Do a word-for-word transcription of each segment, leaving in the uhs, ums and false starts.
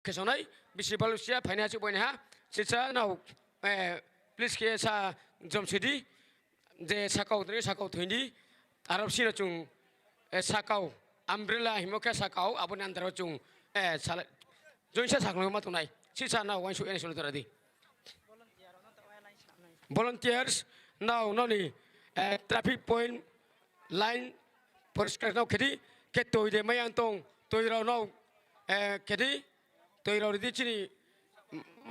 khesonai, bisi balusia phainai achuk boini ha, sisa nao, eh, please khe sa jomsidi, je sakao twi sakao thwindi, aro sino chung, eh, sakao, umbrella himo khe sakao, aboni andaro chung, eh, sala-, joinsa saklangma tongnai, sisa nao wainsu ene solo toradi. Volunteers, nao noni, eh, traffic point line poriskar nao khedi, khe twi de mayang tong, twi rao nao, eh, khedi, twi rao ridi chini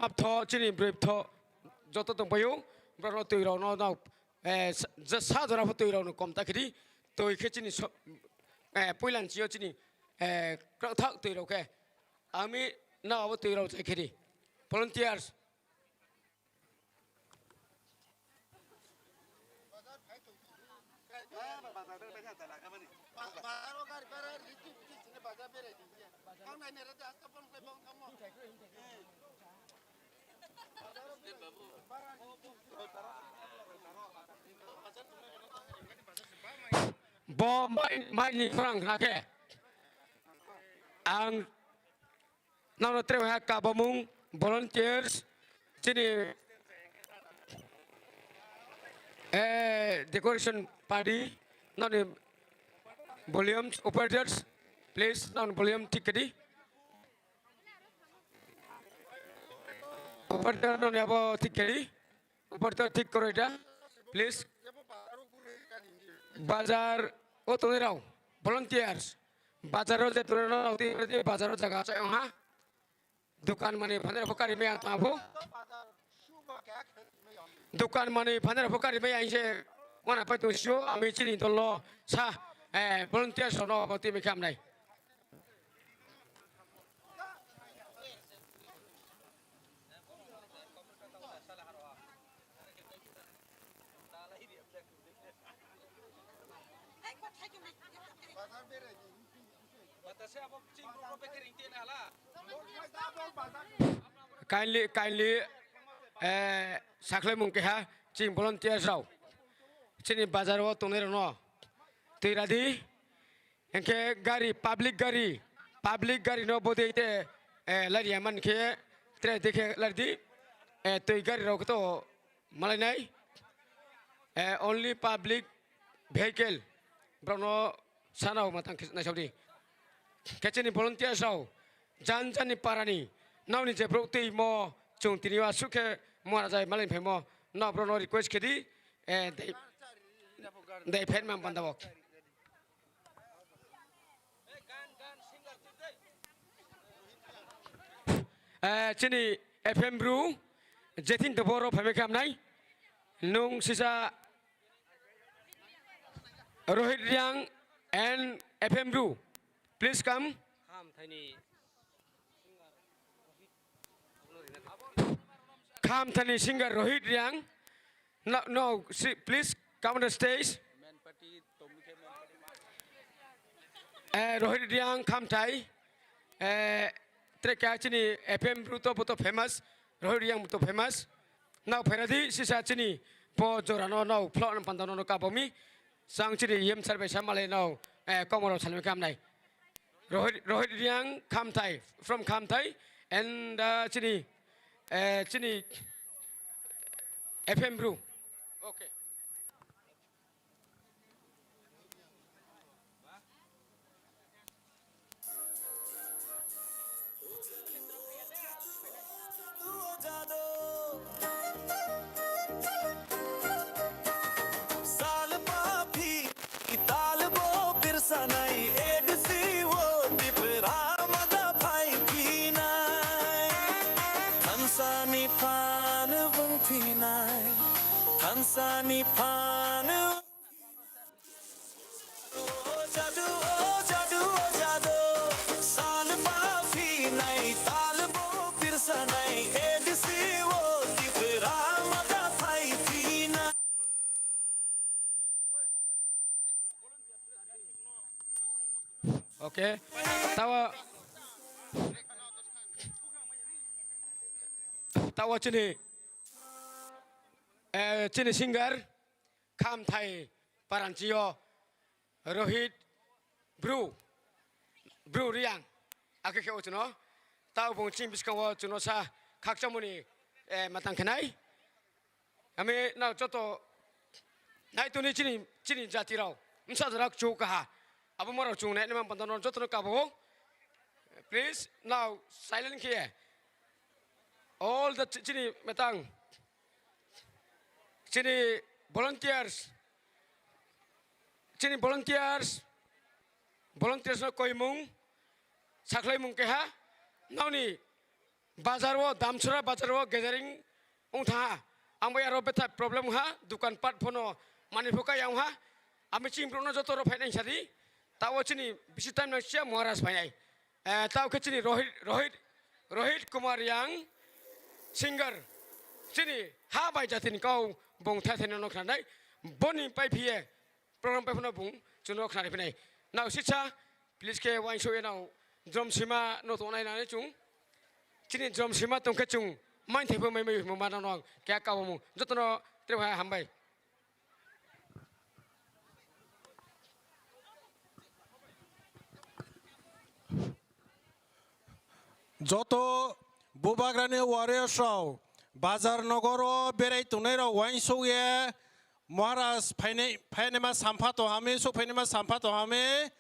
maptho, chini breptho, joto tong paio, borok no twi rao no nao, eh, sa, sa jora pho twi rao no kom ta khedi, twi khe chini so, eh, puilan chio chini, eh, kwrak thak twi rao khe, ami nao abo twi rao chai khedi, volunteers. Bo mai, mai ni khorang khna khe ang Nono tre wngkha kabamung, volunteers, chini, eh, decoration party, noni volumes, operators, please, non volume thik kedi. Operator noni abo thik kedi. Opor to thik koro eta, please. Bazar o tongnai rao, volunteers. Bazar o je tongnai rao, tei bazar o jaga achai ong ha. Dukan mani phanai rao kari maya tamo. Dukan mani phanai rao kari maya inse wana pai tong sio, ami chini dolo sa, eh, volunteers no abo timi khamnai. Kindly, kindly, eh, sakhlaimung keha chini volunteers rao. Chini bazar o tongnai rao no twi radi. Hingke gari, public gari, public gari no bodi te, eh, lari ya man khe, tre dekhe lari di, eh, twi gari rok to malai nai, eh, only public vehicle, borok no sana o matang khe naisok di. Khe chini volunteers rao, jan jan ni para ni, nao ni je borok twi mo, chung tini o asuk khe mora jai malai phai mo, no borok no request khe di, eh, dei, dei phet man panda bok. Eh, chini F M Bru, Jetin Toboro phaimai khe hamnai. Nung sisa Rohit Riang and F M Bru. Please come. Khamthaini singer Rohit Riang. No, no, si-, please come on the stage. Eh, Rohit Riang Khamthai. Eh, treka chini F M Bru to boto famous. Rohit Riang boto famous. Nao phairadi sisa chini po jora no nao phlok no panda no kabomi. Sang chini yem sar bai sa malai nao, eh, komoro salmi kamnai. Rohit, Rohit Riang Khamthai, from Khamthai, and, uh, chini, eh, chini F M Bru. Okay. Salpa phi talbo pirsanai, edsi o Tipra mada phai phinai. Thansa ni phan bung phinai, thansa ni phan. O jadu, o jadu, o jadu, salpa phinai talbo pirsanai, edsi o Tipra mada phai phinai. Okay. Tawa, tawa chini, eh, chini singer, Khamthai paranchio, Rohit Bru, Bru Riang, ake khe ochno, Tabuk chini bwskango chwngno sa khakchangmani, eh, matang khenai. Ami no joto naitoni chini, chini jati rok, msa jarak chu kaha. Abo moro chung nai nima banda no joto no kabo. Please, now silent khe. All the chi-, chini matang. Chini volunteers. Chini volunteers. Volunteers no koimung. Sakhlaimung keha. Noni Bazar o, Damsora bazar o gathering wng tha. Ang bai aro betha problem ha, dukan pat phono mani pho kaya wng ha. Ami chini borok no joto rok phainai sadi. Tao chini bisi time nang sia Maharaj phainai. Eh, tao khe chini Rohit, Rohit, Rohit Kumar Yang singer. Chini ha bai jatini kau bong thai thai no khna nai. Boni pai phiye. Program pai phano bung chwngno khnari phinai. Nao sitsa, please khe uansuk ya nao drum sima no tongnai nani chung. Chini drum sima tongkhe chung main thaibo mai mai ma nang nang khe kabomu. Jotono tre hai hambai. Joto Bubagrani warriors rok bazar nogoro berai tongnai rok uansuk ye Maharaj phainai, phainaima sampha tong hami, sok phainaima sampha tong hami,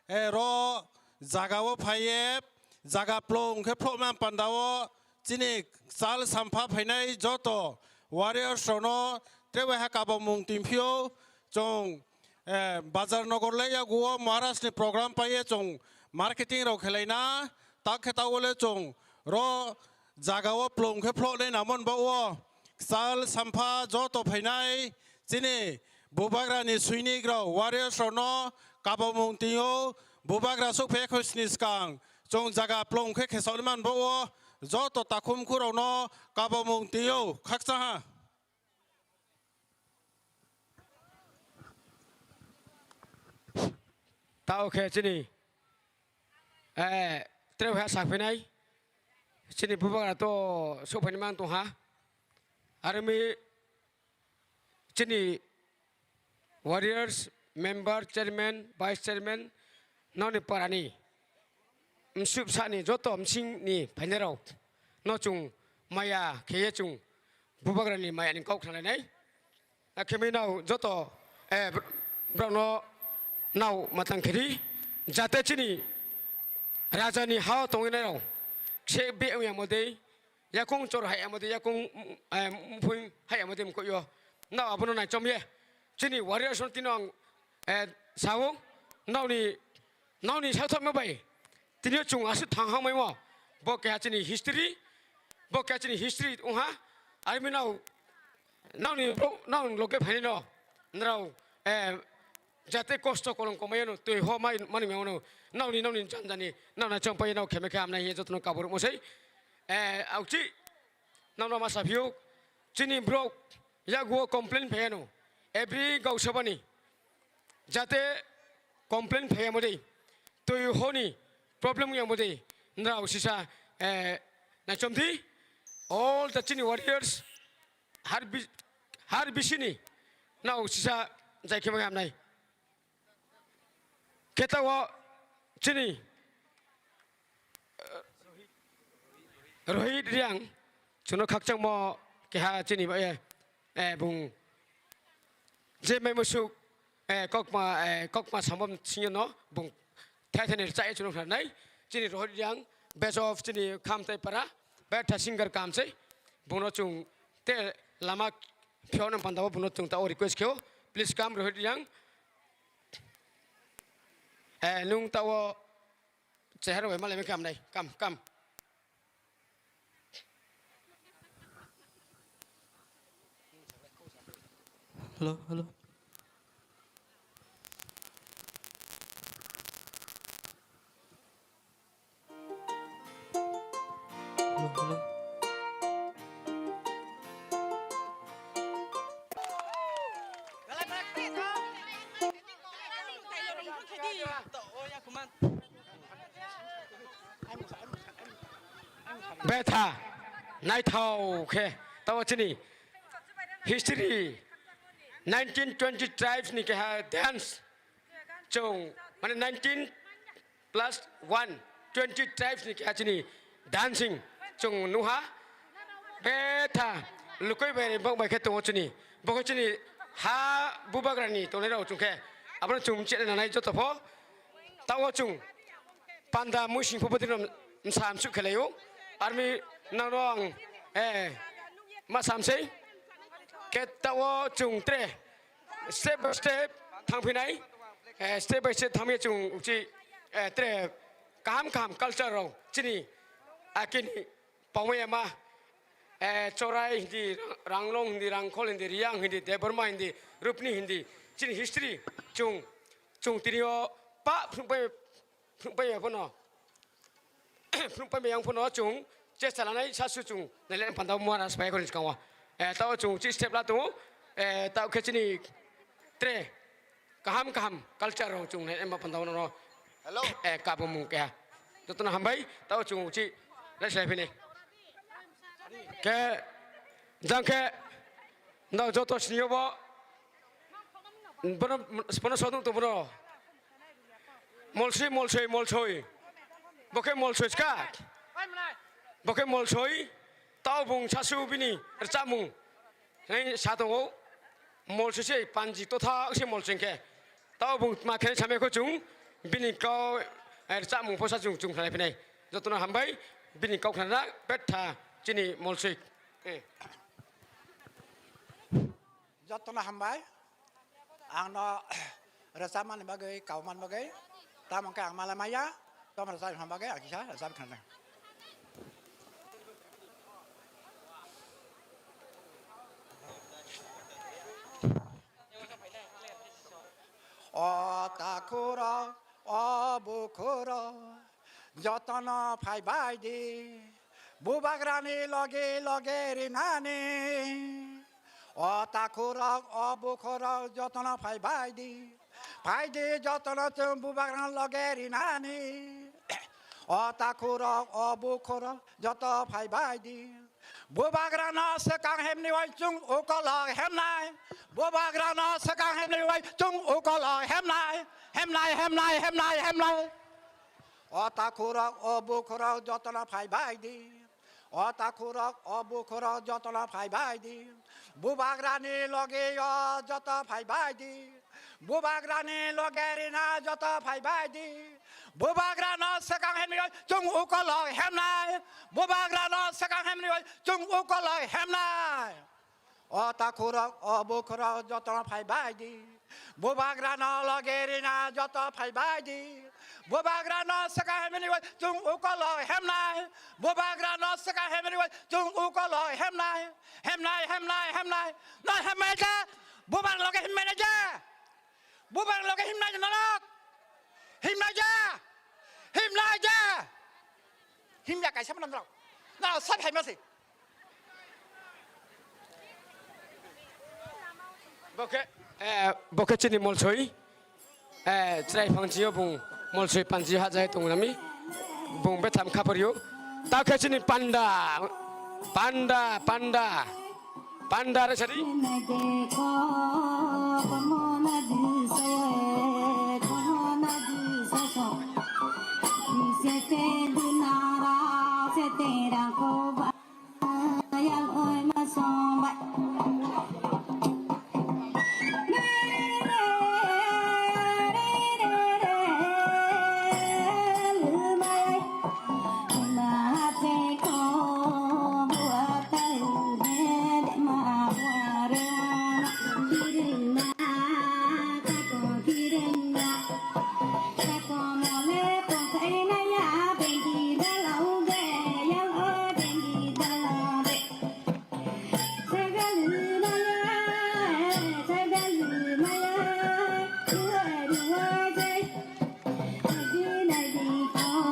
eh, ro jaga o phaiye, jaga plong khe phlokma panda o chini chal sampha phainai joto warriors rokno tei bai ha kabamung tongphio chwng, eh, bazar nogor le yago o Maharaj ni program paiye chwng marketing rok khelaina tak khe ta o le chwng ro jaga o plong khe phloknai namon ba o. Kwchal sampha joto phainai chini Bubagrani swinik rok warriors rokno kabamung tio. Bubagra sukphe khosni swkang chwng jaga plong khe khesokni manbo o joto takhum khurokno kabamung tio khakchangha. Tao khe chini, eh, tre ha sakphinai chini Bubagra to sokphaini mang tongha. Armi chini warriors, member, chairman, vice chairman, noni parani mswk sani joto msingni phainairok no chwng maya kheye chwng Bubagrani mayani kok khna lainai. Akhemai nao joto, eh, br-, borokno nao matang khiri, jate chini rajani hao tongwinai rok se be wngya modei, yakung chor hai amodei, yakung, eh, mphung hai amodei mkoyo. Nao abono naichomye. Chini warriors no tino ang, eh, sao, naoni, naoni sathokma bai. Tini o chwng aswk thang hangmai mo. Bo keha chini history. Bo keha chini history wngha. Armi nao, naoni bro, naoni loge phaini no. Nrao, eh, jate kosto kolong komai no, twi ho mai, mani mano. Naoni, naoni janjani, naona chongpai nao kheme khe amnai hiye jotono kabur mosai. Eh, auchi, naona masa phiyo. Chini bro, yago complain phayano. Every gausabani. Jate complain phaya modei, twi honi problem ya modei, nrao sisa, eh, naichomdi, all the chini warriors, har bi-, har bisini, nao sisa jai khema hamnai. Khetao chini, Rohit Riang, chwngno khakchangmo keha chini bai, eh, bung je mai musuk, eh, kokma, eh, kokma samom singyo no bung thai thani chai chwngno khnanai. Chini Rohit Riang, best of chini kham tai para, betha singer kam sei. Bungno chwng te lama phiyok nang pandao bungno chwng tao request kheo. Please come Rohit Riang. Eh, nung tao Chehar bai malai kam nai, kam, kam. Hello, hello. Hello, hello. Betha, naithao khe, tao chini history, nineteen twenty tribes ni keha dance, chwng, mane nineteen plus one, twenty tribes ni keha chini Dancing chwng nukha, betha lukui bai bang bai khe tongo chini. Bo khe chini ha bubagrani tongnai rok chwng khe abono chwng mchina nanai joto pho. Tao chwng panda muising pho bwtwino msa msuk khe laio. Army nangno ang, eh, ma samsei. Khe tao chwng tre step by step thangphinai, eh, step by step thangya chwng uchi, eh, tre kaham kaham culture rok chini akini pawmaya ma, eh, Chorai hindi, Ranglong hindi, Rangkhol hindi, Riang hindi, Debbarma hindi, Rupni hindi, chini history chwng, chwng tini o pa phunukbai, phunukbai phano, phunukbai yang phano chwng chesta lanai sasu chwng nailai panda muara spai khorni skango. Eh, tao chwng chi step la tongo, eh, tao khe chini tre kaham kaham culture rok chwng nai emba panda no. Hello. Eh, kabumung khe. Jotono hambai, tao chwng chi lai sai phini. Khe, jang khe, no joto sini bo, bono, bono sodung to bono. Molsoi, molsoi, molsoi. Bo khe molsoi ska. Bo khe molsoi, tao bung sasu bini rwchapmung. Hei, sa tongo, mol sese panji totha se mol sengkhe. Tao bung ma khe samya kho chwng, bini kau, eh, rwchapmung phosa chwng, chwng khlai phinai. Jotono hambai, bini kau khnana betha chini mol sui. Eh. Jotono hambai, ang no rwchapmani bagwi, kaumani bagwi, tamo khe ang malai maya, tamo rwchapmani bagwi ang kisa rwchap khnana. O takhurok, o bukhurok, jotono phaibai di, bubagrani loge loge rinani. O takhurok, o bukhurok, jotono phaibai di, phai di, jotono chwng bubagrani loge rinani. O takhurok, o bukhurok, joto phaibai di. Bubagrano swkang himni uaisung ukolok himnai. Bubagrano swkang himni uaisung ukolok himnai. Himnai, himnai, himnai, himnai. O takhurok, o bukhurok jotono phaibai di. O takhurok, o bukhurok jotono phaibai di. Bubagrani loge o joto phaibai di. Bubagrani loge rina joto phaibai di. Bubagrano swkang himni oi chwng ukolok himnai. Bubagrano swkang himni oi chwng ukolok himnai. O takhurok, o bukhurok jotono phaibai di. Bubagrano loge rina joto phaibai di. Bubagrano swkang himni oi chwng ukolok himnai. Bubagrano swkang himni oi chwng ukolok himnai. Himnai, himnai, himnai. No himnai je. Bubagrani loge himnai je. Bubagrani loge himnai je norok. Himnai je. Himnai je. Himya kaisa mano norok. No sab haima se. Bo khe, eh, bo khe chini molsoi. Eh, chwrai phang chio bung molsoi panji hajai tongnami. Bung betham khapario. Ta khe chini panda. Panda, panda. Panda re sari.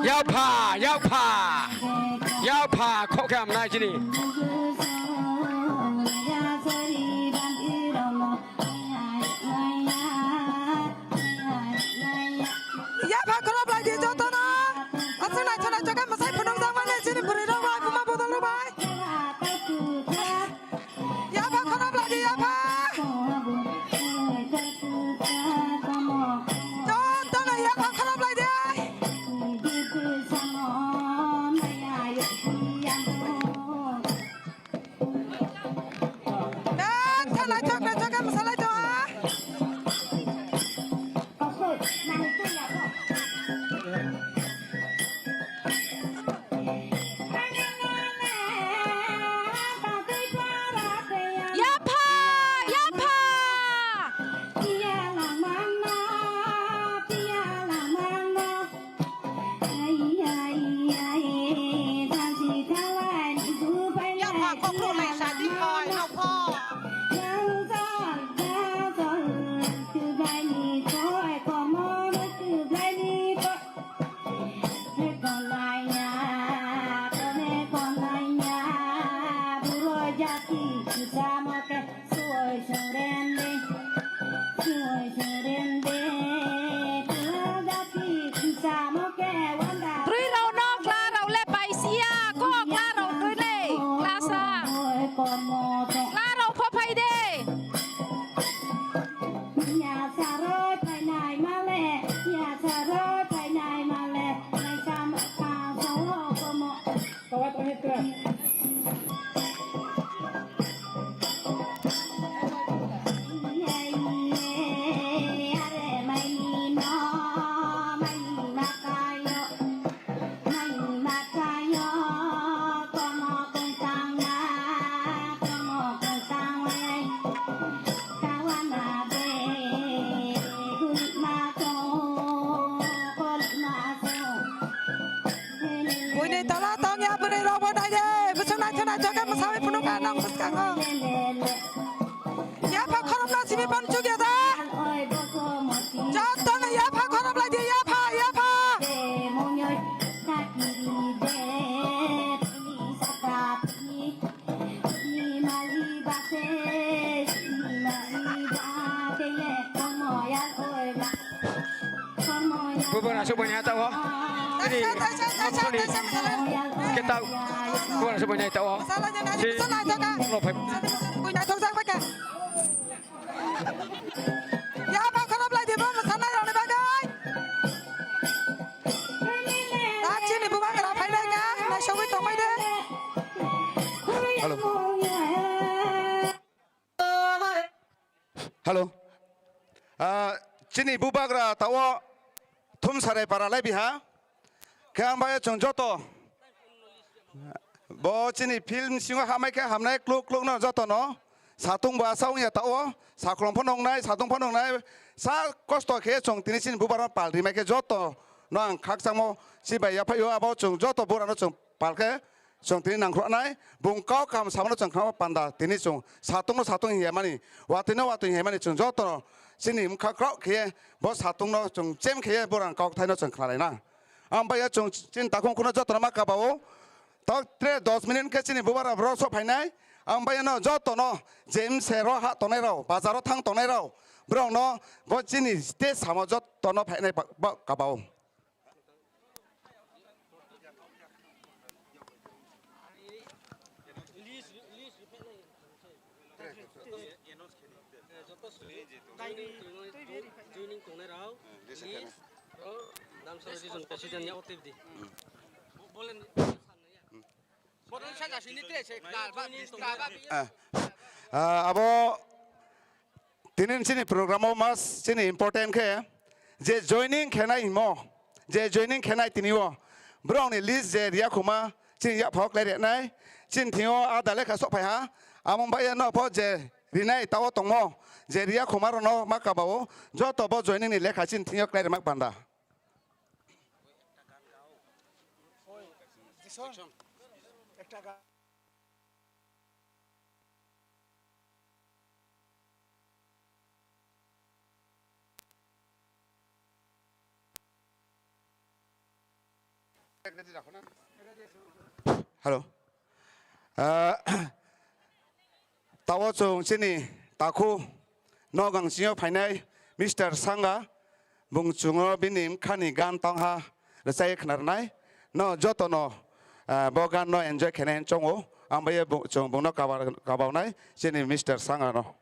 Yapha, yapha, yapha, khok khe amnai chini. Yapha khorop lai di jotono. Aswk naithok naithok khe mwsai phunukjakmani chini bwrwi rok bai, buma bodol rok bai. Yapha khorop lai di, yapha. Jotono yapha khorop lai di. Buini tola tong ya bwrwi rok bo nai de, bwswk naithok naithok khe mwsawi phunuk kha nang bwskango. Yapha khorokno simi pan chukya da. Jotono yapha khorok lai di, yapha, yapha. Bubar asuk bani hata o. Ini. Kita. Bubar asuk bani hata o. Si. Lo phai. Yapha khorok lai di bo, mwsanai rokni bagwi. Dak chini bubagra phainai kha, naisogwi tongbai de. Hello. Hello. Ah, chini bubagra tao Thumsarai para lai biha. Khe ang bai chwng joto. Bo chini film singo hamai khe hamnai kluk kluk no joto no. Satung bo asa wngya tao. Saklong phano wngnai, satung phano wngnai. Sa kosto khe chwng tini chini bubar no pal rimai khe joto no ang khakchangmo chibai yaphaio abo chwng joto bura no chwng pal khe chwng tini nangkhroknai, bung kau kaham samano chwng khnama panda, tini chwng satungno satung hiya mani, watwino watwi hiya mani chwng jotono chini wngkha kraoh khe bo satungno chwng chem khe borang kok thaino chwng khnalaina. Ang bai chwng chini takhung khuna jotono ma kabao, tok tre dos minute khe chini bubara bro sok phainai, ang bai no jotono James sero ha tongnai rao, bazaro thang tongnai rao, borokno bo chini stage samo jotono phainai ba-, ba-, kabao. Joining tongnai rao, list, o, Damsara region president ni O T P di. Bolen. Bolen saja sini tre se, ka ba, ka ba. Ah, ah, abo Tini chini program o mas chini important khe je joining khenai himo, je joining khenai tini o borokni list je riya khuma chini yaphok lai rwnai, chini thingo ada lekha sok phai ha, amo bai no pho je rinai tao tongmo je riya khuma rokno ma kabao joto bo joining ni lekha chini thingo klai rwmak panda. Hello. Ah, tao chwng chini takhu nogang singo phainai Mister Sanga, bung chungo bini mkhani gan tongha rwchai khna rwnai. No joto no, ah, bo gan no enjoy khenai chongo. Ang bai bo chwng bungno kabar, kabawnai chini Mister Sanga no.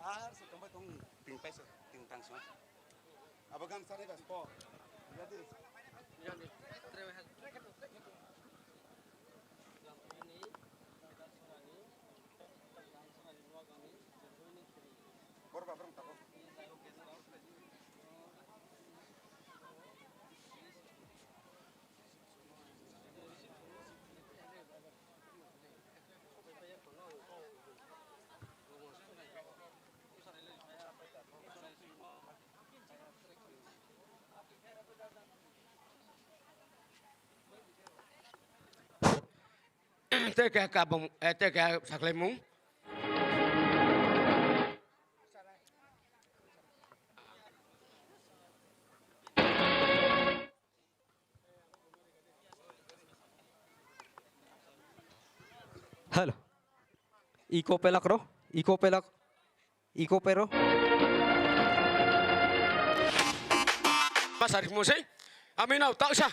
Ar se tongbai tong ting paisa ting tang song. Abo gan sari bas po. Jadi. Bor babrang tako. Tei keha kabam, eh, tei keha saklaimung. Hello. Iko pelak ro, iko pelak, iko pero. Pasar musai. Ami nao taksa,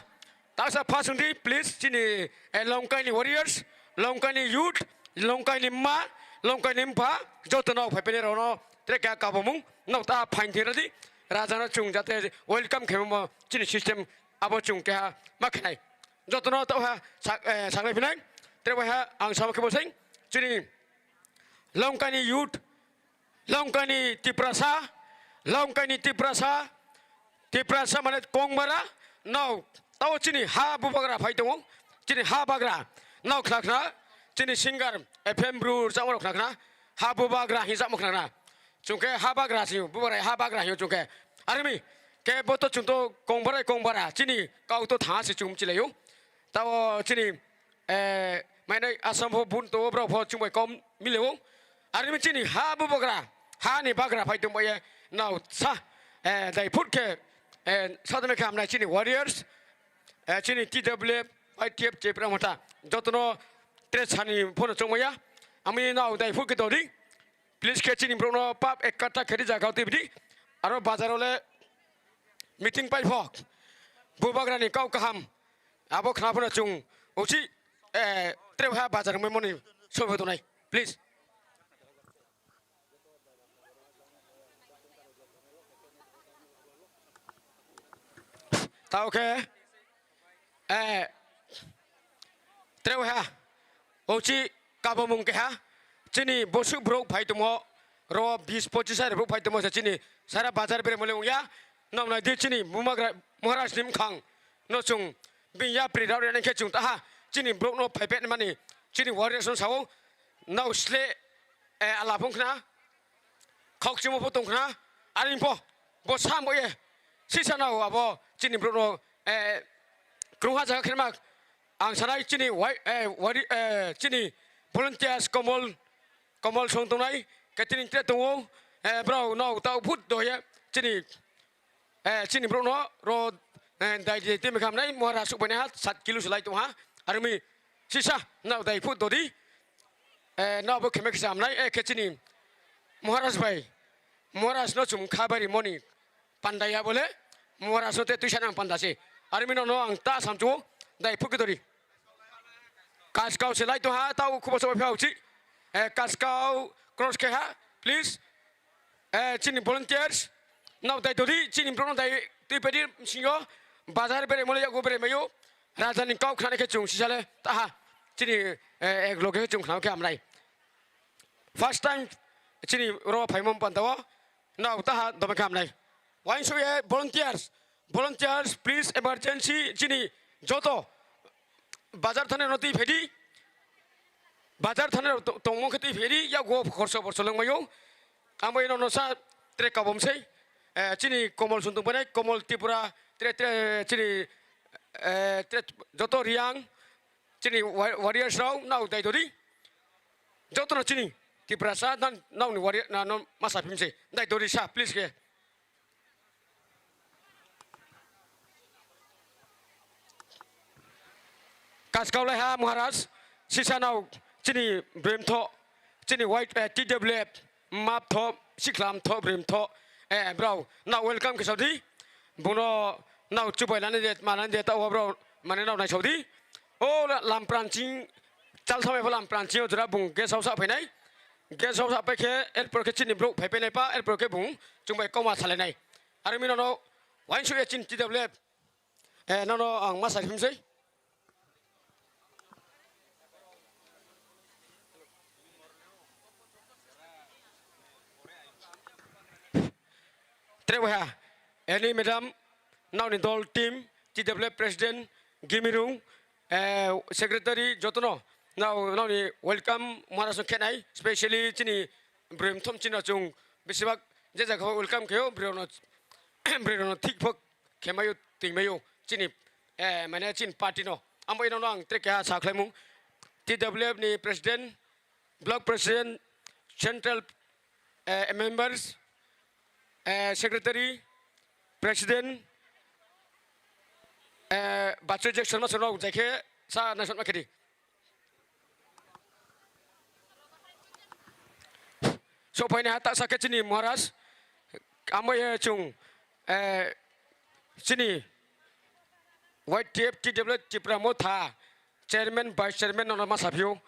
taksa pasungdi, please, chini, eh, Longkaini warriors, Longkaini youth, Longkaini ma, Longkaini mpha, joto nao phai pene rono, trek ya kabomung, nao ta phain thira di, raja no chung jate welcome khemo chini system abo chung keha ma khnai. Jotono tauha sak-, eh, saklai phinai. Tre bai ha ang sama khe boseng. Chini Longkaini youth, Longkaini Tiprasa, Longkaini Tiprasa, Tiprasa mane Kongbara, nao tao chini ha bubagra phai tongo, chini ha bagra, nao khna khna, chini singer F M Bru rwchapma rok khna khna, ha bubagra hinwi chapma khna khna. Chungkhe ha bagra si, bubagra ha bagra hinwi chungkhe. Arimi, khe bo to chwng to Kongbara Kongbara, chini kau to tha si chum chilaio. Tao chini, eh, mainai Assam pho bun to brao pho chumbai kom mileo. Arimi chini ha bubagra, ha ni bagra phai tong baye nao sa, eh, dai phut khe, eh, sadame khe hamnai chini warriors, eh, chini T W F, I T F, Tipra Motha. Jotono tre sani phono chongmaya. Ami nao dai phut khe dodi. Please khe chini borokno pap ek kata khe rijak hao tibidi. Aro bazar ole meeting pai phok. Bubagrani kau kaham. Abo khna phano chung uchi, eh, tre ha bazar memo ni sobo tonai. Please. Tao khe, eh, tre ha. Uchi kabomung keha, chini bosuk borok phai tongmo, ro bis pochis hari borok phai tongmo se chini sara bazar bere mole wngya, nong nai di chini bumagra Maharaj ni mkhang no chung bini yapri rao rani khe chung taha, chini borok no phai pet mani, chini warriors no sao, nao sle, eh, ala phung khna, khok chimo pho tong khna, ani pho, bo sam bo ye, sisa nao abo chini borok no, eh, krungha jaga khe mak, Ang sanai chini wai-, eh, wari-, eh, chini volunteers Komol, Komol song tongnai, catering tre tongo, eh, brao nao tao phut doye, chini, eh, chini borok no ro, eh, dai dai temi khamnai, muhara suk bai ha, sat kilo se lai tong ha, armi sisa nao dai phut dodi, eh, nao bo kheme kisa hamnai, eh, khe chini Maharaj bai, Maharaj no chum kha bari moni, Panda ya bole, Maharaj no te tuisa nang panda se. Armi no, no ang ta samchu, dai phukidori. Kaskau se lai to ha, tau khubo sobo phau chi. Eh, Kaskau cross khe ha, please. Eh, chini volunteers, nao dai dori, chini borok no dai tui pedi singo, bazar bere mole yago bere mayo, raja ni kau khna khe chung sisale, ta ha, chini, eh, ek loge khe chung khna khe amnai. First time chini ro phaimom pantao, nao taha dobe khamnai. Wainso ye volunteers, volunteers, please, emergency chini joto bazar thane no twi phedi, bazar thane to-, tongmung khe twi phedi, yago khorso borso lengmayo. Amo ino no sa tre kabom sei, eh, chini Komol Sundung bane, Komol Tripura, tre, tre, chini, eh, tre, joto Riang, chini wa-, warriors rao, nao dai dori. Jotono chini Tiprasa nan nokni wari na no masa phimse. Dai dori sa please khe. Kaskau lai ha Maharaj, sisa nao chini brem tho, chini white, eh, T W F, map tho, siklam tho, brem tho, eh, brao, nao welcome khe saudi, buno nao chubai lani de, manani de, tao brao, mane nao nai saudi. O la-, lam pranching, Chal samai phalam pranching o jora bung guest house a phainai. Guest house a pai khe, erpor khe chini brouh phai painai pa, erpor khe bung chwng bai koma salainai. Aro mi nono wainsu ya chini T W F. Eh, nono ang ma sai phimsai. Tre waiha, Annie madam, nokni dol team, T W F president, Gimirung, eh, secretary, jotono, nao, nokni welcome, Maharaj no khenai, specially chini bwrwi mthom chini rok chwng, besibak, je jaga o welcome khaio, bwrwi rokno, bwrwi rokno thik phok khemaio, twingmaio, chini, eh, mane chini party no. Amo ino no ang tre keha sa khlaimung, T W F ni president, block president, central, eh, members, eh, secretary, president, eh, Bachu Jackson ma sono jai khe sa na sotma khedi. Thokphaini ha taksa khe chini Maharaj, amo ye chung, eh, chini Y T F T W Tipra Motha chairman, vice chairman nono ma saphio,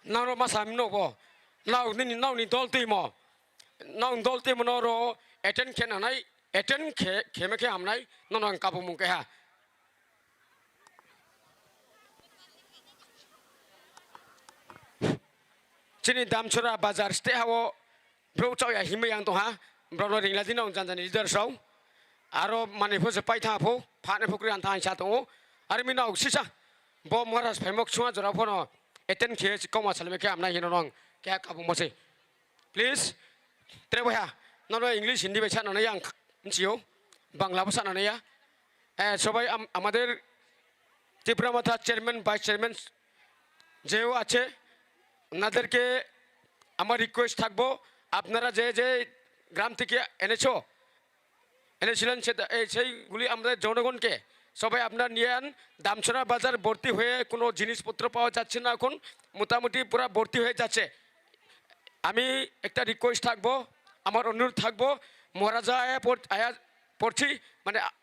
nono ma samino bo, nao nini, nao ni dol twi mo, nao ni dol twi mo noro attend khe nanai, attend khe, khe me khe hamnai, nono ang kabumung keha. Chini Damchara bazar state hao bro chao ya himai yang tongha, bro no ringla dino jani jani leader sao. Aro mani pho se pai tha pho, phane pho krian tha sa tongo. Ari mi nao sisa, bo Maharaj phaimok chunga jora pho no attend khe si koma salme khe amna hino nong khe kabung mo se. Please, tre boya, nono English, Hindi bai sana ya, ang nchio, Bangla bo sana ya. Eh, সবাই আম-, আমাদের ত্রিপুরা মথা chairman, vice chairman যেও আছে, ওনাদেরকে আমার রিকোয়েস্ট থাকবো, আপনারা যে যে গ্রাম থেকে এনেছো, এনেছিলেন সেটা, এই সেইগুলি আমাদের জনগণকে সবাই আপনারা নিয়ে আন। দামছড়া বাজার ভর্তি হয়ে কোনো জিনিসপত্র পাওয়া যাচ্ছে না এখন, মোটামুটি পুরা ভর্তি হয়ে যাচ্ছে। আমি একটা রিকোয়েস্ট থাকবো, আমার অনুরোধ থাকবো, মহারাজা আয়া পড়-, আয়া পড়ছি, মানে আ-,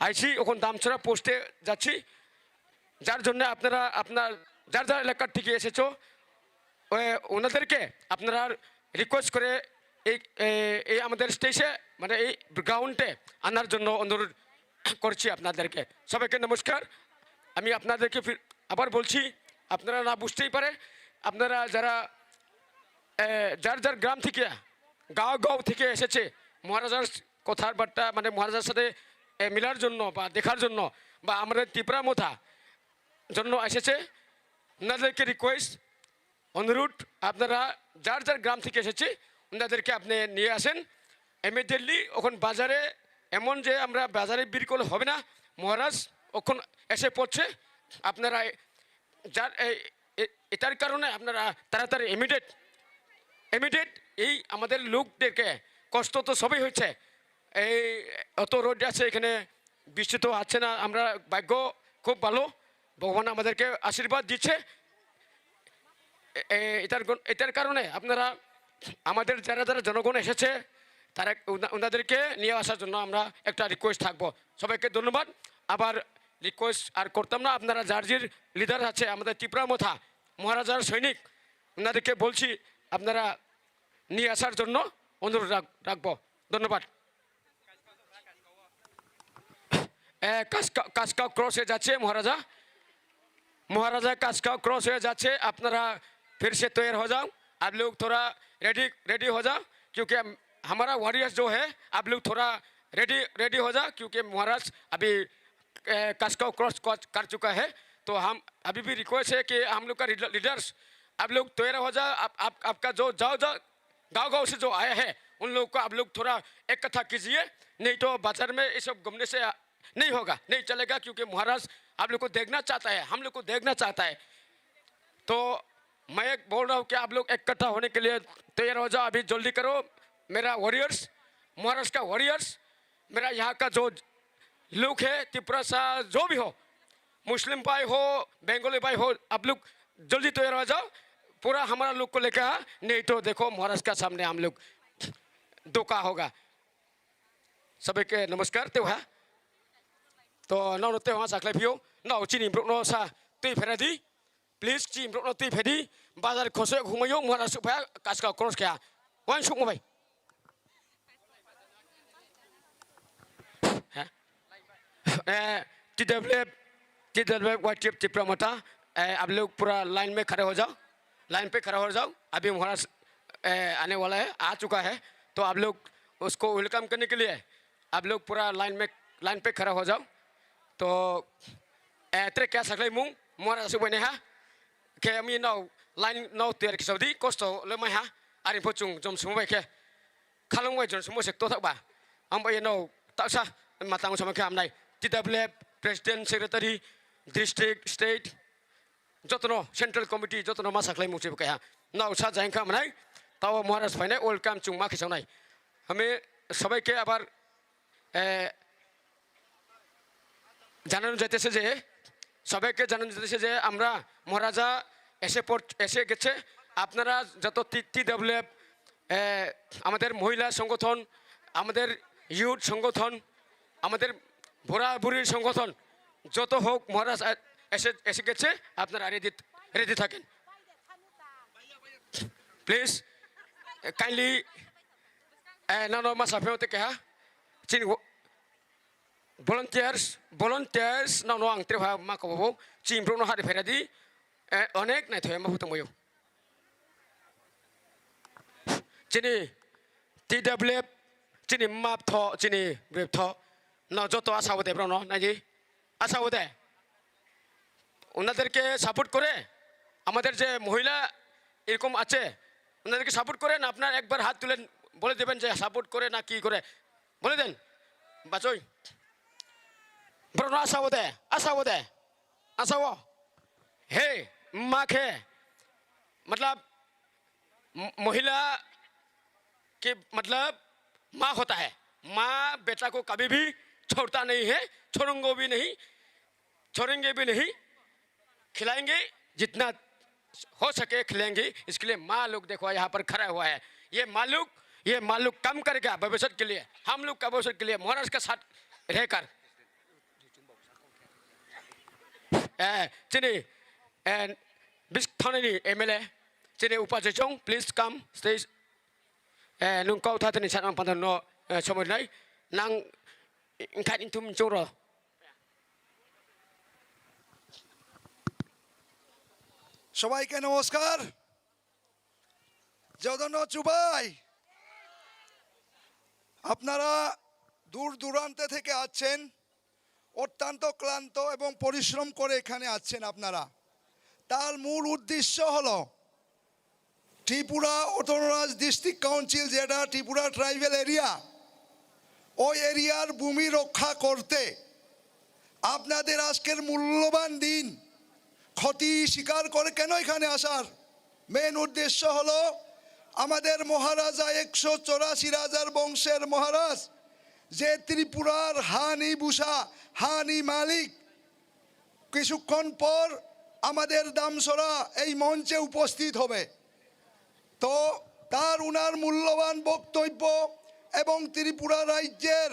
আইছি, এখন দামছড়া পোস্টে যাচ্ছি। যার জন্য আপনারা, আপনার যার যার এলাকার থেকে এসেছো, ওই ওনাদেরকে আপনারা রিকোয়েস্ট করে এই, এ-, এই আমাদের স্টেজে, মানে এই গ্রাউন্ডে আনার জন্য অনুরোধ করছি আপনাদেরকে। সবাইকে নমস্কার। আমি আপনাদেরকে ফির আবার বলছি, আপনারা না বুঝতেই পারে, আপনারা যারা, এ, যার যার গ্রাম থেকে, গাঁও গাঁও থেকে এসেছে, মহারাজার কথাবার্তা, মানে মহারাজার সাথে, এ, মিলার জন্য বা দেখার জন্য বা আমাদের ত্রিপুরা মথা জন্য এসেছে, ওনাদেরকে রিকোয়েস্ট, অনুরোধ, আপনারা যার যার গ্রাম থেকে এসেছে, ওনাদেরকে আপনি নিয়ে আসেন। ইমিডিয়েটলি ওখান বাজারে, এমন যে আমরা বাজারে ভিড় করলে হবে না, মহারাজ ওখান এসে পড়ছে। আপনারা যার এই, এ-, এটার কারণে আপনারা তাড়াতাড়ি ইমিডিয়েট, ইমিডিয়েট এই আমাদের লোকদেরকে কষ্ট তো সবই হচ্ছে, এই অত রোদ আছে এখানে, বৃষ্টি তো হচ্ছে না, আমরা ভাগ্য খুব ভালো, ভগবান আমাদেরকে আশীর্বাদ দিচ্ছে। এ-, এ-, এটার গন-, এটার কারণে আপনারা আমাদের যারা যারা জনগণ এসেছে, তারা ওনা-, ওনাদেরকে নিয়ে আসার জন্য আমরা একটা রিকোয়েস্ট থাকবো। সবাইকে ধন্যবাদ। আবার রিকোয়েস্ট আর করতাম না, আপনারা যার যার লিডার আছে, আমাদের ত্রিপুরা মথা মহারাজার সৈনিক, ওনাদেরকে বলছি আপনারা নিয়ে আসার জন্য অনুরোধ রাখ-, রাখবো। ধন্যবাদ। এ, কাসকা-, কাসকাও ক্রস হয়ে যাচ্ছে মহারাজা। মহারাজা কাসকাও ক্রস হয়ে যাচ্ছে, আপনারা ফির সে তৈয়ার হয়ে যাও। आप लोग थोड़ा रेडी, रेडी हो जाओ, क्योंकि हम, हमारा वॉरियर्स जो है, आप लोग थोड़ा रेडी, रेडी हो जाओ, क्योंकि महाराज अभी, ए, कासकाव क्रॉस कर, कर चुका है। तो हम अभी भी रिक्वेस्ट है कि हम लोग का लीडर-, लीडर्स, आप लोग तैयार हो जाओ। आप, आप, आपका जो जाओ, जाओ, गांव गांव से जो आया है, उन लोगों को आप लोग थोड़ा इकट्ठा कीजिए, नहीं तो बाजार में ये सब घूमने से नहीं होगा, नहीं चलेगा, क्योंकि महाराज आप लोग को देखना चाहता है, हम लोग को देखना चाहता है। तो मैं एक बोल रहा हूँ कि आप लोग इकट्ठा होने के लिए तैयार हो जाओ, अभी जल्दी करो। मेरा वॉरियर्स, महाराष्ट्र का वॉरियर्स, मेरा यहाँ का जो लोग है, तिपरा सा जो भी हो, मुस्लिम भाई हो, बंगाली भाई हो, आप लोग जल्दी तैयार हो जाओ, पूरा हमारा लोग को लेकर आ, नहीं तो देखो महाराष्ट्र का सामने हम लोग धोखा होगा। सबैके नमस्कार, tei ha. To nono tei ha sakhlai phio, no chini borokno sa twi phera di. Please, chini borokno twi phedi. Bazar khosoi humayo, mora supaya, kaska cross kaya. Wan sukmo bai. Ha? Eh, T W F, T W F Y T F Tipra Motha, eh, आप लोग पूरा लाइन में खड़े हो जाओ, लाइन पे खड़ा हो जाओ। अभी महाराज, ए, आने वाला है, आ चुका है, तो आप लोग उसको वेलकम करने के लिए आप लोग पूरा लाइन में, लाइन पे खड़ा हो जाओ। तो, ए, tre kya sakhlai mung, mora su bane ha, khe ami nao line nao tiyar kisa di, kosto le mai ha, ari pho chung jom sumo bai khe, khalung bai jom sumo sek to thak ba, ang bai nao taksa matang sama khe amnai, T W F, President, Secretary, District, State, jotono Central Committee jotono ma sakhlai mung se kaiha. Nao sa jang kha manai, tao Maharaj phainai welcome chung ma khisaunai. আমি সবাইকে আবার, এ, জানানো যাইতেছে যে, সবাইকে জানানো যাইতেছে যে আমরা মহারাজা এসে পড়-, এসে গেছে। আপনারা যত টি-, টি ডাব্লিউ এফ এ, আমাদের মহিলা সংগঠন, আমাদের ইউথ সংগঠন, আমাদের বুড়া বুড়ির সংগঠন, যত হোক মহারাজ এ-, এসে, এসে গেছে, আপনারা রেডি, রেডি থাকেন। Please, kindly, eh, nano ma saphe ote keha. Chini wo-, volunteers, volunteers, nano ang tre ha ma kobo. Chini bro no hari phera di. Eh, onek nai thoya ma phuto moyo. Chini T W F, chini map tho, chini brep tho. No joto asa ote bro no, nai di. Asa ote. ওনাদেরকে সাপোর্ট করে, আমাদের যে মহিলা এরকম আছে, ওনাদেরকে সাপোর্ট করে না, আপনার একবার হাত তুলে বলে দেবেন যে সাপোর্ট করে না কি করে, বলে দেন। বাচই, ব্রো, আশা বোধে, আশা বোধে, আশা ও। হে, মা খে, মতলব, म-, महिला के मतलब माँ होता है। माँ बेटा को कभी भी छोड़ता नहीं है, छोड़ेंगे भी नहीं, छोड़ेंगे भी नहीं, खिलाएंगे, जितना हो सके खिलाएंगे। इसके लिए माँ लोग देखो यहाँ पर खड़ा हुआ है। ये माँ लोग, ये माँ लोग काम करेगा भविष्य के लिए, हम लोग का भविष्य के लिए महाराज का साथ रहकर। Eh, chini, eh, bis thani ni M L A, chini Upa Jechong, please come stage. Eh, nung kau thatani chan ang pandan no, eh, somoi nai, nang, ingkhat intum choro. সবাইকে নমস্কার। জগন্নাথ জুবাই, আপনারা দূর দূরান্তে থেকে আসছেন, অত্যন্ত ক্লান্ত এবং পরিশ্রম করে এখানে আসছেন আপনারা। তার মূল উদ্দেশ্য হলো ত্রিপুরা অটোনমাস ডিস্ট্রিক্ট কাউন্সিল, যেটা ত্রিপুরা ট্রাইবাল এরিয়া, ওই এরিয়ার ভূমি রক্ষা করতে আপনাদের আজকের মূল্যবান দিন ক্ষতি স্বীকার করে কেন এখানে আসার মেন উদ্দেশ্য হলো আমাদের মহারাজা একশো চৌরাশি রাজার বংশের মহারাজ, যে ত্রিপুরার হানি বুসা, হানি মালিক, কিছুক্ষণ পর আমাদের দামসরা এই মঞ্চে উপস্থিত হবে। তো তার উনার মূল্যবান বক্তব্য এবং ত্রিপুরা রাজ্যের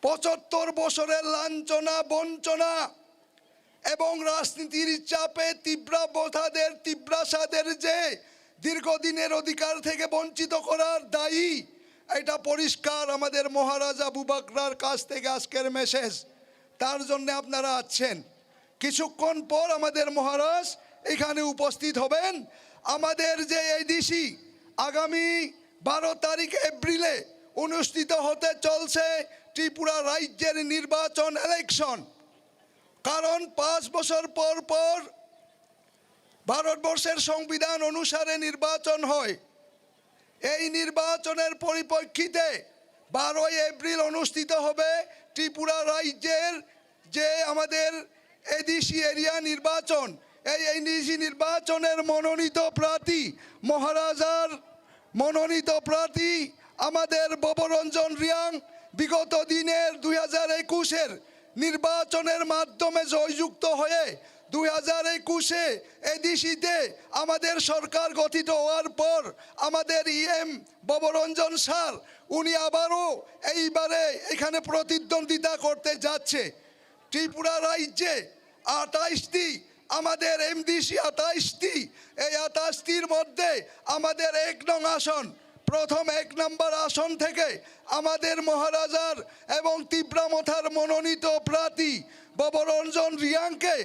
পঁচাত্তর বছরের লাঞ্ছনা, বঞ্চনা এবং রাজনীতির চাপে তীব্রাবতাদের, তীব্রাসাদের যে দীর্ঘদিনের অধিকার থেকে বঞ্চিত করার দায়ী, এটা পরিষ্কার আমাদের মহারাজা বুবাগ্রার কাছ থেকে আজকের মেসেজ। তার জন্য আপনারা আছেন। কিছুক্ষণ পর আমাদের মহারাজ এখানে উপস্থিত হবেন। আমাদের যে এডিসি আগামী বারো তারিখ এপ্রিলে অনুষ্ঠিত হতে চলছে ত্রিপুরা রাজ্যের নির্বাচন, ইলেকশন। কারণ পাঁচ বছর পর পর ভারতবর্ষের সংবিধান অনুসারে নির্বাচন হয়। এই নির্বাচনের পরিপ্রেক্ষিতে বারোই এপ্রিল অনুষ্ঠিত হবে ত্রিপুরা রাজ্যের যে আমাদের এডিসি এরিয়া নির্বাচন। এই এডিসি নির্বাচনের মনোনীত প্রার্থী, মহারাজার মনোনীত প্রার্থী আমাদের ভবরঞ্জন রিয়াং বিগত দিনের দুই হাজার একুশের নির্বাচনের মাধ্যমে জয়যুক্ত হয়ে দুই হাজার একুশে এডিসিতে আমাদের সরকার গঠিত হওয়ার পর আমাদের ইএম ভবরঞ্জন স্যার, উনি আবারও এইবারে এখানে প্রতিদ্বন্দ্বিতা করতে যাচ্ছে। ত্রিপুরা রাজ্যে আঠাশটি, আমাদের এমডিসি আঠাশটি, এই আঠাশটির মধ্যে আমাদের এক নং আসন, প্রথম এক নম্বর আসন থেকে আমাদের মহারাজার এবং তিপ্রামথার মনোনীত প্রার্থী ভবরঞ্জন রিয়াংকে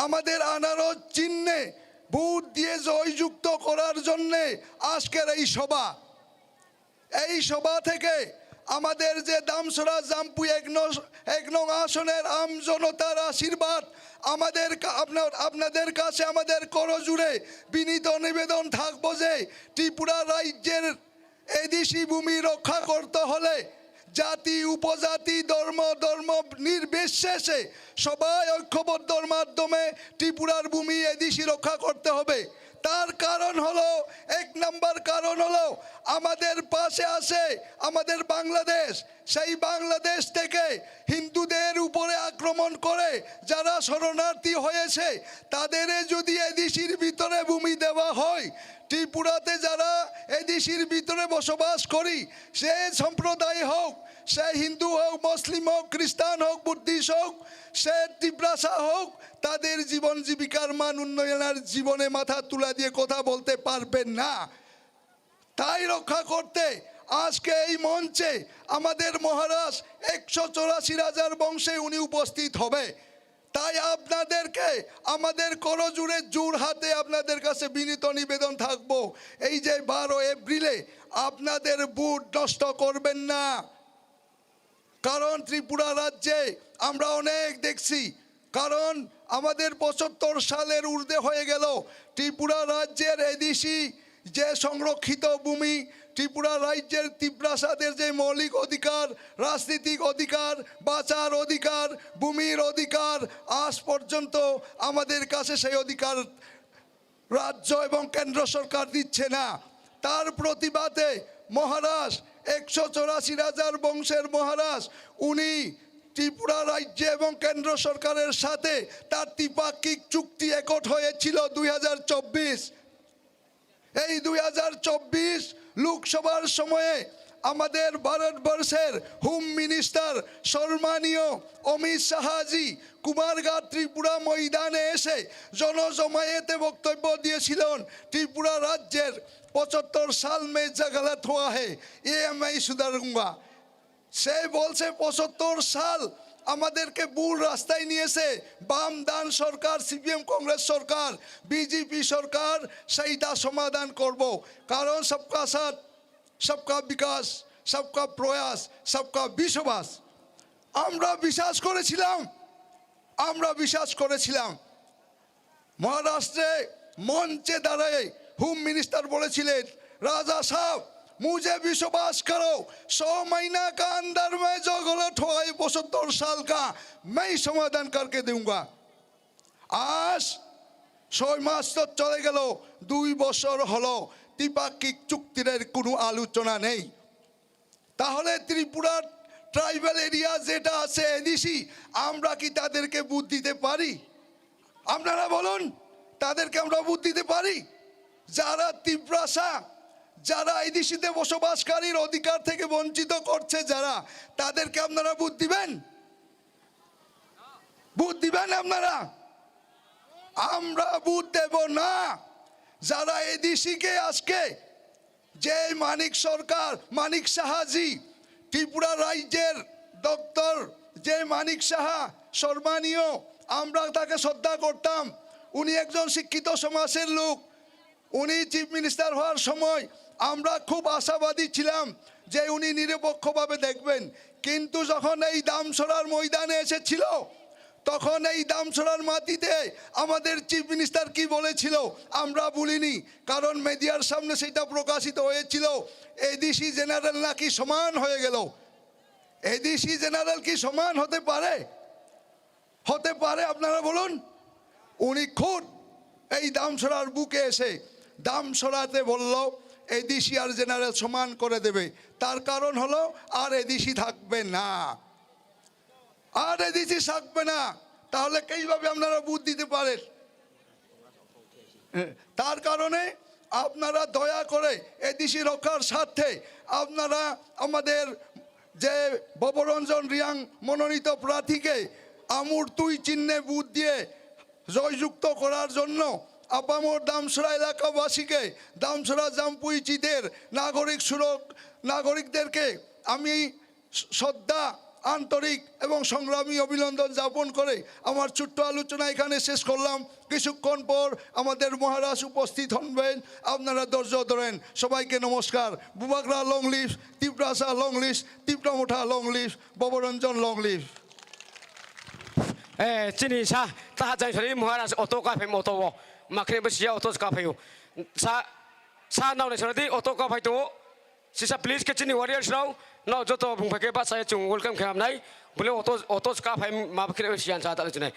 আমাদের আনারস চিহ্নে ভোট দিয়ে জয়যুক্ত করার জন্যে আজকের এই সভা। এই সভা থেকে আমাদের যে দামসরা জাম্পুই এক নং, এক নং আসনের আম জনতার আশীর্বাদ, আমাদের কা-, আপনার, আপনাদের কাছে আমাদের করজোড়ে বিনীত নিবেদন থাকবো যে ত্রিপুরা রাজ্যের এডিসি ভূমি রক্ষা করতে হলে জাতি, উপজাতি, ধর্ম, ধর্ম নির্বিশেষে সবাই ঐক্যবদ্ধর মাধ্যমে ত্রিপুরার ভূমি এডিসি রক্ষা করতে হবে। তার কারণ হলো, এক নাম্বার কারণ হলো, আমাদের পাশে আছে আমাদের বাংলাদেশ। সেই বাংলাদেশ থেকে হিন্দুদের উপরে আক্রমণ করে যারা শরণার্থী হয়েছে, তাদের যদি এডিসির ভিতরে ভূমি দেওয়া হয়, ত্রিপুরা ত্রিপুরাতে যারা এডিসির ভিতরে বসবাস করি, সে সম্প্রদায় হোক, সে হিন্দু হোক, মুসলিম হোক, খ্রিস্টান হোক, বুদ্ধিস্ট হোক, সে তিপ্রাসা হোক, তাদের জীবন জীবিকার মান উন্নয়নের জীবনে মাথা তুলা দিয়ে কথা বলতে পারবেন না। তাই রক্ষা করতে আজকে এই মঞ্চে আমাদের মহারাজ একশো চৌরাশি রাজার বংশে উনি উপস্থিত হবে। তাই আপনাদেরকে আমাদের করজোড়ে জোড় হাতে আপনাদের কাছে বিনীত নিবেদন থাকবো, এই যে বারো এপ্রিলে আপনাদের ভোট নষ্ট করবেন না। কারণ ত্রিপুরা রাজ্যে আমরা অনেক দেখছি, কারণ আমাদের পঁচাত্তর সালের ঊর্ধ্বে হয়ে গেল। ত্রিপুরা রাজ্যের এডিসি যে সংরক্ষিত ভূমি, ত্রিপুরা রাজ্যের তিপ্রাসাদের যে মৌলিক অধিকার, রাজনৈতিক অধিকার, বাঁচার অধিকার, ভূমির অধিকার, আজ পর্যন্ত আমাদের কাছে সেই অধিকার রাজ্য এবং কেন্দ্র সরকার দিচ্ছে না। তার প্রতিবাদে মহারাজ, একশো চৌরাশি রাজার বংশের মহারাজ, উনি ত্রিপুরা রাজ্য এবং কেন্দ্র সরকারের সাথে তার দ্বিপাক্ষিক চুক্তি অ্যাকর্ড হয়েছিল দুই হাজার চব্বিশ। এই দুই হাজার চব্বিশ লোকসভার সময়ে আমাদের ভারতবর্ষের হোম মিনিস্টার সম্মানীয় অমিত শাহজি কুমারঘাট ত্রিপুরা ময়দানে এসে জনজমায়েতে বক্তব্য দিয়েছিলেন, ত্রিপুরা রাজ্যের পঁচাত্তর সাল মে যা গলত হুয়া হে, এ আমি সুধারুঙ্গা। সে বলছে পঁচাত্তর সাল আমাদেরকে ভুল রাস্তায় নিয়েছে বাম ডান সরকার, সিপিএম কংগ্রেস সরকার, বিজেপি সরকার, সেইটা সমাধান করব। কারণ সবকা সাথ, সবকা বিকাশ, সবকা প্রয়াস, সবকা বিশ্বাস। আমরা বিশ্বাস করেছিলাম, আমরা বিশ্বাস করেছিলাম। মহারাষ্ট্রে মঞ্চে দাঁড়ায় হোম মিনিস্টার বলেছিলেন, রাজা সাহেব, মুঝে বিশ্বাস করো, সৌ মহিনা কা আন্দার মে জো গলত হুয়া হে পঁচাত্তর সাল কা, মে সমাধান করকে দুঙ্গা। আজ ছয় মাস তো চলে গেল, দুই বছর হলো, দ্বিপাক্ষিক চুক্তির কোনো আলোচনা নেই। তাহলে ত্রিপুরার ট্রাইবাল এরিয়া যেটা আছে এডিসি, আমরা কি তাদেরকে ভোট দিতে পারি? আপনারা বলুন, তাদেরকে আমরা ভোট দিতে পারি? যারা তিপ্রাসা, যারা এডিসিতে বসবাসকারীর অধিকার থেকে বঞ্চিত করছে যারা, তাদেরকে আপনারা ভোট দিবেন? ভোট দিবেন আপনারা? আমরা ভোট দেব না। যারা এডিসিকে আজকে যে মানিক সরকার, মানিক সাহাজি, ত্রিপুরা রাজ্যের ডক্টর যে মানিক সাহা সম্মানীয়, আমরা তাকে শ্রদ্ধা করতাম। উনি একজন শিক্ষিত সমাজের লোক। উনি চিফ মিনিস্টার হওয়ার সময় আমরা খুব আশাবাদী ছিলাম যে উনি নিরপেক্ষভাবে দেখবেন, কিন্তু যখন এই দামছড়ার ময়দানে এসেছিল, তখন এই দামছড়ার মাটিতে আমাদের চিফ মিনিস্টার কি বলেছিল আমরা ভুলিনি, কারণ মিডিয়ার সামনে সেটা প্রকাশিত হয়েছিল। এডিসি জেনারেল নাকি সমান হয়ে গেল। এডিসি জেনারেল কি সমান হতে পারে? হতে পারে? আপনারা বলুন। উনি খুদ এই দামছড়ার বুকে এসে দামছড়াতে বলল, এডিসি আর জেনারেল সমান করে দেবে। তার কারণ হলো আর এডিসি থাকবে না, আর এডিসি থাকবে না। তাহলে কিভাবে আপনারা ভোট দিতে পারেন? তার কারণে আপনারা দয়া করে এডিসি রক্ষার স্বার্থে আপনারা আমাদের যে ভবরঞ্জন রিয়াং মনোনীত প্রার্থীকে আমুর তুই চিহ্নে ভোট দিয়ে জয়যুক্ত করার জন্য আপামর দামছড়া এলাকাবাসীকে, দামছড়া জামপুই চিতের নাগরিক সুরক, নাগরিকদেরকে আমি শ্রদ্ধা, আন্তরিক এবং সংগ্রামী অভিনন্দন যাপন করে আমার ছোট্ট আলোচনা এখানে শেষ করলাম। কিছুক্ষণ পর আমাদের মহারাজ উপস্থিত হবেন, আপনারা ধৈর্য ধরেন। সবাইকে নমস্কার। বুবাগ্রা long live, Tiprasa long live, তিপ্রামোঠা long live, Bhabaranjan long live. Eh, chini sa, taha jai sari Maharaj auto ka phai auto wo. Makre besi auto ka phai. Sa, sa nau ne sari auto ka phai to. Sisa please ke chini warriors rao, nao joto bung phai khe bachai chung welcome khe hamnai. Bole auto, auto ka phai ma khe siyan sa ta chini.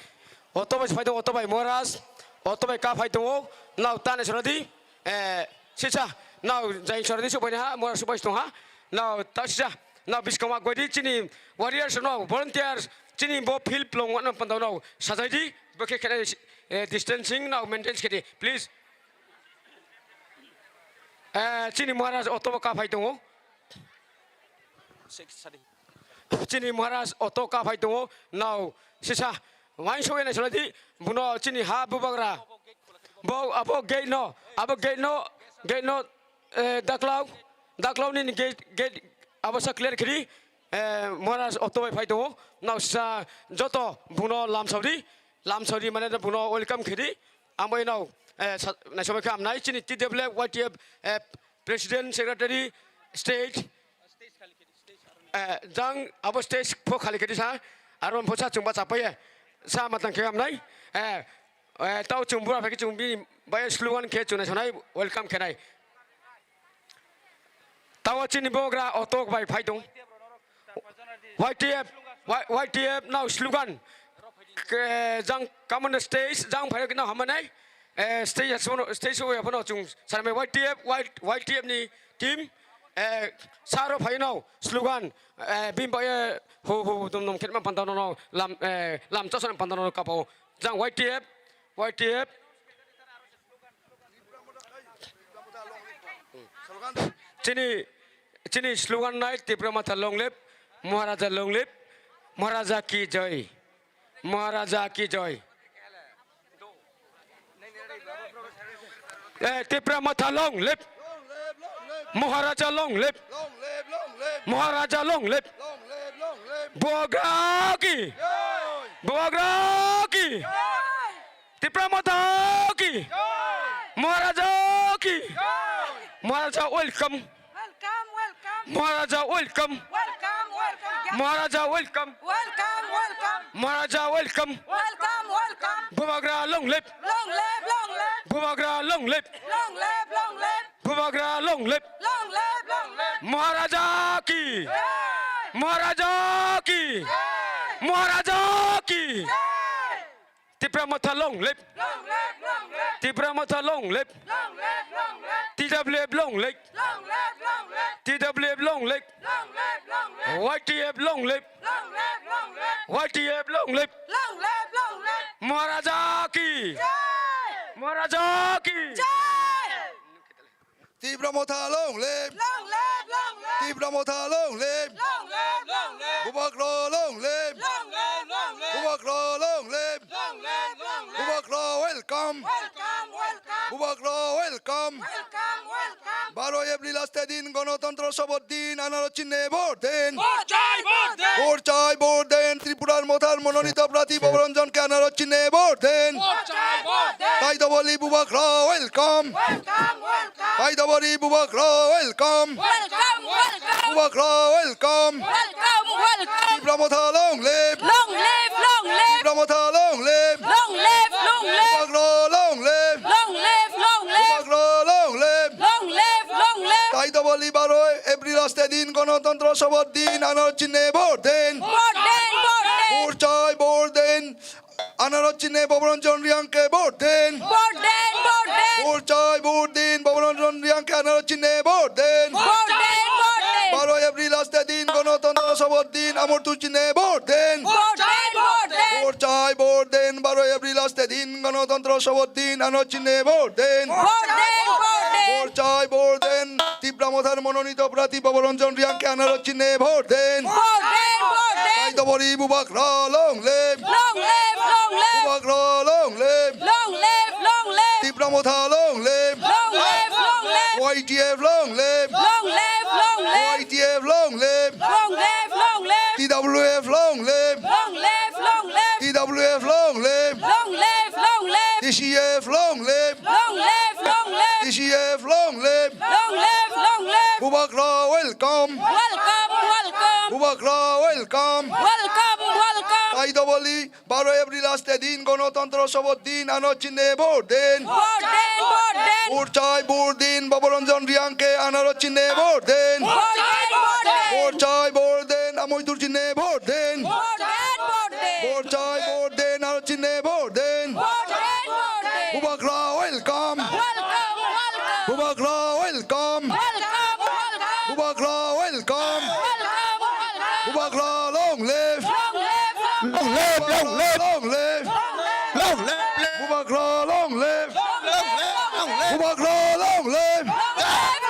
Auto bai phai to, auto bai Maharaj, auto bai ka phai to. Nao ta ne sari, eh, sisa, nao jai sari su bai ha, Maharaj su bai tong ha. Nao ta sisa, nao biskang ma goi di chini warriors nao volunteers chini bo field long wan panda nao sajai di, bo khe khe, eh, distancing nao maintain khe di, please. Eh, chini Maharaj auto bo kaphai tongo. Chini Maharaj auto kaphai tongo. Nao sisa wain sogwi nai salai di. Buno chini ha bubagra. Bo abo gate no, abo gate no, gate no, eh, daklao, daklao nini gate, gate abo sa clear khiri. Eh, Maharaj auto bai phai tongo. Nao sisa joto buno lamsao di. Lamsao di mane buno welcome khiri. Ang bai nao, eh, sa-, naisabai khe amnai chini T W F Y T F, eh, President, Secretary, State, eh, jang abo stage pho khali khedi sa, aro pho sa chwngba chapai ye. Sa matang khe amnai, eh, eh, tao chwng bura phai khe chwng bini bai slogan khe chwng nai sanai welcome khenai. Tao chini bogra auto bai phai tong. Y T F, Y-, Y T F nao slogan. Ke jang common stage jang phai khe nao hamanai. Eh, stage, stage o ya phano chwng sanai Y T F, Y-, Y T F ni team, eh, saro phai nao slogan, eh, bini bai, eh, ho, ho, ho, dum, dum, khetma panda no, no, lam, eh, lam chasa panda no, no, kapo. Jang Y T F, Y T F. Chini, chini slogan nai Tipra Motha long live, Maharaja long live, Maharaja ki jai. Maharaja ki jai. Eh, Tipra Motha long live. Maharaja long live. Maharaja long live. Bubagra ki. Bubagra ki. Tipra Motha ki. Maharaja ki. Maharaja welcome. Welcome, welcome. Maharaja welcome. Welcome, welcome. Maharaja welcome. Welcome, welcome. Maharaja welcome. Welcome, welcome. Bubagra long live. Long live, long live. Bubagra long live. Long live, long live. Bubagra long live. Long live, long live. Maharaja ki. Jai. Maharaja ki. Jai. Maharaja ki. Jai. Tipra Motha long live. Long live, long live. Tipra Motha long live. Long live, long live. T W F long live. Long live, long live. T W F long live. Long live, long live. Y T F long live. Long live, long live. Y T F long live. Long live, long live. Maharaja ki. Jai. Maharaja ki. Jai. Tipra Motha long live! Long live, long live! Tipra Motha long live! Long live, long live! Bubagra long live! Long live, long live! Bubagra long live! Long live, long live! Bubagra welcome! Welcome, welcome! Bubagra welcome! Welcome, welcome! Baro April aste din, Gonotontro Soboth din, anaro chinne vote din! Vote chai, vote din! Vote chai, vote din! Tripura Mothar mononito prarthi Bhabaranjan ke anaro chinne vote din! Vote chai, vote din! Taitoboli Bubagra welcome! Welcome, welcome! Taitoboli Bubagra welcome! Welcome, welcome! Bubagra welcome! Welcome, welcome! Tipra Motha long live! Long live, long live! Tipra Motha long live! Long live, long live! Bubagra long live! Long live, long live! Bubagra long live! Long live, long live! Taitoboli baro April aste din, Gonotontro Soboth din, anaro chinne vote din! Vote din, vote din! Vote chai, vote din! Anaro chinne Bhabaranjan Reang ke vote din. Vote din, vote din. Vote chai, vote din. Bhabaranjan Reang ke anaro chinne vote din. Vote din, vote din. Baro April aste din, Gonotontro Soboth din, amortu chinne vote din. Vote din, vote din. Vote chai, vote din. Baro April aste din, Gonotontro Soboth din, anaro chinne vote din. Vote din, vote din. Vote chai, vote din. Tipra Mothar mononito prarthi Bhabaranjan Reang ke anaro chinne vote din. Vote din, vote din. Taitoboli Bubagra long live. Long live, long live. Bubagra long live. Long live, long live. Tipra Motha long live. Long live, long live. Y T F long live. Long live, long live. Y T F long live. Long live, long live. T W F long live. Long live, long live. T W F long live. Long live, long live. T C F long live. Long live, long live. T C F long live. Long live, long live. Bubagra welcome. Welcome, welcome. Bubagra welcome. Welcome, welcome. Taitoboli baro April aste din, Gonotontro Soboth din, anaro chinne vote din. Vote din, vote din. Vote chai, vote din. Bhabaranjan Reang ke anaro chinne vote din. Vote din, vote din. Vote chai, vote din. Amoitur chinne vote din. Vote din, vote din. Vote chai, vote din. Anaro chinne vote din. Vote din, vote din. Bubagra welcome. Welcome, welcome. Bubagra welcome. Welcome, welcome. Bubagra welcome. Welcome, welcome. Bubagra long live. Long live, long live. Long live. Long live. Long live, long live. Long live, long live. Bubagra long live. Long live,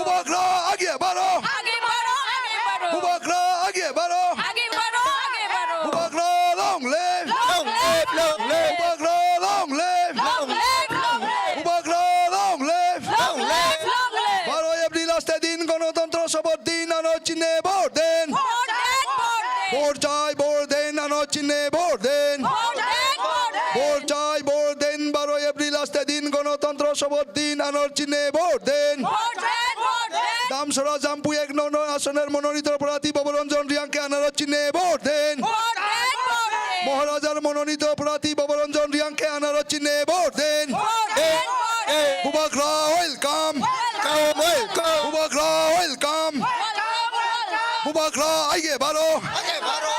Bubagra age baro. Age baro, age baro. Bubagra age baro. Age baro, age baro. Bubagra long live. Long live, long live. Bubagra long live. Long live, long live. Bubagra long live. Long live, long live. Baro April aste din, Ganotontro Soboth Din, ano chine vote den. Vote den, vote den. Vote chai, vote den, ano chine vote den. Vote den, vote den. Vote chai, vote den, baro April aste din, Ganotontro Soboth Din, ano chine vote den. Vote den, vote den. Damsora Jampui ek nong nong asonor mononito prarthi Bhabaranjan Reangke anaro chine vote den. Vote den, vote den. Maharajar mononito prarthi Bhabaranjan Reangke anaro chine vote den. Vote den, vote den. Bubagra welcome. Welcome, welcome. Bubagra welcome. Welcome, welcome. Bubagra age baro. Age baro.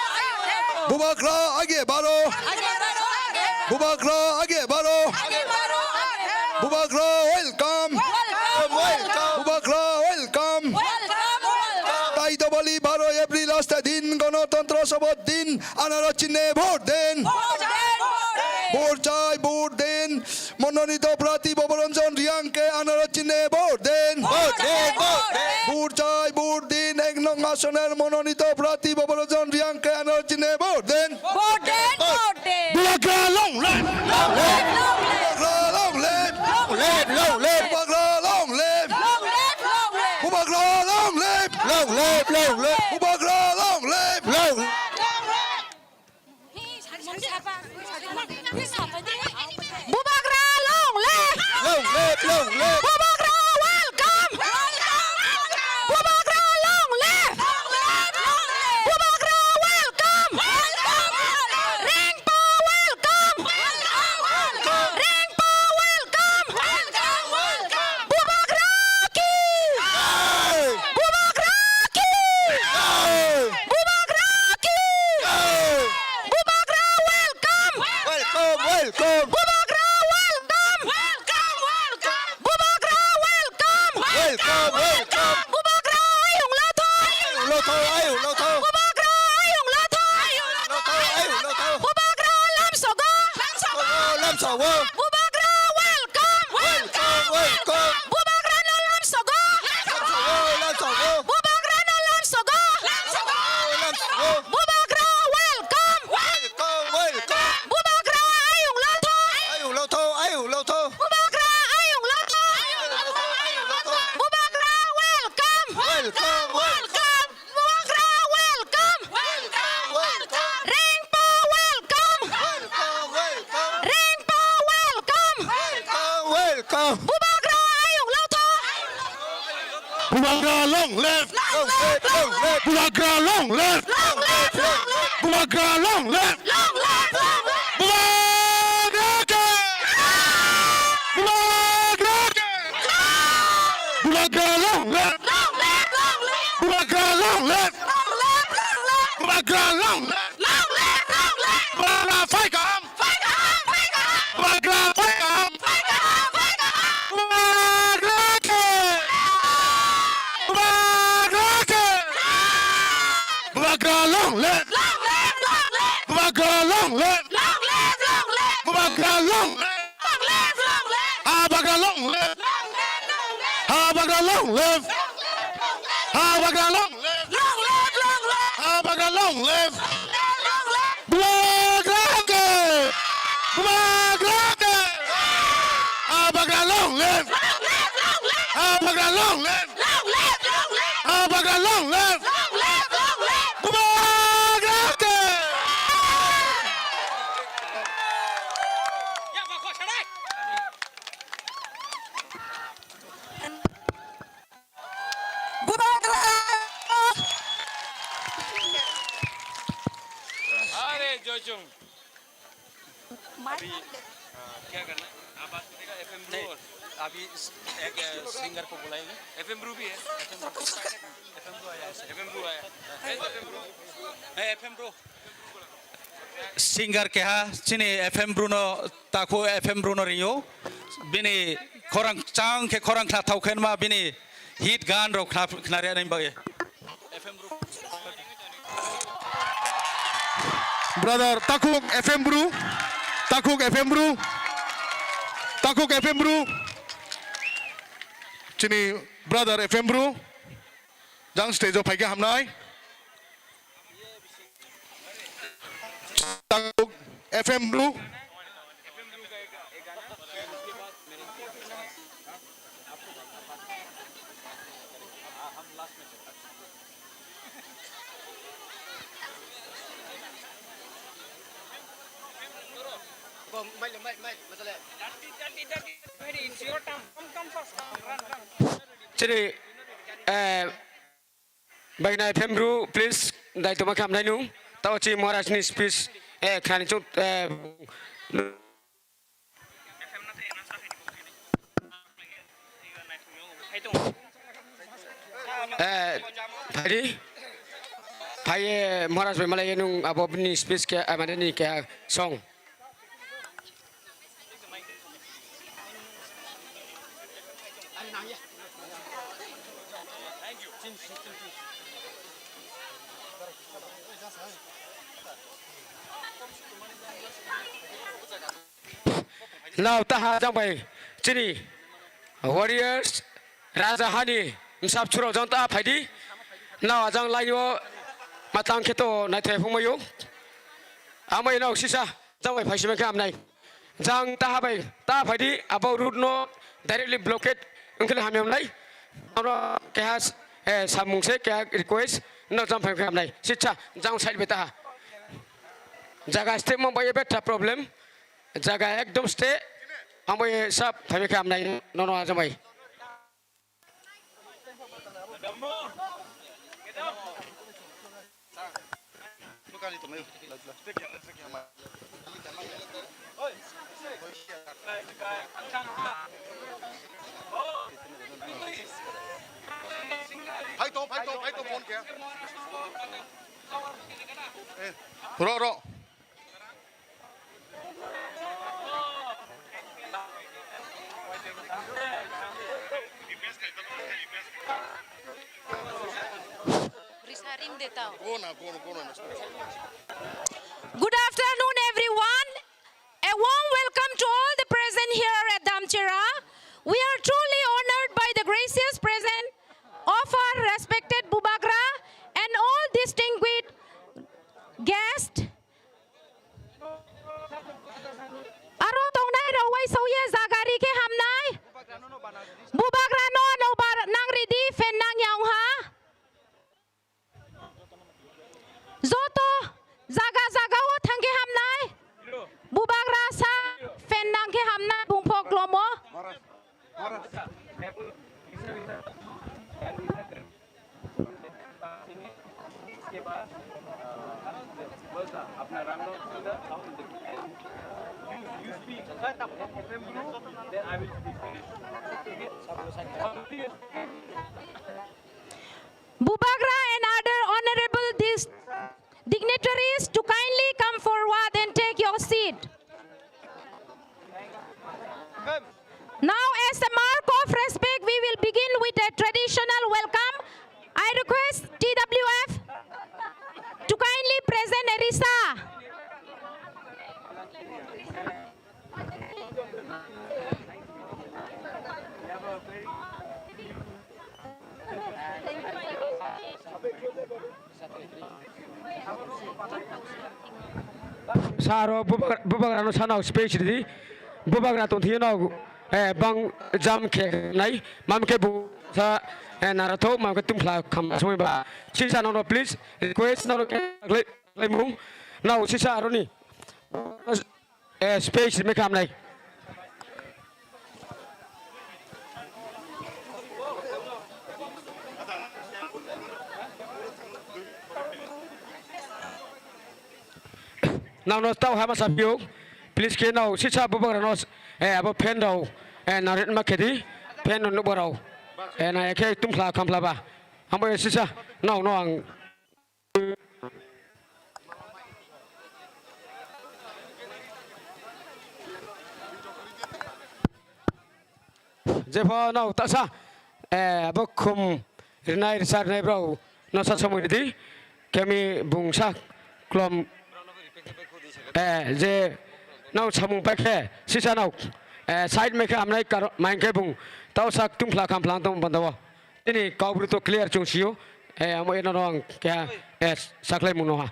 Bubagra age baro. Age baro, age baro. Bubagra age baro. Age baro, age baro. Bubagra welcome. Welcome, welcome. Bubagra welcome. Welcome, welcome. Tai dobali baro April aste din, Ganotontro Soboth Din, anaro chine vote den. Vote den, vote den. Vote chai, vote den. Mononito prarthi Bhabaranjan Reangke anaro chine vote den. Vote den, vote den. Vote chai, vote den. Ek nong asonor mononito prarthi Bhabaranjan Reangke anaro chine vote den. Vote den, vote den. Bubagra long live. Long live, long live. Bubagra long live. Long live, long live. Bubagra long live. Long live, long live. Bubagra long live. Long live, long live. Bubagra long live. Long live. Bubagra long live! Long live, long live! Bubagra welcome! Bubagra long live! Bubagra welcome! Rengpa welcome! Rengpa welcome! Bubagra ki! Jai! Bubagra ki! Jai! Bubagra ki! Jai! Bubagra welcome! Welcome, welcome! Bubagra welcome! Welcome, welcome! Bubagra welcome! Welcome, welcome! Bubagra ayung lotho! Ayung lotho, ayung lotho! Bubagra ayung lotho! Ayung lotho, ayung lotho! Bubagra lamsogo! Lamsogo, lamsogo! Bubagra welcome! Welcome, welcome! Bubagra no lamsogo! Lamsogo, lamsogo! Bubagra no lamsogo! Lamsogo, lamsogo! Bubagra welcome! Welcome, welcome! Bubagra ayung lotho! Ayung lotho, ayung lotho! Bubagra ayung lotho! Ayung lotho, ayung lotho! Bubagra welcome! Welcome, welcome! Bubagra welcome! Welcome, welcome! Rengpa welcome! Welcome, welcome! Rengpa welcome! Welcome, welcome! Bubagra ayung lotho! Bubagra long live! Long live, long live! Bubagra long live! Long live, long live! Bubagra long live! Long live, long live! Bubagra ke! Bubagra ke! Bubagra long live! Long live, long live! Bubagra long live! Long live, long live! Bubagra long live! Long live, long live! Bubagra phaikam! Phaikam, phaikam! Bubagra phaikam! Phaikam, phaikam! Bubagra ke! Bubagra ke! Bubagra long live! Long live, long live! Bubagra long live! Long live, long live! Bubagra long live! Long live, long live! Habagra long live! Long live, long live! Habagra long live! Long live, long live! Habagra long live! Long live, long live! Habagra long live! Long live, long live! Bubagra ke! Bubagra ke! Habagra long live! Long live, long live! Habagra long live! Long live, long live! Habagra long live! Long live, long live! Bubagra ke! Bubagra! अरे जोचुंग। अभी, अ, क्या करना है? आप बात करेगा FM Bru नहीं, और अभी स-, एक, अ, सिंगर को बुलाएंगे। एफएम ब्रू भी है। एफएम ब्रू आया है। एफएम ब्रू आया है। FM Bru. Singer keha chini F M Bru no takhuk F M Bru no ringo. Bini khorang chang khe khorang khna thau khenma bini hit gan rok khna, khna ri ani bagwi. Brother, takhuk F M Bru, takhuk F M Bru, takhuk F M Bru. Chini Brother F M Bru, jang stage o phaikhe hamnai. F M Bru. Chini, eh, Baina F M Bru, please, dai toma khamnai nung. Tao chi Maharaj ni speech, eh, khani chung, eh, Eh, phaidi. Phaiye Maharaj bai malaiye nung abo bini speech khe, eh, mane ni khe song. Nao taha jang bai chini warriors raja hani msap churo jang ta phaidi. Nao ajang laio matang kheto naithai phungmayo. Amai nao sisa jang bai phaisima khe amnai. Jang taha bai ta phaidi abo route no directly blockade wngkhele hamyam nai. Oro keha, eh, samung se keha request no jang phai khe amnai. Sisa jang side bai taha. Jaga step mo bai betha problem. Jaga ekdom ste. Ang bai sap phaimikha amnai nono ajamai. Phai to, phai to, phai to, phone khe. Eh, ro, ro. Risaring de tao. Go na, go na, go na. Good afternoon, everyone. A warm welcome to all the present here at Damchera. We are truly honored by the gracious presence of our respected Bubagra and all distinguished guests. Aro tongnai rok uaisukya jaga rikhe hamnai. Bubagra no nobar nang ridi, fan nang ya wngha. Joto jaga jaga o thangkhe hamnai. Bubagra sa fan nangkhe hamnai bungphok lomo. Bubagra and other honorable dis-, dignitaries to kindly come forward and take your seat. Now, as a mark of respect, we will begin with a traditional welcome. I request T W F to kindly present a risa. Sa aro bubagra, bubagra no sana space di. Bubagra tong thio no, eh, bang jam khe nai. Mam khe bu sa, eh, narathok, mam khe tum khla kham sumai ba. Sisa no, no, please, request no, no, khe lai, lai mung. No, sisa aro ni. Eh, space me kham nai. Nang no tau hama sapio, please khe no sisa bubagra no, eh, abo fan rao, eh, narit ma khedi, fan no nukba rao, eh, na khe tum khla kham khla ba, amo sisa, no, no ang. Jepho no tasa, eh, abo khum rinai risa rinai bro no sa somoi ridi, kemi bungsa klom, eh, je no samung paikhe sisa no, eh, side maikhe amnai karo main khe bung tau sak tum phla kham phla tong banda o. Chini kok bwrwi to clear chwng sio. Eh, amo eno no ang kya, eh, saklai mung no ha.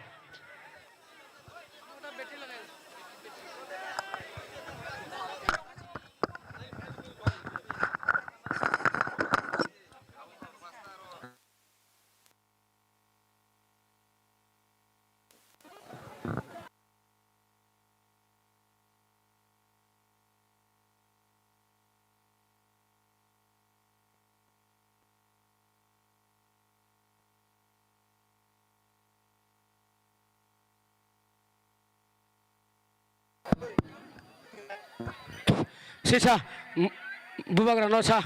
Sisa, m-, bubagra no sa.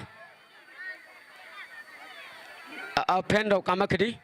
A, a, fan rok kama khidi.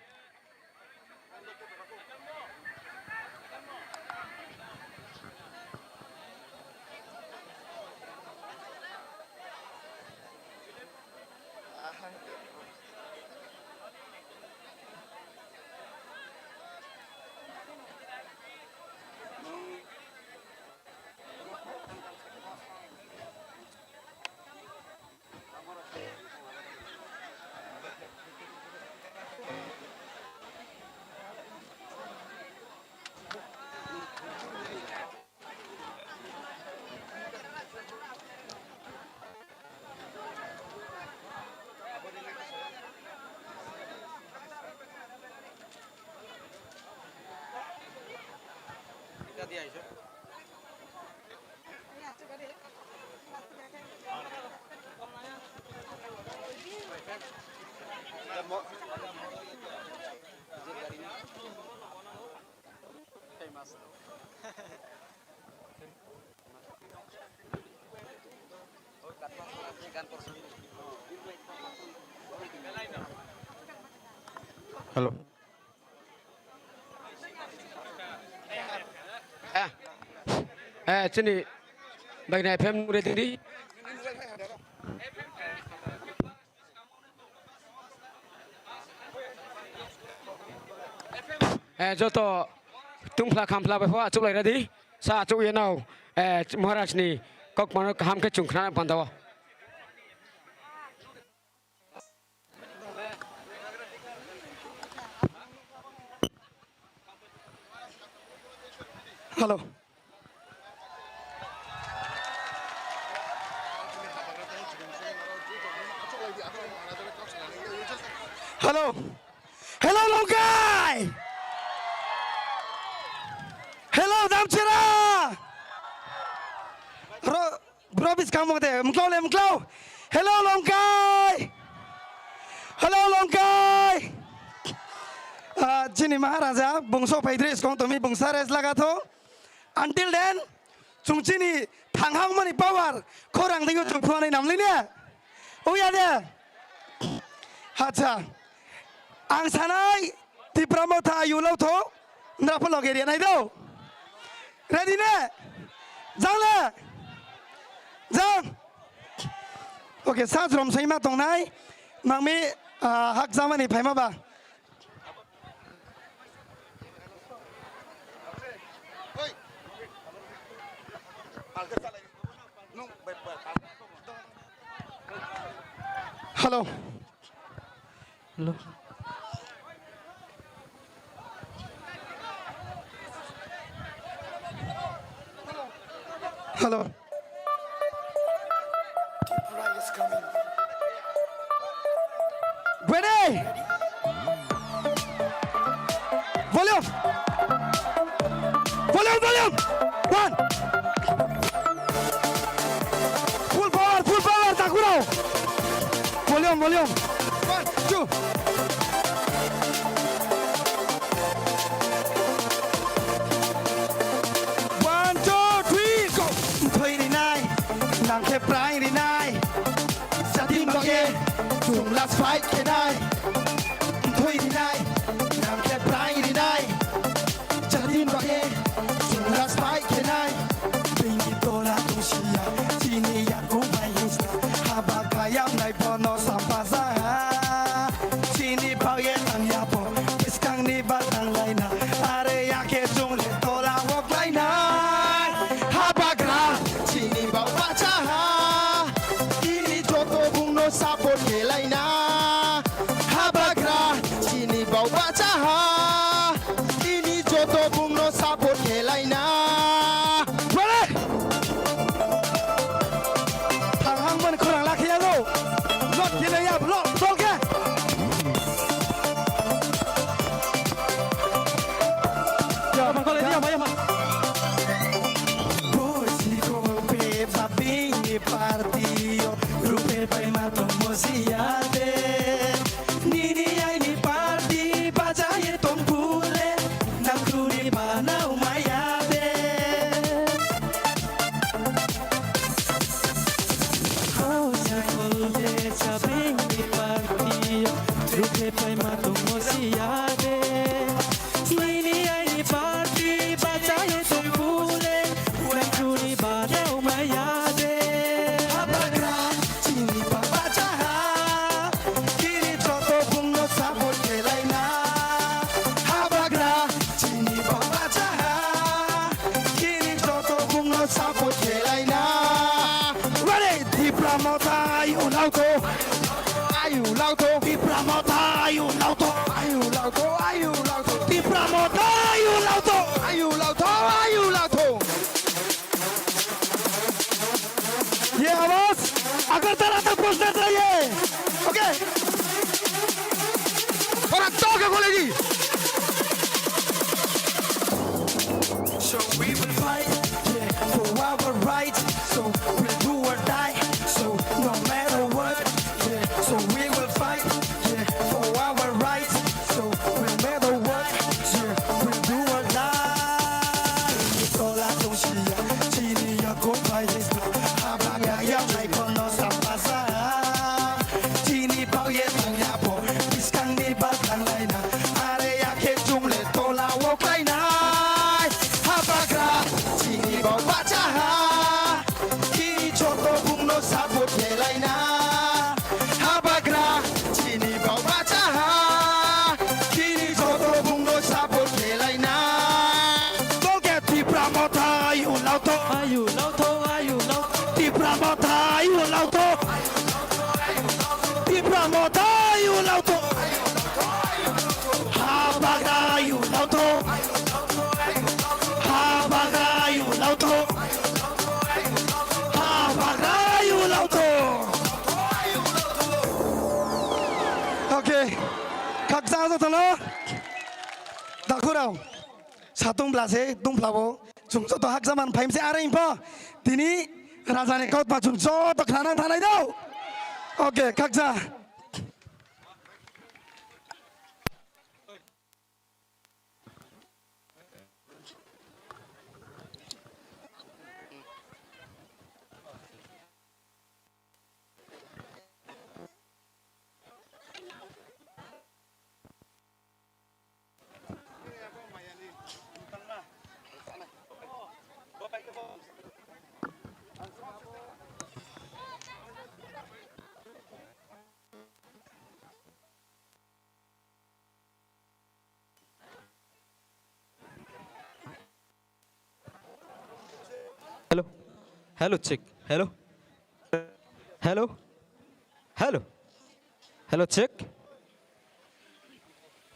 Hello. Eh, eh, chini bagina F M ready di. Eh, joto tungphla khamphla bai pho achuk lai ready. Sa achuk ye nao, eh, Maharaj ni kok mano kaham khe chung khna panda o. Hello. Hello. Hello, Longkai. Hello, Damchara. Ro- Bro, bis kamu de, muklau le, muklau. Hello, Longkai. Hello, Longkai. Ah, chini Maharaja, bungso phaidri skong tomi bungsa res laga tho. Until then, chung chini thanghang mani power, khorang dingyo chung thuani namli ne. Uya de. Acha. Ang sanai, Tipra Motha ayulau tho, nrapho loge ria nai do. Ready ne? Jang le? Jang. Okay, sa jrom saima tongnai. Mangmi, ah, hak jamani phaima ba. Hello. Hello. Hello. Ready? Volume! Volume, volume! One! Full power, full power, Takurao! Volume, volume! One, two! One, two, three, go! Thoi rinai, nang khe prai rinai. Jatin bagwi chwng last fight khenai. Thoi rinai, nang khe prai rinai. Jatin bagwi chwng last fight khenai. Bini tola tongsiya, chini yakung bai hisna. Haba kayam nai bono sampasa. Chini bagwi tangya bo, bwskangni ba tanglaina. Are yakhe chwng le tola o klainai. Habagra, chini ba bachaha. Chini joto bungno support khlaina. Rukhe paima tongmo siya de. Nini aini party bachayo tong bule. Nang chuni barao maya de. Habagra, chini baba chaha. Kini joto bungno support khelaina. Habagra, chini baba chaha. Kini joto bungno support khelaina. Ready? Tipra Motha, ayu lauto. Ayu lauto. Tipra Motha, ayu lauto. Ayu lauto, ayu lauto. Tipra Motha, ayu lauto. Ayu lauto, ayu lauto. ये आवाज अगरतला तक पहुंचना चाहिए। ओके। और अब तो क्या बोलेगी? So we will fight, yeah, for our rights. So we'll do or die. So no matter what, yeah. So we will fight, yeah, for our rights. So no matter what, yeah, we'll do or die. Tola tongsiya, chini ya kon bai his. Habang ya ya nai kono sapasa. Chini pao ye tong ya po, biskang ni ba tang lai na. Are ya ke chung le tola wok lai nai. Habagra, chini baba chaha. Kini joto bungno support khelaina. Habagra, chini baba chaha. Kini joto bungno support khelaina. Tolke Tipra Motha, ayu lauto. Ayu lauto, ayu lauto. Tipra Motha, ayu lauto. Tipra Motha, ayu lauto. Habagra, ayu lauto. Habagra, ayu lauto. Habagra, ayu lauto. Okay. Khaksa jotono. Dakhurao. Satung blase, tung phlabo. Chwng joto hakjaman phaimse are info. Tini rajani kautma chwng joto khnana thanai do. Okay, khaksa. Hello. Hello, check. Hello. Hello. Hello. Hello, check.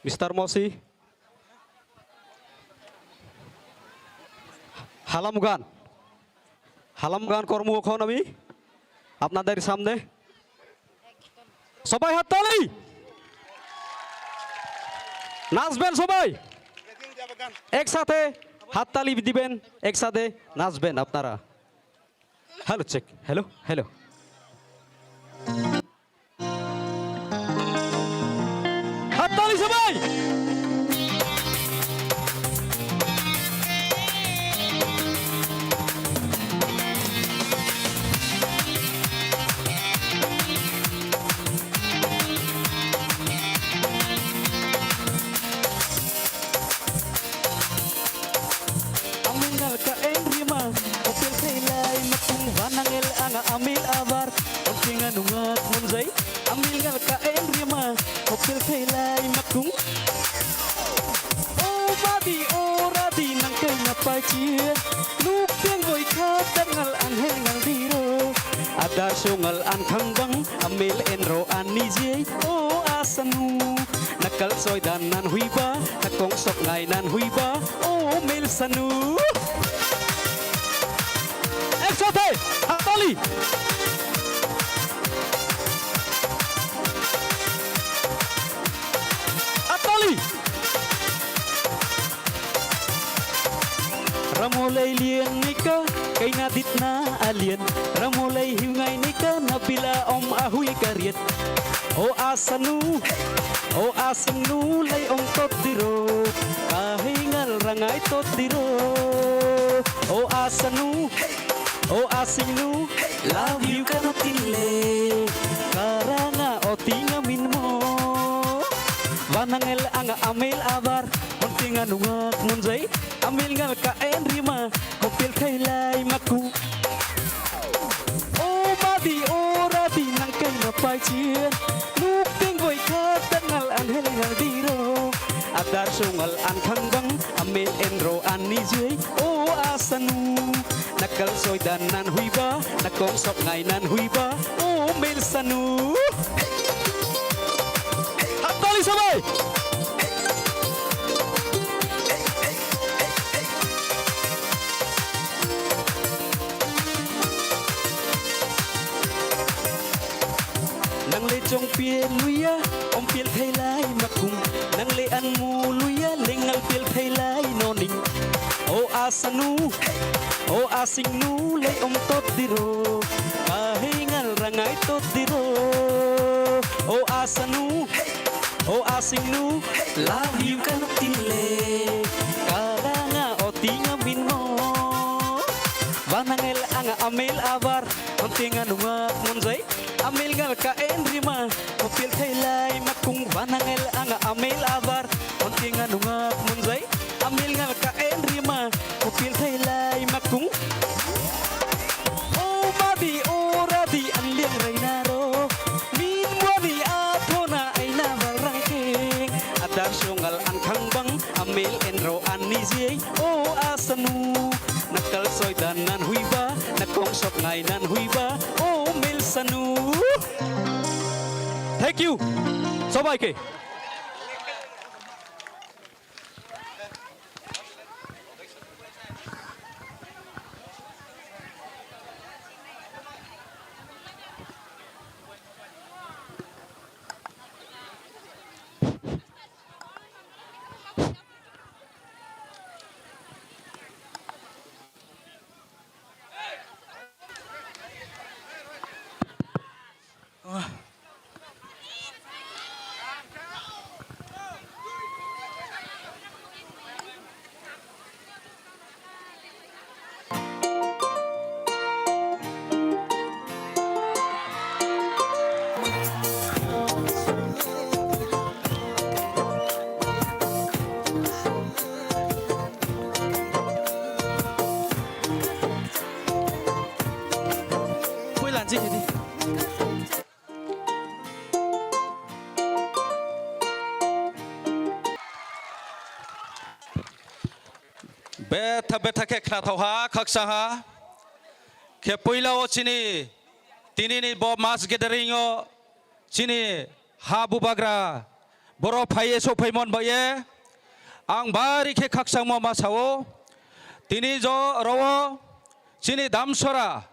Mister Mosi. Halam gan. Halam gan kormo khon ami. আপনাদের সামনে সবাই হাততালি। নাচবেন সবাই। একসাথে হাততালি দিবেন, একসাথে নাচবেন আপনারা। Hello, check. Hello, hello. হাততালি সবাই। Amil ngal ka en rima, opel khailai makung banang el anga amil abar, opting anu ngat munjai. Amil ngal ka en rima, opel khailai makung. O badi, o radi nang kai na pai chie, nuk teng boi kha tak ngal ang hel ngal diro. Adar so ngal ang khang bang, amil en ro ani je, o asanu. Nakal soi dan nan hui ba, nakong sok ngai nan hui ba, o mel sanu. Ek sothe, hatali. Atali. Ramolai lian nika, kaina ditna alian. Ramolai hiwngai nika, nabila om ahui kariat. O asanu, o asanu lai ong tot diro, kahingal rangai tot diro. O asanu, o asinu, love you kano tinle, karanga o tinga minmo. Anangel anga amel abar, honting anungak munjai, amel ngal ka en rima, kopil khailai maku. O badi, o rabi, nang kaina paichi, nuk ting boi kha tangal an hel ngal diro. Adar sungal an khangbang, amel enro an nijai, o asanu. Nakal soidan nan huiba, nakong sok ngai nan huiba, o mel sanu. Hattali sabai. Nangle chong pie luya, om pil thailai makung. Nangle anmu luya, lengal pil thailai noning. O asanu, o asingnu lei om tot diro. Kahingal rangai tot diro. O asanu, o asingnu, love you kan tile. Kalanga o tinga minmo. Banangel anga amel abar, ontinga nunga munjai. Amil ngal ka en rima, kopil thailai makung. Banangel anga amil abar, ontinga nunga munjai. Amil ngal ka en rima, kopil thailai makung. O badi, o radi, anliang rainaro. Min wani athona aina balrang keng. Adar sungal an khangbang, amil enro an nijei. O asanu, nakal soidan nan huiba, nakong sok ngai nan huiba. O mil sanu. Thank you. Sobaike. Puila jik di. Betha betha khe khnathao ha, khaksa ha. Khe puila o chini tini ni bo mass gathering o chini ha bubagra borok phaiye sophaimon baye. Ang bari khe khakchangma ma sao. Tini jo oro o chini Damsora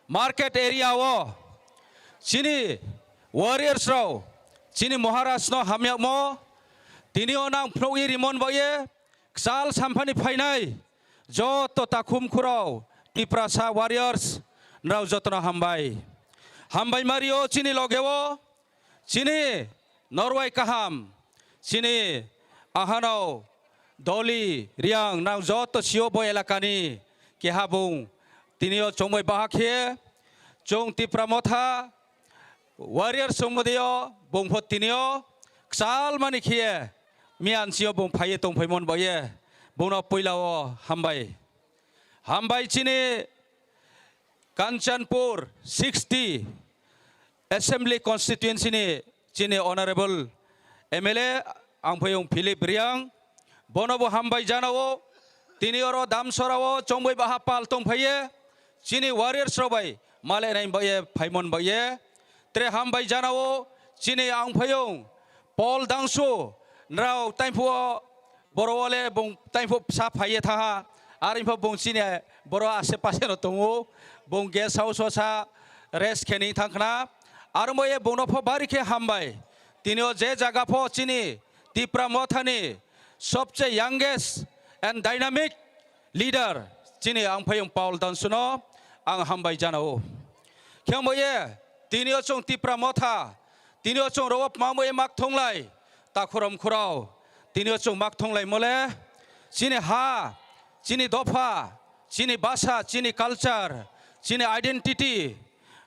market area o chini warriors rao chini Maharaj no hamyakmo tini o nang phunukwi rimon baye. Kwchal samphani phainai joto takhum khurao Tiprasa warriors nrao jotono hambai. Hambai mario chini logeo chini norwai kaham chini ahanao Doli Riang nang joto sio bo elakani keha bung tinio chongbai baha khe chong Tipra Motha warrior songmodeo bungpho tinio kwchal mani khiye miyan sio bung phaiye tongphaimon baye bungno puilao hambai. Hambai chini Kanchanpur sixty Assembly Constituency ni chini Honorable M L A ang phayung Philip Riang, bono bo hambai janao, tini oro Damsora o chongbai baha pal tongphaiye, chini warriors rok bai male nai baye phaimon baye, tre hambai janao, chini ang phayung Paul Dangsu, nrao taiphuo boro ole bung taiphuo sa phaiye thaha, aringpho bung chini boro ase pase no tongo, bung guest house o sa rest kheni thangkhna, aro moye bungno pho bari khe hambai. Tini o je jaga pho chini Tipra Mothani sobche youngest and dynamic leader chini ang phayung Paul Dansuno ang hambai janao. Khe moye tini o chwng Tipra Motha, tini o chwng rogo pma moye mak thonglai, takhuram khurao, tini o chwng mak thonglai mole, chini ha, chini dopha, chini basa, chini culture, chini identity,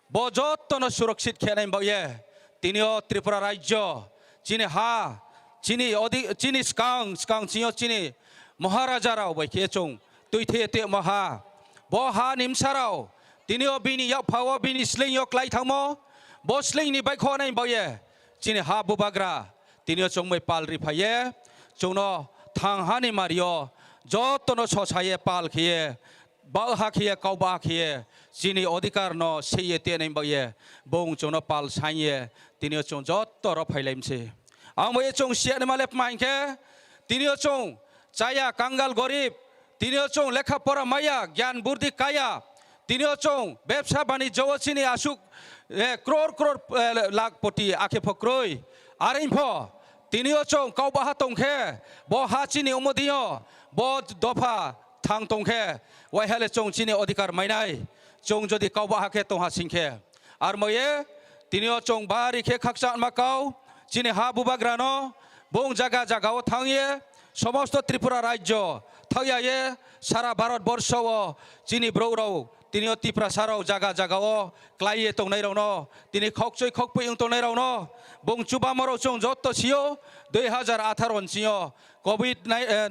bo jottono surakshit khenai baoye, tini o Tripura rajyo, chini ha, chini odi-, chini skang, skang chini, chini Maharaja rao bai khe chwng twi the te ma ha. Bo ha ni bwsa rao tini o bini yak pha o bini sleing o klai thangmo. Bo sleing ni bai kho nai bo ye chini ha bubagra tini o chwng bai pal ri phai ye chwng no thang ha ni mari o joto no sosa ye pal khe ye ba ha khe ye kau ba ha khe ye chini odhikar no se ye te nai bo ye bung chwng no pal sai ye tini o chwng joto ro phai lai mse. Ang bo ye chwng siya ni ma le pma hing khe tini o chwng chaya kangal gorib, tini o chwng lekha pora maya, gyan burdi kaya, tini o chwng bebsa bani jo o chini asuk, eh, crore crore, eh, lakh poti akhe pho kroi. Are pho tini o chwng kau ba ha tong khe bo ha chini omo di o bo dopha thang tong khe wai ha le chwng chini odhikar mai nai. Chwng jodi kau ba ha khe tong ha sing khe ar mo ye tini o chwng bari khe khakchang ma kau chini ha bubagra no bung jaga jaga o thang ye somosto Tripura rajyo thang ya ye sara Bharat borsho o chini borok rao tini o Tiprasa rao jaga jaga o klai ye tongnai rao no tini khokchoi khokpui wng tongnai rao no bung chubamo rao chwng joto si o dui hazar atharo ni sing o covid nai-, eh,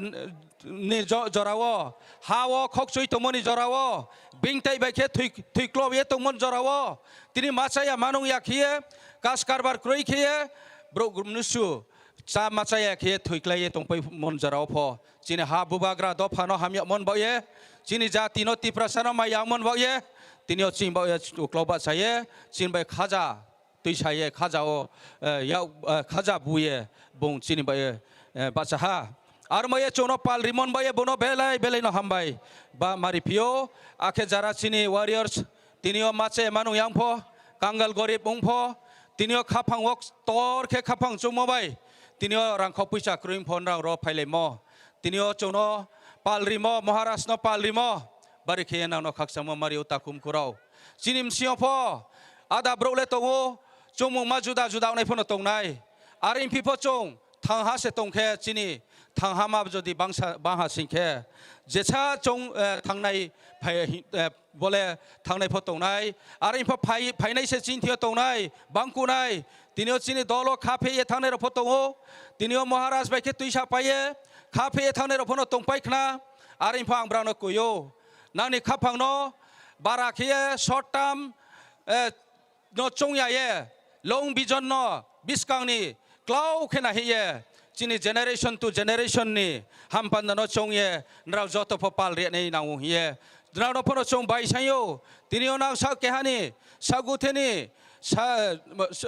ni jo-, jora o ha o khokchoi tongmani jora o bing tai bai khe thwi, thwi klob ye tongmani jora o tini ma chaya ma nung ya khe ye kas karbar kroi khe ye borok mnusu cha ma chaya khe ye thwi klai ye tong pai mon jora o pho chini ha bubagra dopha no hamya mon ba ye chini jati no Tiprasa no maya mon ba ye tini o chini ba ye uklok ba cha ye chini bai khaja twi sa ye khaja o, eh, yak, eh, khaja bu ye bung chini bai ye, eh, bacha ha. Ar mo ye chwng no pal rimon bai ye bono belai belai no hambai ba mari phio akhe jara chini warriors tini o ma che ma nung yang pho kangal gorib wng pho tini o khaphang o tor khe khaphang chwngmo bai tini o rang khok puisa kwrwi pho nrang ro phai lai mo. Tini o chwngno pal rimo, Maharaj no pal rimo, bari khe nang no khakchangma mari o takhum khurao. Chini bsing o pho ada borok le tongo, chumung ma juda juda wngnai phano tongnai. Are wngphi pho chwng thang ha se tong khe chini thang ha ma jodi bangsa, bang ha sing khe jesa chwng, eh, thangnai phai, eh, bole thangnai pho tongnai, are wngpha phai-, phainai se chini thio tongnai, bangkunai, tini o chini dolo kha phe ye thangnai rok pho tongo, tini o Maharaj bai khe twi sa pai ye kha phe ye thangnai rok pho no tong pai khna, are wngpha ang brao no koi o. Nang ni khaphang no bara khe ye short term, eh, no chong ya ye, long vision no bwskang ni klau khe na hi ye, chini generation to generation ni hampanda no chong ye, nrao joto pho pal ri nai nang o hi ye. Nrao no pho no chong bai sai o, tini o nang sa keha ni, sa guthe ni, sa,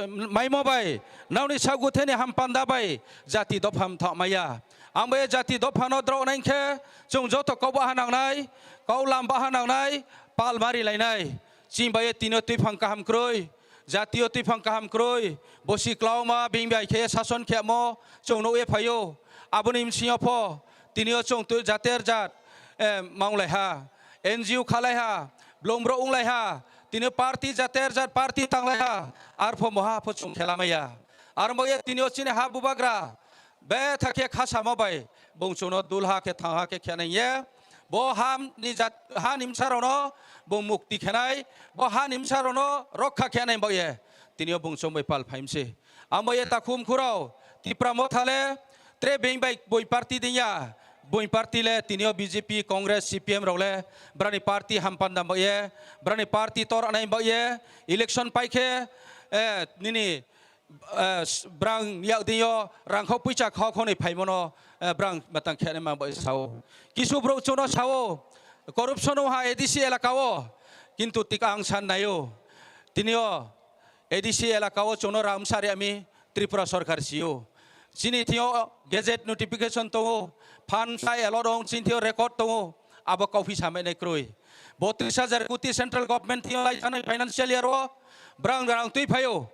maimo bai, nrao ni sa guthe ni hampanda bai, jati dopha mtha maya. Ang bai jati dopha no drao nai khe, chwng joto kau baha nang nai, kau lam baha nang nai, pal mari lai nai. Chini bai ye tini o twi phang kaham kroi, jati o twi phang kaham kroi, bosi klauma bini bai khe sason khe mo chwng nuk ye phai o. Aboni bsing o pho tini o chwng twi jater jat, eh, mang lai ha, N G O kha lai ha, blong bro wng lai ha, tini o party jater jat party tang lai ha, ar pho moha pho chwng khela maya. Ar mo ye tini o chini ha bubagra, betha khe kha samo bai bung chwng no dul ha khe thang ha khe khe nai ye. Bo ha ni jat-, ha ni bsa rok no bo mukti khenai, bo ha ni bsa rok no rokha khenai bo ye. Tini o bung chwng bai pal phai mse. Amo ye takhum khurao, Tipra Motha le tre beng bai boi party ding ya. Boi party le tini o B J P, Congress, C P M rok le brani party hampanda bo ye, brani party tor anai bo ye. Election pai khe, eh, nini eh, s-, brang yak ding yo rangkhok puisa khok hwnwi phaimano, eh, brang matang khe ma bai sao. Kisu borok chwngno sao, corruption o ha A D C elaka o, kintu tik ang san naio. Tini o A D C elaka o chwngno rang msa riyami Tripura sorkar sio. Chini thio gazette notification tongo, phan sa elot ong chini thio record tongo, abo kauphi samai nai kroi. Botris hajar koti central government thio lai thanai financial year o brang rang twi phaio.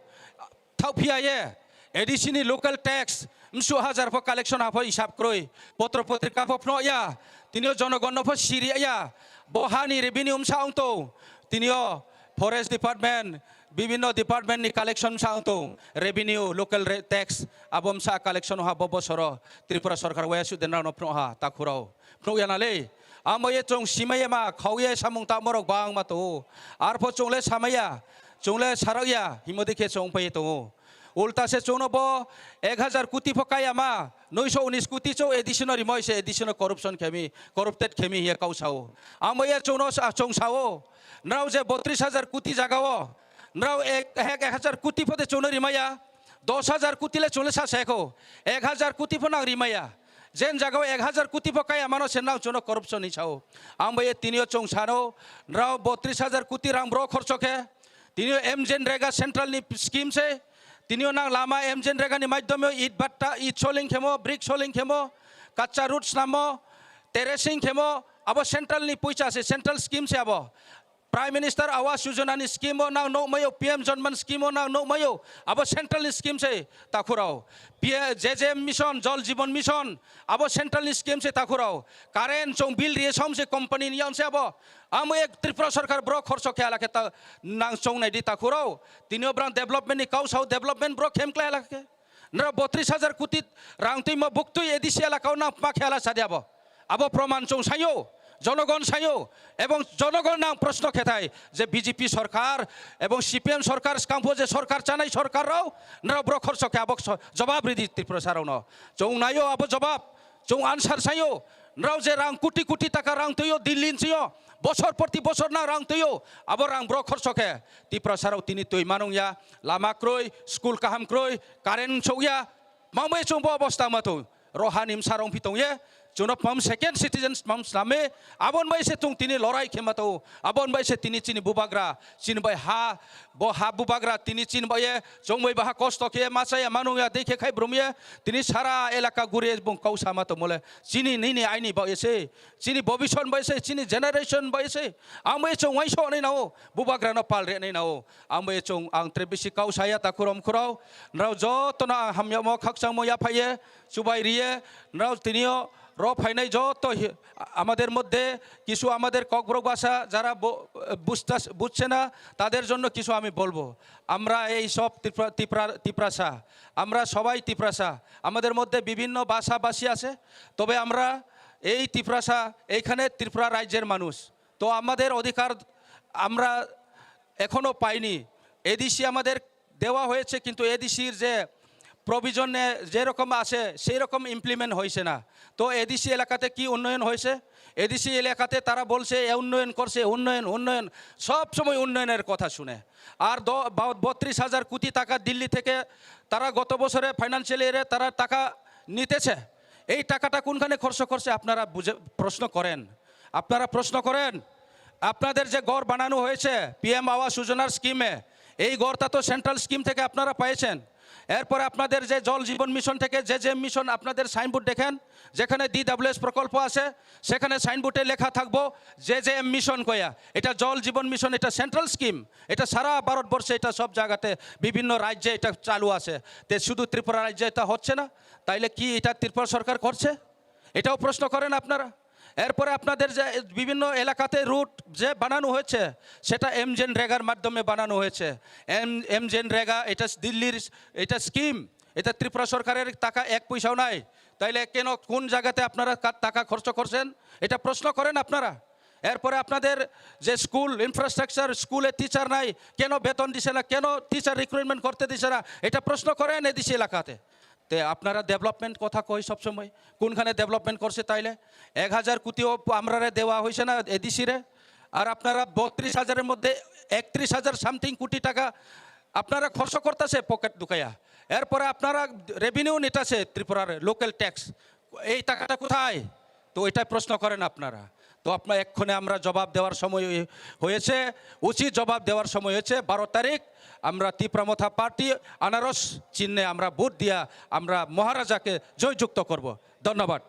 Thao phiya ye, A D C ni local tax, msu hajar pho collection ha pho hisab kroi, potro potrika pho phno ya, tini o jonogon no pho siri ya, bo ha ni revenue msa ong tong, tini o forest department, bibinno department ni collection msa ong tong, revenue, local re-, tax, abo msa collection ha bo bosoro Tripura sorkar waya su den rao no phno ha, takhurao. Phunukya na le. Amo ye chwng simaya ma, khauya samung tamo rok bangma tongo. Arpho chwng le samaya, chwng le sarakya, himodi khe chwng pai tongo. Ulta se chwngno bo ek hazar koti pho kaya ma, noisho unis koti chwng A D C no rimoi se A D C no corruption khemi, corrupted khemi hiya kau sao. Amo ya chwngno sa-, chwng sao. Nrao je botris hazar koti jagao, nrao ek, ek, ek hazar koti pho de chwngno rimaya, dos hazar koti le chwngno sa sekho, ek hazar koti pho nang rimaya. Jen jagao ek hazar koti pho kaya mano se nang chwngno corruption ni sao. Amo ye tinio chwng sano, nrao botris hazar koti rang bro khorcho khe, tinio M G N Rega central ni scheme se, tinio nang lama M G N Rega ni maidhyome it batta, it soling khemo, brick soling khemo, kacha road snamo, terracing khemo, abo central ni poicha se, central scheme se abo. Prime Minister Awas Yojana ni scheme o nang nokmayo, P M Janman scheme o nang nokmayo, abo central ni scheme se takhurao. P-, J J M mission, Jal Jeevan mission, abo central ni scheme se takhurao. Current chwng bill riye som se company ni yawn se abo. Amo ek Tripura sarkar bro khorso khe ala khe ta nang chwng nai di takhurao. Tinio brang development ni kau sao development bro khem klai ala khe. Nrao botris hazar koti rang twi ma buktwi A D C elakao nang ma khe ala sadi abo. Abo proman chwng sayo, jonogon sayo, ebong jonogon nang proshno khe thai je B J P sarkar ebong C P M sarkar skangpho je sarkar chanai sarkar rao nrao bro khorso khe abo so-, jobab ridi Tripura sarao no. Chwng nayo abo jobab. Chwng answer sayo, nrao je rang koti koti taka rang twiyo, Delhi ni sio, bosor proti bosor nang rang twiyo, abo rang bro khorso khe, Tiprasa rao tini twi manung ya, lama kroi, school kaham kroi, current sok ya, mamai chwng bo obostha ma tong, roha ni bsa rong phi tong ye, chwngno mam second citizens mam slame, abon bai se chwng tini lorai khe ma tong, abon bai se tini chini bubagra, chini bai ha, Bo ha bubagra tini chini bai ye, chongbai baha kosto khe, machaya manung ya, dei khe khai brum ye, tini sara elaka guri bung kau sama tongmole. Chini nini aini bai se, chini bobison bai se, chini generation bai se. Ang bai chong wai so nai nao, bubagra no pal re nai nao. Ang bai chong ang tre bisi kau saya ta khurom khurao. Nrao joto no ang hamya mo khakchang mo ya phai ye, chubai ri ye, nrao tini o ro phainai joto hi-, আমাদের মধ্যে কিছু আমাদের ককবরক ভাষা যারা ব-, বুঝতা-, বুঝছে না, তাদের জন্য কিছু আমি বলবো। আমরা এই সব তিপ্রা-, তিপ্রা-, তিপ্রাসা, আমরা সবাই তিপ্রাসা। আমাদের মধ্যে বিভিন্ন ভাষাভাষী আছে, তবে আমরা এই তিপ্রাসা, এইখানে ত্রিপুরা রাজ্যের মানুষ। তো আমাদের অধিকার আমরা এখনো পাইনি। এডিসি আমাদের দেওয়া হয়েছে, কিন্তু এডিসির যে প্রভিজনে যেরকম আছে সেই রকম ইমপ্লিমেন্ট হয়েছে না। তো এডিসি এলাকাতে কি উন্নয়ন হয়েছে? এডিসি এলাকাতে তারা বলছে এ উন্নয়ন করছে, উন্নয়ন, উন্নয়ন, সব সময় উন্নয়নের কথা শুনে। আর দ-, বা-, বত্রিশ হাজার কোটি টাকা দিল্লি থেকে তারা গত বছরে ফাইন্যান্সিয়াল ইয়ারে তারা টাকা নিতেছে। এই টাকাটা কোনখানে খরচ করছে আপনারা বুঝে, প্রশ্ন করেন। আপনারা প্রশ্ন করেন, আপনাদের যে ঘর বানানো হয়েছে পিএম আবাস যোজনার স্কিমে, এই ঘরটা তো সেন্ট্রাল স্কিম থেকে আপনারা পেয়েছেন। এরপরে আপনাদের যে জল জীবন মিশন থেকে যে যে মিশন, আপনাদের সাইনবোর্ড দেখেন, যেখানে ডিডাব্লিউএস প্রকল্প আছে, সেখানে সাইনবোর্ডে লেখা থাকবো যে যে মিশন কয়া। এটা জল জীবন মিশন, এটা সেন্ট্রাল স্কিম, এটা সারা ভারতবর্ষে, এটা সব জায়গাতে, বিভিন্ন রাজ্যে এটা চালু আছে। তে শুধু ত্রিপুরা রাজ্যে এটা হচ্ছে না, তাইলে কি এটা ত্রিপুরা সরকার করছে? এটাও প্রশ্ন করেন আপনারা। এরপরে আপনাদের যে বিভিন্ন এলাকাতে রুট যে বানানো হয়েছে, সেটা এমজেনরেগার মাধ্যমে বানানো হয়েছে। এম, এমজেনরেগা এটা দিল্লির, এটা স্কিম, এটা ত্রিপুরা সরকারের টাকা এক পয়সাও নাই। তাইলে কেন, কোন জায়গাতে আপনারা কা-, টাকা খরচ করছেন, এটা প্রশ্ন করেন আপনারা। এরপরে আপনাদের যে স্কুল ইনফ্রাস্ট্রাকচার, স্কুলে টিচার নাই, কেন বেতন দিছে না, কেন টিচার রিক্রুটমেন্ট করতে দিছে না, এটা প্রশ্ন করেন এডিসি এলাকাতে। তে আপনারা ডেভেলপমেন্ট কথা কই সবসময়, কোনখানে ডেভেলপমেন্ট করছে তাইলে? এক হাজার কোটিও প-, আমরারে দেওয়া হয়েছে না এডিসি রে? আর আপনারা বত্রিশ হাজারের মধ্যে একত্রিশ হাজার সামথিং কোটি টাকা আপনারা খরচ করতেছে পকেট ঢুকাইয়া। এরপরে আপনারা রেভিনিউ নিতেছে ত্রিপুরার লোকাল ট্যাক্স, এই টাকাটা কোথায়? তো এটা প্রশ্ন করেন আপনারা। তো আপনার এক্ষণে আমরা জবাব দেওয়ার সময় হয়ে-, হয়েছে, উচিত জবাব দেওয়ার সময় হয়েছে। বারো তারিখ আমরা তিপ্রা মথা পার্টি আনারস চিহ্নে আমরা ভোট দিয়া আমরা মহারাজাকে জয়যুক্ত করব। ধন্যবাদ।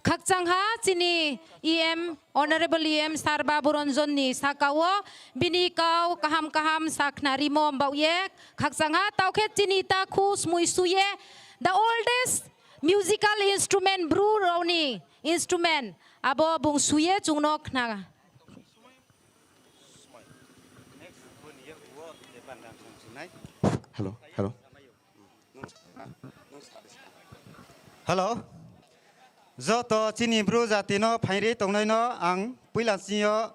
Khakchangha chini E M, Honorable E M Sir Babu Ranjan ni saka o bini kau kaham kaham sakna rimo mbao ye khakchangha, taokhe chini ta khu smui suye the oldest musical instrument, bru rao ni instrument, abo bung suye chungno khna. Hello, hello. Hello. Joto chini bru jati no phainri tongnai no ang puila sini o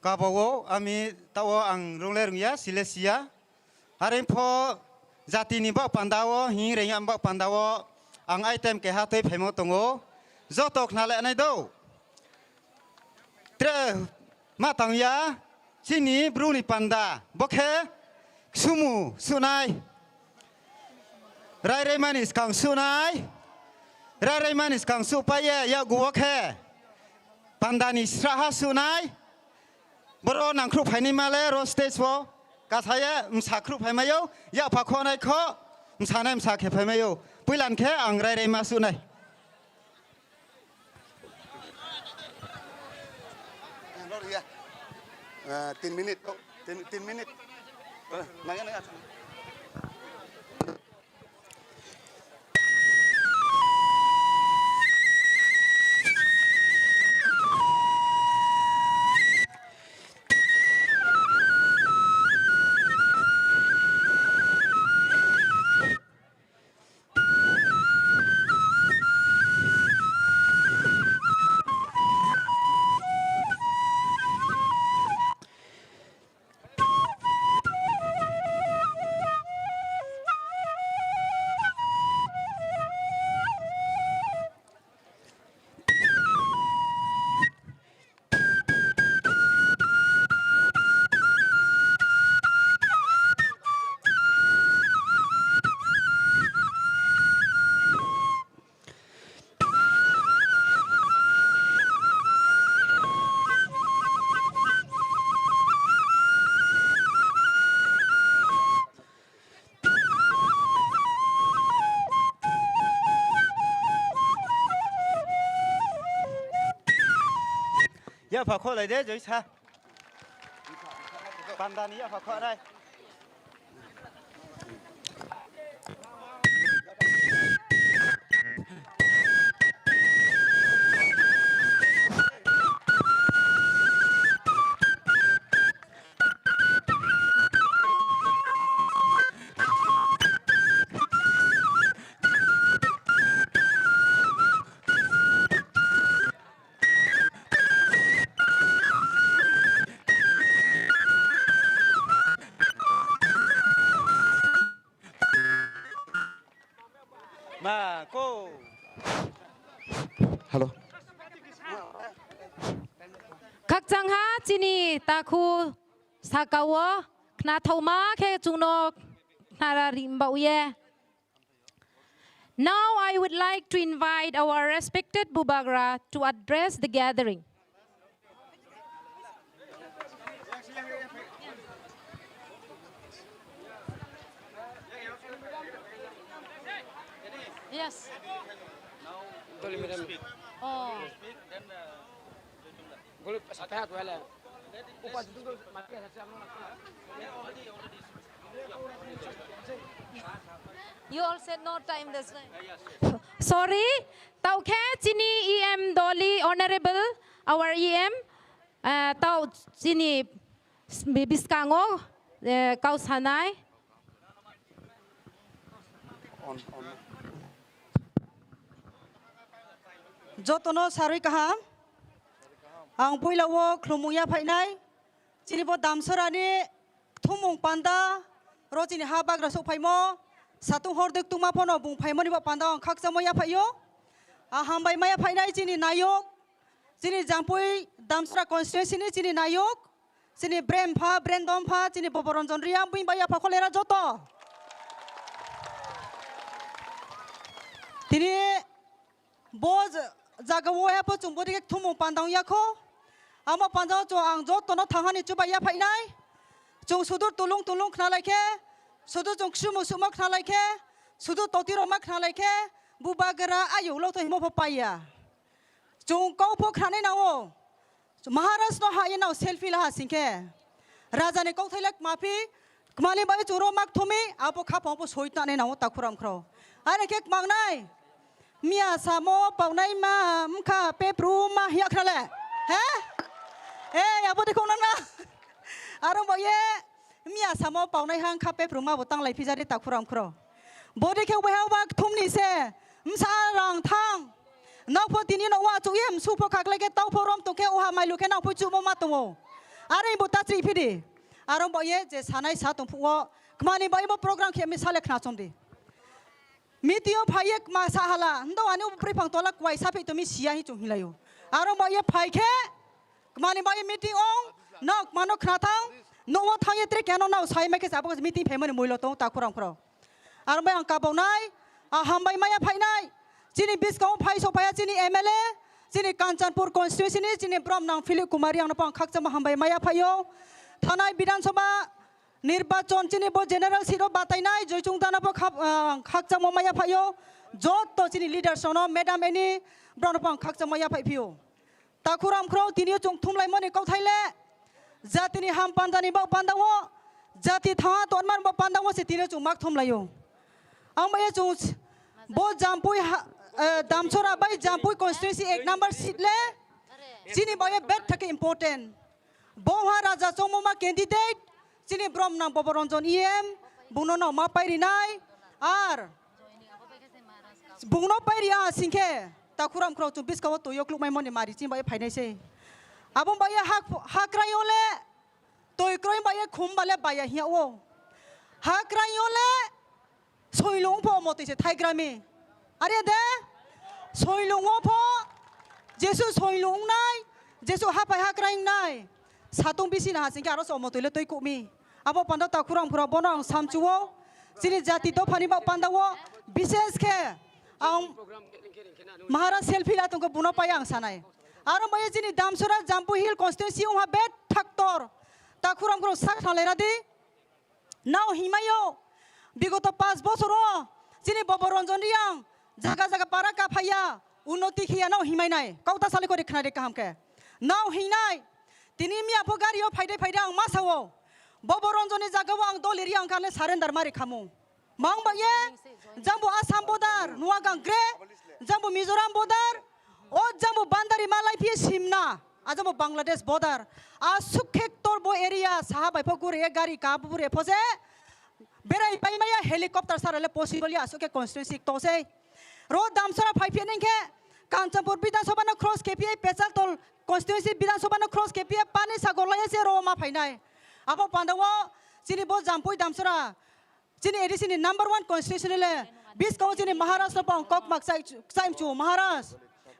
Kabao ami tao ang rungle rungya, sile siya. Haring pho jati ni bak panda o, hing rengya bak panda o, ang item keha twi phaimo tongo. Joto khna le nai do. Tre ma tangya, chini bru ni panda, bo khe sumu sunai. Rai rai mani skang sunai. Rai rai mani skang su pa ye, ya guo khe. Panda ni sraha sunai. Boro nangkhru phaini male ro stage o. Kasaye msa khru phaimayo, ya pha khonai kho, msa nai msa khe phaimayo. Puilan khe ang rai rai ma sunai. Eh, tin minute, oh, tin, tin minute. Eh, naya, naya. Ya pha kho lai de, joi sa. Panda ni ya pha kho nai. Ma ko. Hello. Khakchangha chini takhu sakao khnathauma khe chwngno khnara rimbaoye. Now I would like to invite our respected Bubagra to address the gathering. Yes. Oh. You all said no time, that's why. Sorry, tao khe chini E M Doli, Honorable, our E M, ah, tao chini biskango, eh, kau sanai. Jotono sarwi kaham. Ang puila o khulumung ya phainai. Chini bo Damsarani thumung panda ro chini ha bagra sok phaimo. Satung hor dek tungma phono bung phaimoni bo panda ang khakchangma ya phaio. A hambai maya phainai chini nayok. Chini Jampui Damsara constituency ni chini nayok. Chini Brem pha, Brendom pha, chini Boboronjon Riya, bini bai yapha kholera joto. Tini bo j-, jaga o yapha chwng bwrwi khe thumung pandang yakho. Amo pandao chwng ang jotono thanghani chubai yaphainai. Chwng sudur tulung tulung khna lai khe, sudur chwng ksumu sumo khna lai khe, sudur toti roma khna lai khe, bubagra ayuk lokto himo pho paiya. Chwng kok pho khnanai nango. Maharaj no ha ye nao selfie laha singkhe. Raja ni kokthai le kma phi, kmani bai chwng ro mak thumi, abo kha pho soi tane nao takhuram khro. Are khe kmangnai. Miya samo paunai ma, mkha pepru ma hiya khra le. He? He, abo de khong nang na. Aro bo ye, miya samo paunai hang kha pepru ma bo tang lai phijari takhuram khro. Bo de khe ubai ha uba thumni se, msa rang thang. Nokpho tini no wa chuk ye msu pho khaklai khe tau pho rom tong khe uha mailu khe nokpho chumo ma tongo. Are bo ta chri phidi. Aro bo ye je sanai sa tong phuo. Kmani bo imo program khe mi sale khna chom di. Meeting o phai ye kma sa hala. Ndo ani bwrwi phang tola kwai sa phi to mi siya hi chung hilayo. Aro bo ye phai khe kmani bo ye meeting ong. No kmano khna thang. No o thang ye tre keno no sai ma khe sa bo meeting phai mani muilo tong ta khurang khurao. Aro bai ang kabonai, a hambai maya phainai. Chini biskango phai sophaya chini M L A, chini Kanchanpur constituency ni chini brom nang Philip Kumar yang no pang khakchangma hambai maya phaio. Thanai Bidhan Sabha nirbachon chini bo general seat o batainai Joychung Dana bo khap-, ah, khakchangma maya phaio. Jotto chini leaders no madam eni brom no pang khakchangma ya phai phio. Takhuram khro tini o chung thumlaimani kauthai le. Jatini ham pandani bak pandao, jati thangha tonman bak pandao se tini o chung mak thumlaio. Ang bai chung s-, bo Jampui ha-, eh, Damchara bai Jampui constituency ek number seat le. Chini bai bet thake important. Bo ha Raja Chongmoma candidate, chini brom nang Boboranjan E M, bungno no ma pai rinai, ar bungno pai ria singkhe, takhuram khro chung biskango twi o klukmai moni mari chini bai phainai se. Abo bai hak, hakrai o le, twi kroi bai khum bale baya hiya o. Hakrai o le, Soilung pho omo twi se thaigrami. Are de? Soilung o pho Jesu soilung nai, Jesu haphai hakrai nai. Satung bisi na hasing khe aro se omo twi le twi kumi. Abo panda takhuram khura bono ang samchuo. Chini jati dophani bak panda o bises khe ang Maharaj selfie la tongkhe buno pai ang sanai. Aro bai chini Damsora Jampui Hill constituency ungha bet thaktor. Takhuram khura sak thalai radi. Nao himai o, bigoto panch bosor o chini Boboranjan Reang jaga jaga para kaphaiya, unnoti khiya nao himai nai. Kau ta sali kori khna de kaham khe. Nao hingnai, tini miya pho gari o phaide phaide ang ma sao. Boboranjan ni jaga o ang doli Reang kha le surrender mari khamu. Mang ba ye, jang bo Assam border, Nuagang gre, jang bo Mizoram border, o jang bo Bandari malai phi simna. Ajamo Bangladesh border. Aswk khe torbo area saha bai pho gure gari ka bure pho se. Berai pai maya helicopter sara le possible ya aswk khe constituency to se. Ro Damsara phai phi neng khe Kanchanpur Bidhan Sabha no cross khe phi Pechaltol constituency Bidhan Sabha no cross khe phi Pani Sagar lai se ro ma phainai. Abo panda o chini bo Jampui Damsara. Chini A D C ni number one constituency le biskango chini Maharaj no pang kok mak chai, chai mchu Maharaj.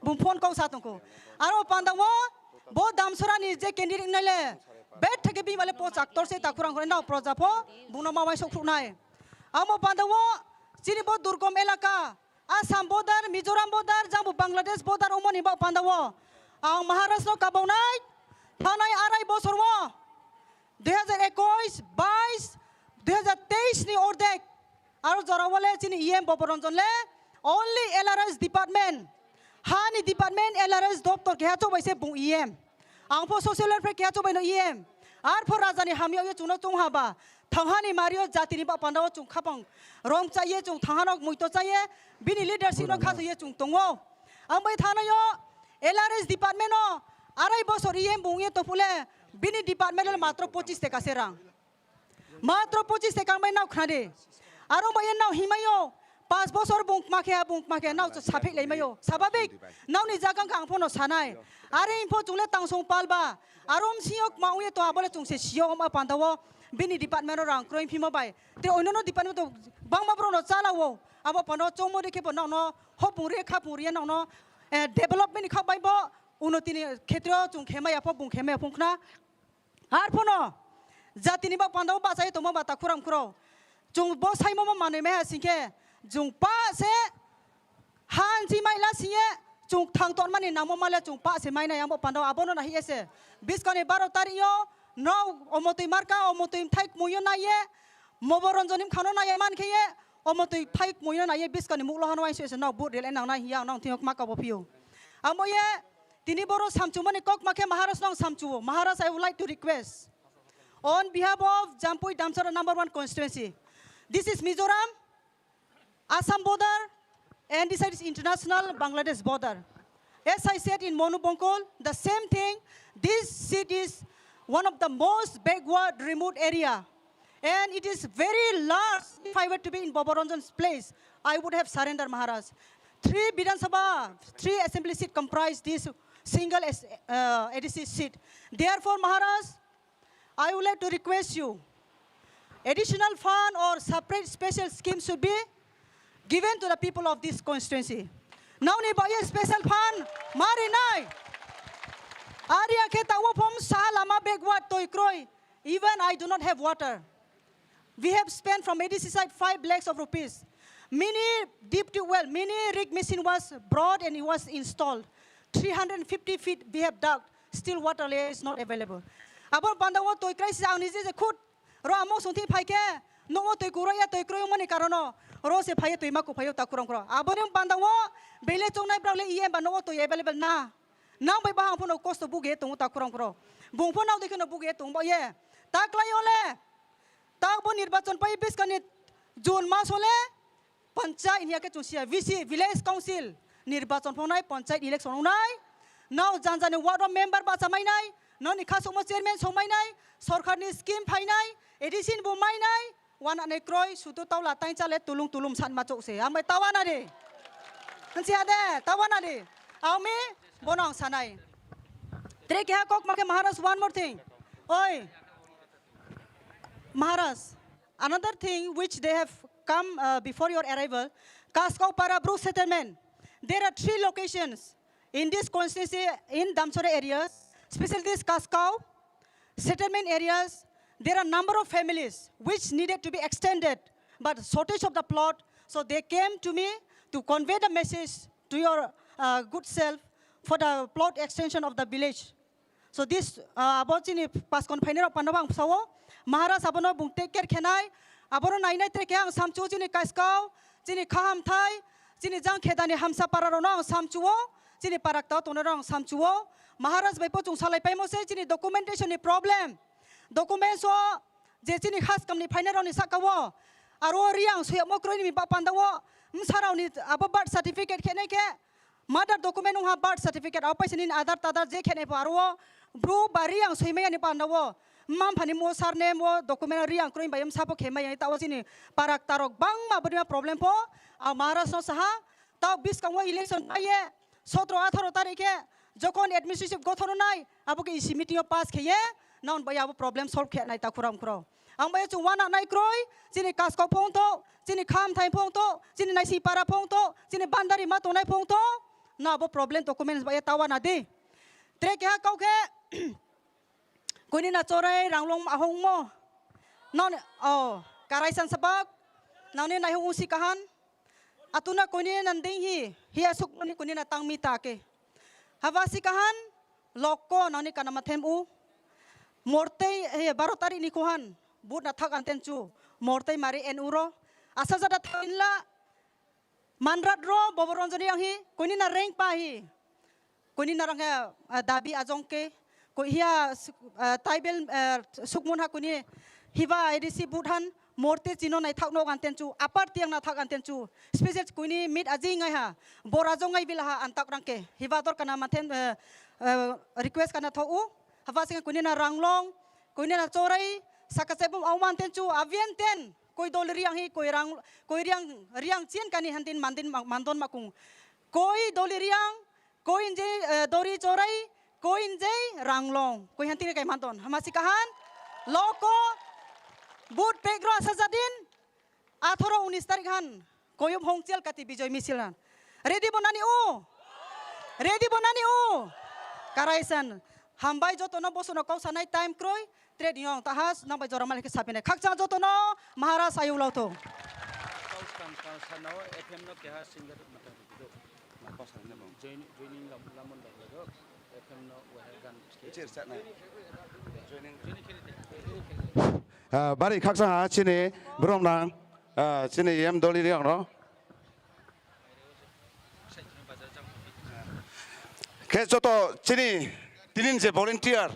Bung phone kok sa tongko. Aro panda o bo Damsara ni je candidate nai le bet theke bini bale po chak tor se ta khurang khurang nao proja pho bung no ma wai sok khuk nai. Amo panda o chini bo durgom elaka Assam border, Mizoram border, jang bo Bangladesh border omo ni bak panda o ang Maharaj no kabau nai thanai arai bosor o. Dui hajar ekush, bais, dui hajar teis ni ordek. Aro jora wale chini E M Boboranjan le only L R S department, hani department L R S doptor keha chobai se bung E M. Ang pho social welfare keha chobai no E M. Ar pho raja ni hamya ye chungno chung haba. Thanghani mario jati ni bak panda o chung khapang rong chaiye chung thanghano muito chaiye bini leadership no khato ye chung tongo. Ang bai thanayo L R S department o arai bosor E M bung ye topule bini department o matro pochis teka se rang. Matro pochis teka ang bai nao khna de. Aro bai nao himai o pas bosor bung kma khe bung kma khe nao saphi lai mai o. Sababik nao ni jaga ang phono sanai. Are info chungle tangsong palba. Aro msio kma ung ye to abole chung se sio ma panda o bini department o rang kroi phimo bai. Te oino no department o bangma bro no chala o. Abo panda o chongmo de khe bo nao no hopung re khapung re nao no, eh, development ni khak bai bo. Uno tini khetre o chung khema yapho bung khema yapho khna. Har phono jatini bak panda o bachai tongma bata khuram khuro. Chung bo saimo ma manwi maiha singkhe chung pa se hanji maila singye chung thang tonmani nangmo male chung pa se mainai ang bo panda o abono nahi ese. Biskani baro tarik yo no omotwi marka omotwi thai kmui yo naiye. Mobo Ranjani bwkhano naiya man khe ye, omo twi thai kmoino naiye biskani muklo hano uaisa uaisa nok vote rwlai nangnai hiya ang nang thwiyo ma kabo phio. Amo ye tini boro samchumani kok ma khe Maharaj no ang samchuo. Maharaj, I would like to request on behalf of Jampui Damsara number one constituency. This is Mizoram, Assam border, and this side is international Bangladesh border. As I said in Monu Bongkol, the same thing, this seat is one of the most backward, remote area. And it is very large. If I were to be in Bobo Ranjan's place, I would have surrendered, Maharaj. Three Bidhan Sabha, three assembly seat comprise this single S-, uh, A D C seat. Therefore, Maharaj, I would like to request you, additional fund or separate special scheme should be given to the people of this constituency. Nokni bagwi special fund ma rinai. Are ya khe tawo phom sa lama backward toi kroi. Even I do not have water. We have spent from A D C side five lakhs of rupees. Mini deep tube well, mini rig machine was brought and it was installed. Three hundred fifty feet we have dug. Still water layer is not available. Abo panda wo toi crisis ang nije je khud ro amo sungthi phai khe nogo toi kuro ya toi kroi mani karono ro se phai toi ma ku phai ta kurang kuro. Abo ni panda wo bele chongnai brak le iye ba nogo toi available na. Nang bai bahang phono kosto buge tongo ta kurang kuro. Bung phono dikhe no buge tong ba ye. Ta klai ole. Ta bo nirbachon pai biskani June mas ole. Panchayat hiya khe chwng siya V C, Village Council nirbachon phongnai, panchayat election wngnai, nao janjani ward o member bacha mainai, noni khasukma chairman songmainai, sorkarni scheme phainai, A D C ni bo mainai, wananai kroi, sutu taula tainchale tulung tulum sanma chokse, amai tawana de. Hansi ade, tawana de. Aumi, bono ang sanai. Tre keha kok makhe Maharaj, one more thing. Oi. Maharaj, another thing which they have come uh, before your arrival, Kaskau Para Bru settlement. There are three locations in this constituency in Damchara areas, especially this Kaskau settlement areas. There are number of families which needed to be extended, but shortage of the plot. So they came to me to convey the message to your uh, good self for the plot extension of the village. So this, uh, abo chini paskon phainai rok panda ang sao, Maharaj abono bung take care khenai, abono nainai tre khe ang samchu chini Kaiskau, chini Khahamthai, chini jang khedani hamsa para rokno ang samchuo, chini parak tao tongnai rok ang samchuo, Maharaj bai pochung salai paimo se chini documentation ni problem, documents o je chini khas kamni phainai rokni saka o, aro riang suyamo kroini ba panda o, msarokni abo birth certificate khenai khe, mother document wngha birth certificate, abo paisa nini Aadhaar tadar je khenai pho aro o bru ba riang soi maya ni panda o. Mma mpha ni mo sar ne mo document riang kroi bai msa pho khe maya ni ta o chini parak tarok bangma boni ma problem pho. A Maharaj no saha ta biskang o election bai ye sotro atharo tarik khe jokhon administrative gothon nai abo khe E C meeting o pass khe ye non bai abo problem solve khe nai ta khurang khurao. Ang bai chung wana nai kroi, chini Kaskau phongto, chini Khamthai phongto, chini Naisingpara phongto, chini Bandari ma tongnai phongto, na abo problem documents bai ta wana di. Tre keha kau khe, kuni na chorai ranglong ahong mo. Non, oh, karai san sabak, nang ni naihung usi kahan. Atuna kuni nan ding hi, hi asuk ni kuni na tang mi ta ke. Hava si kahan, loko nang ni kana mathem u. Mortei, eh, baro tarik ni kuhan, but na thak anten chu. Mortei mari en uro. Asa jada thain la, manrat ro, bobo ronjoni yang hi, kuni na reng pa hi. Kuni narang he, ah, dabi ajong ke, ko hiya suk-, ah, tribal, ah, sukmun ha kuni hiba A D C but han morte chino nai thak no gan tenchu, apar tiang na thak gan tenchu, special kuni meet aji ngai ha, bor ajong ngai bila ha antak rang ke, hiba dor kana mathen, eh, eh, request kana tho u, haba sing kuni na ranglong, kuni na chorai, saka sebum au man tenchu, avian ten, koi dol riang hi, koi rang, koi riang, riang chien kani han tin mandin ma-, mandon makung, koi doli riang, Koinjei, eh, dori chorai, koinjei ranglong. Koi han tini kai manton. Hamasi kahan. Loko. But pegro asa jadin. Athoro unis tarik han. Koyum hongchel kati bijoy misil han. Ready bonani o. Ready bonani o. Karaisan. Hambai jotono bosono kau sanai time kroi. Trade union tahas nang bai jora malik sapinai. Khakchang jotono Maharaj ayu lauto. Kau skang kau sanao F M no keha singer mata. Ah, bari khaksa ha chini borok nang, ah, chini yem doli riyang no. Khe joto chini tinin je volunteer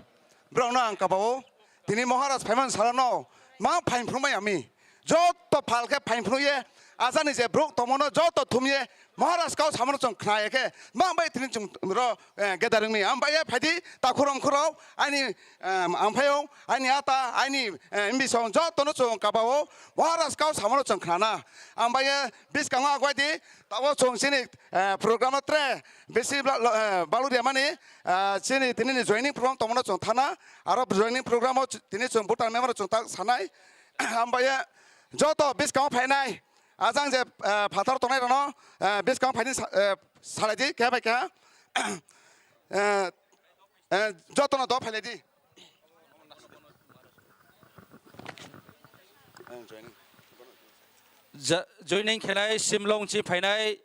borok no ang kabao tini Maharaj phaiman salano ma phain phunukmai ami. Joto phalkhe phainphruye Ajani je borok tongmano joto thumye Maharaj kau samano chwng khna ya khe, ma bai tini chwng ro, eh, gathering ni. Am bai ya phaidi takhurong khurao, ani, em, amphayong, ani ata, ani, eh, mbisong jotono chwng kabao Maharaj kau samano chwng khnana. Am bai ya biskango agwai di, tabo chwng chini, eh, program o tre bisi bla-, lo-, eh, balu ria mani, eh, chini tini ni joining program tongmano chwng thana, aro joining program o ch-, tini chwng butar member chwng tak sanai. Am bai ya joto biskango phainai, ajang je, eh, phatar tongnai rano, eh, biskango phaini sa-, eh, salai di, keha bai keha. Eh, eh, jotono do phailai di. Eh, joining. Ja-, joining khenai Simlong chi phainai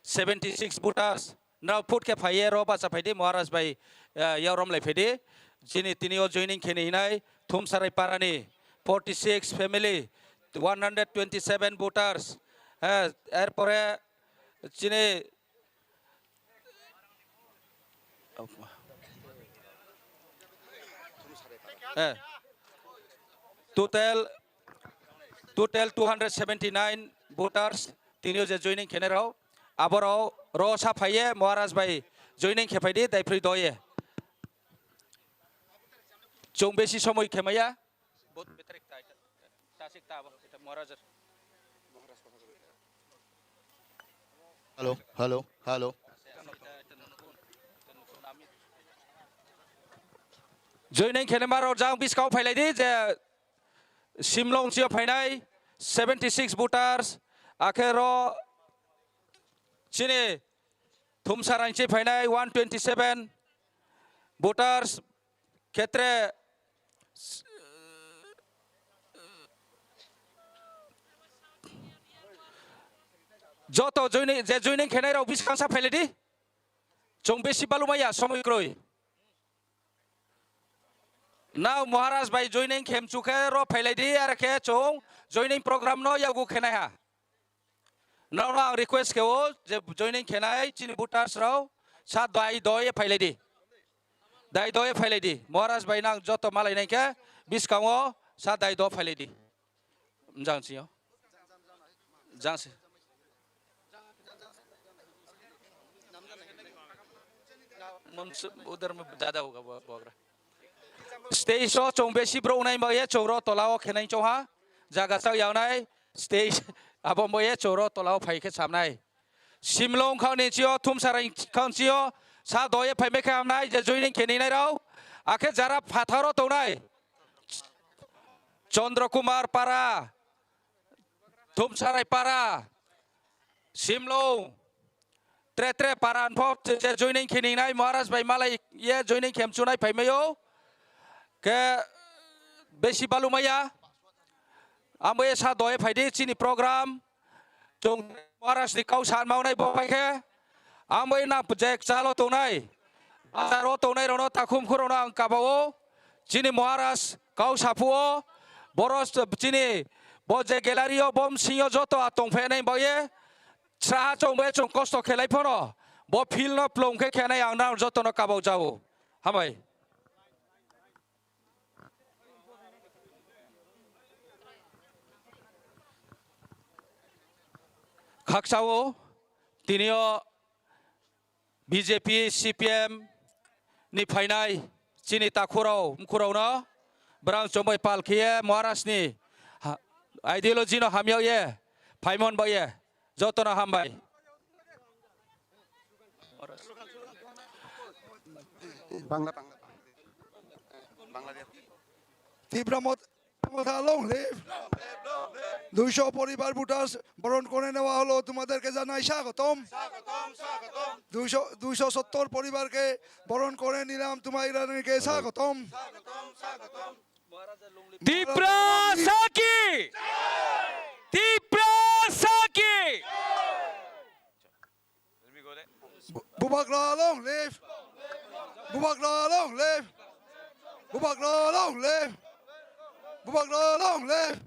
seventy six voters. Nrao phut khe phaiye ro bacha phaidi, Maharaj bai, eh, yao romlai phaidi. Chini tini o joining kheni hinai Thumsarai parani forty six family, one hundred twenty seven voters. Eh, erpore chini, eh, total, total two hundred seventy nine voters tini o je joining khenai rao. Aborok ro sa phaiye Maharaj bai joining khe phaidi, daiphri doye. Chwng besi somoi khemaya. Hello, hello, hello. Joining khenema rok jang biskao phailai di je Simlong chio phainai seventy six voters, akhe ro chini Thumsarang chi phainai one twenty seven voters khetre joto joining, je joining khenai rok biskang sa phailai di. Chwng besi balumaya somoi kroi. Nao Maharaj bai joining khem chukhe ro phailai di, are khe chwng joining program no yagu khenai ha. Nrao no ang request khe o je joining khenai chini voters rao sa dai do ye phailai di. Dai do ye phailai di. Maharaj bai nang joto malai nai khe biskango sa dai do phailai di. Jang sio. Jang si. Mun se-, udhar mein dada hoga wo, wo agra. Stage o chwng besi bro nai ba ye chwng ro tola o khenai chong ha. Jaga chak yawnai stage abo mo ye chwng ro tola o phai khe samnai. Simlong khao ni chio, Thumsarang khao ni chio, sa doye phaimai khe hamnai je joining khe ninai rao. Akhe jara phatharo tongnai. Chandra Kumar Para, Thumsarai Para, Simlong, tre tre para anpho je joining khe ninai Maharaj bai malai ye joining khem chunai phaimaio. Khe besi balumaya. Ambo ye sa doye phaidi chini program. Chwng Maharaj ni kau san maunai bo pai khe. Ambo ye na je chalo tongnai. Bazar o tongnai rono takhum khurokno ang kabao. Chini Maharaj kau saphuo. Boro chini bo je gallery o bom singyo joto a tongphainai bo ye. Sraha chwng bo ye chwng kosto khelai phano. Bo field no plong khe khenai ang nang jotono kabao jao. Hambai. Khakchao, tini o B J P, C P M ni phainai chini takhurao, mkhurao no, brang chombai pal khiye Maharaj ni ha-, ideology no hamyao ye, phaimon ba ye, jotono hambai. Bangla, Bangla, Bangla. Bangla dia. Tipra Mot-, Motha long live. দুইশো পরিবার ভোটার বরণ করে নেওয়া হলো, তোমাদেরকে জানাই স্বাগতম। দুইশো, দুইশো সত্তর পরিবারকে বরণ করে নিলাম, তোমাদেরকে স্বাগতম। Tiprasa ki! Tiprasa ki! Bubagra long live! Bubagra long live! Bubagra long live! Bubagra long live!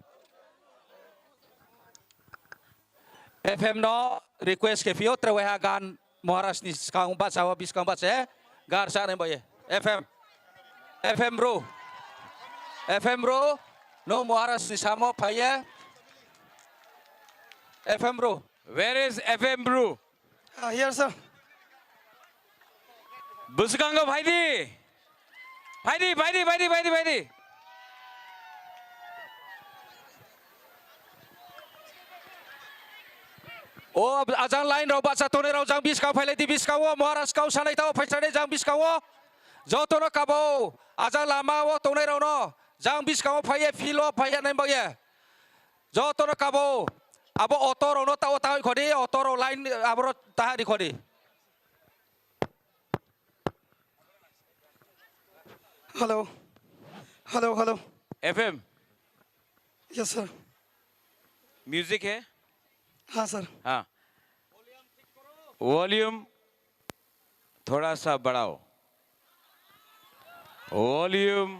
F M no request khe phio, tre waiha gan Maharaj ni skang bacha o, biskang bacha, gar sa nai boye. F M. F M bro. F M bro. No Maharaj ni samo phaiye. F M bro. Where is F M bro? Ah, here, sir. Bwskango phaidi. Phaidi, phaidi, phaidi, phaidi, phaidi. O ajang line rok bacha tongnai rok jang biskang phailai di, biskango Maharaj kau sanai tao phaisani jang biskango. Jotono kabo ajang lama o tongnai rokno jang biskango phaiye, field o phaiya nai bagye. Jotono kabo, abo auto rokno ta-, o tahoi khodi, auto rok line aboro tahari khodi. Hello. Hello, hello. F M. Yes, sir. Music hai? हाँ, sir. हाँ. Volume थोड़ा सा बढ़ाओ. Volume.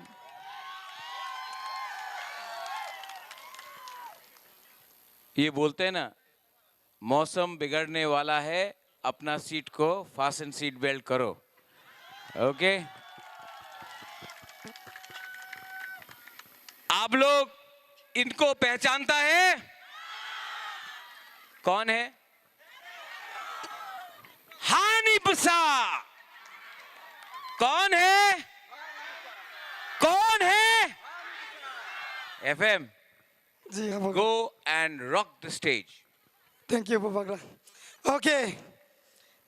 ये बोलते हैं ना, मौसम बिगड़ने वाला है, अपना सीट को फास्ट एंड सीट बेल्ट करो. ओके. आप लोग इनको पहचानता है? कौन है? Hani Bwsa. कौन है? कौन है? F M. जी हाँ, बोलो। Go and rock the stage. Thank you, Bubagra. Okay.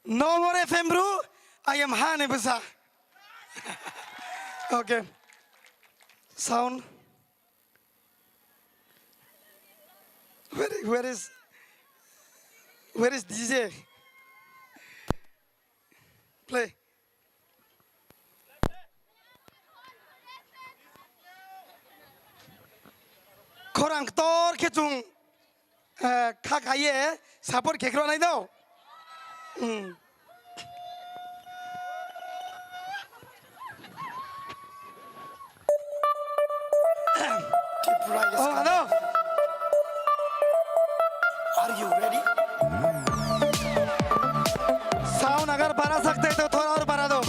No more F M, bro. I am Hani Bwsa. Okay. Sound. Where, where is, where is D J? Play. Khorang ktor khe chwng, eh, kha khaiye support khe khwrwnai do. Hmm. Tripura is Oh, hello. Are you ready? Sound agar bara sakte to thoda aur bara do.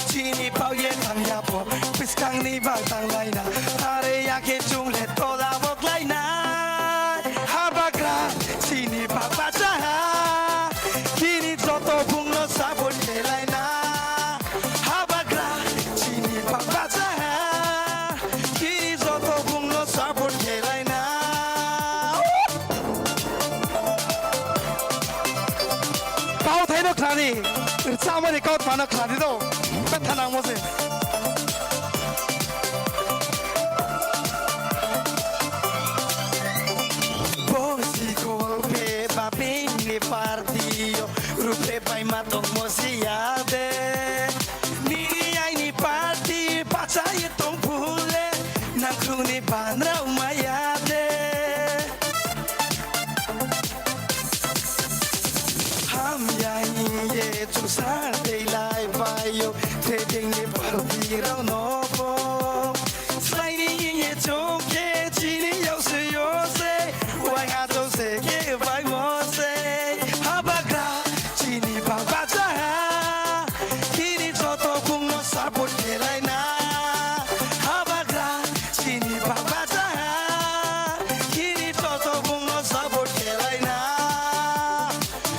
Chini pao ye tang ya po, piskang ni bak tang lai na. Are ya khe chung le tola bo klai na. Habagra, chini bak bacha ha. Kini joto bung no support khe lai na. Habagra, chini bak bacha ha. Kini joto bung no support khe lai na. Kau thai no khlani, rwchapmani kau thai no khlani do, betha nangmo se. Bo si kol pe ba pe ni party yo, rupe bai ma tong mo si ya de. Nini aini party bachai tong phule, nangkhungni banrao maya de. Hamya hingye chusar tei lai baio, thedengni party rao no bo. Slaini hingye chokhe chini yao se yo se, wai ha chau se khe bai mo se. Habagra chini baba cha ha. Kini joto bung no support khe lai na. Habagra chini baba cha ha. Kini joto bung no support khe lai na.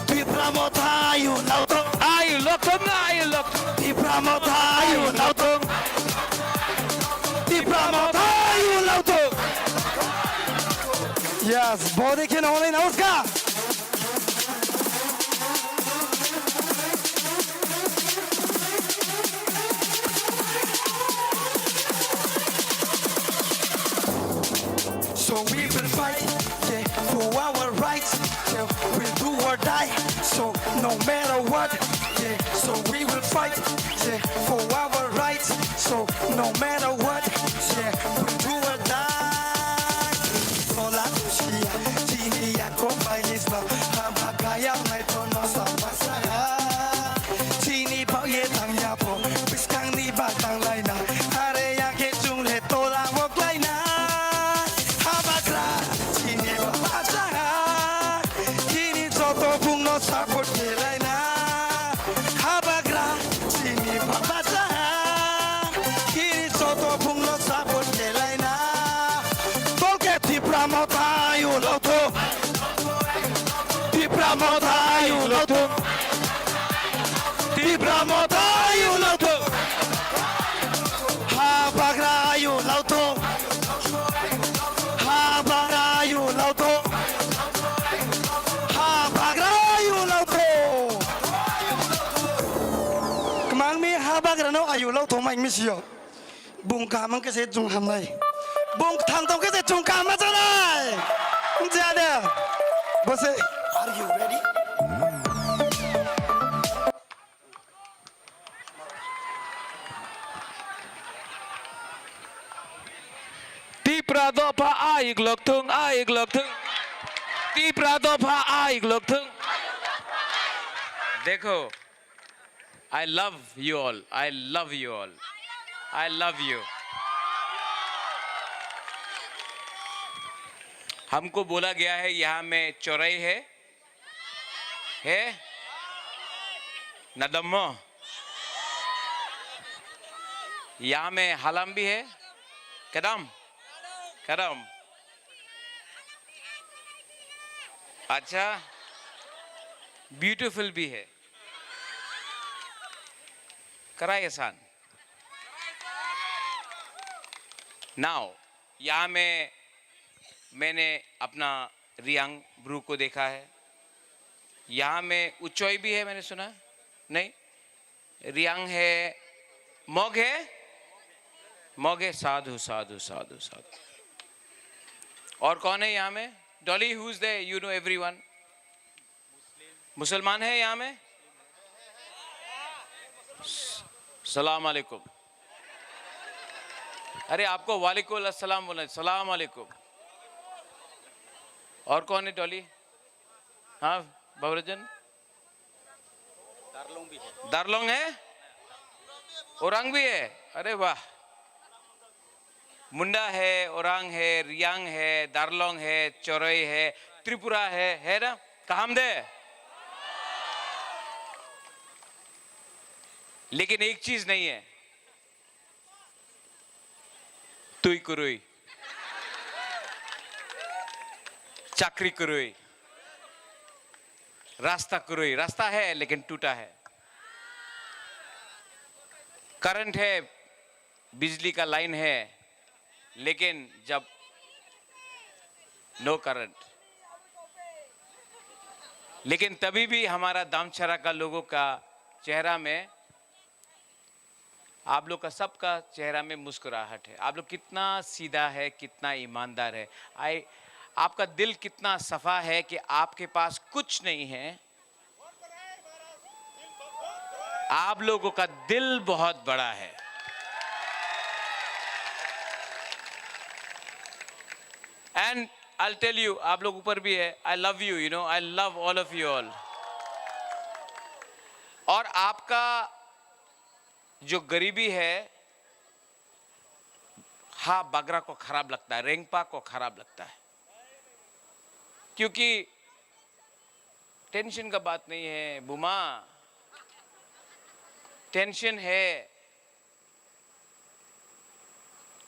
Tipra Motha ayu lokto. Ayu lokto na ayu lokto. Tipra Motha ayu lokto. Tipra Motha ayu lokto. Yes, body khe no lai na uska. So we will fight, yeah, for our rights. Yeah, we'll do or die. So no matter what, yeah. So we will fight. Yeah, for our rights, so no matter what, yeah, we do or die. Tola tusia, chini ya kombai nisma, hama kaya mai tono sa pasara. Chini pao ye tang ya po, piskang ni ba tang lai na, are ya ke chung le tola wok lai na. Habagra, chini ba pasara, chini joto bung no support ke lai na. Habagra, chini baba jaha, chini joto bungno support kelaina. Tolke Tipra Motha ayu lotho. Tipra Motha ayu lotho. Tipra Motha ayu lotho. Habagra ayu lotho. Habagra ayu lotho. Habagra ayu lotho. Kwmangmi habagrano ayu lotho mai misiyo. Bung kaham wngkhe se chwng hamnai. Bung thang tongkhe se chwng kaham ma chanai. Jade. Bose. Are you ready? Tipra dopha aik lok thung, aik lok thung. Tipra dopha aik lok thung. Dekho, I love you all, I love you all, I love you. हमको बोला गया है यहाँ में चौराई है, है? Nadammo? यहाँ में हलम भी है? कदम? कदम? अच्छा, ब्यूटीफुल भी है। कराए एहसान। Now, यहाँ में मैंने अपना रियांग ब्रू को देखा है। यहाँ में उचोई भी है, मैंने सुना? नहीं? रियांग है, मग है? मग है? साधु, साधु, साधु, साधु। और कौन है यहाँ में? Dolly, who is there? You know everyone. मुसलमान है यहाँ में? सलाम अलैकुम। अरे, आपको वालेकुम अस्सलाम बोलना है, सलाम अलैकुम। और कौन है डॉली? हाँ, बाबराजन? दारलोंग भी है। दारलोंग है? औरंग भी है? अरे वाह। मुंडा है, ओरांग है, रियांग है, दारलोंग है, चोरई है, त्रिपुरा है, है ना? कहाम दे? लेकिन एक चीज नहीं है, तुई कुरुई, चाकरी कुरुई, रास्ता कुरुई। रास्ता है लेकिन टूटा है, करंट है, बिजली का लाइन है, लेकिन जब नो करंट, लेकिन तभी भी हमारा दामछरा का लोगों का चेहरा में, आप लोग का सबका चेहरा में मुस्कुराहट है। आप लोग कितना सीधा है, कितना ईमानदार है। आई, आपका दिल कितना सफा है कि आपके पास कुछ नहीं है, आप लोगों का दिल बहुत बड़ा है। And I'll tell you, आप लोग ऊपर भी है, I love you, you know, I love all of you all. और आपका जो गरीबी है, हाँ, बगरा को खराब लगता है, रेंगपा को खराब लगता है, क्योंकि टेंशन का बात नहीं है बुमा, टेंशन है,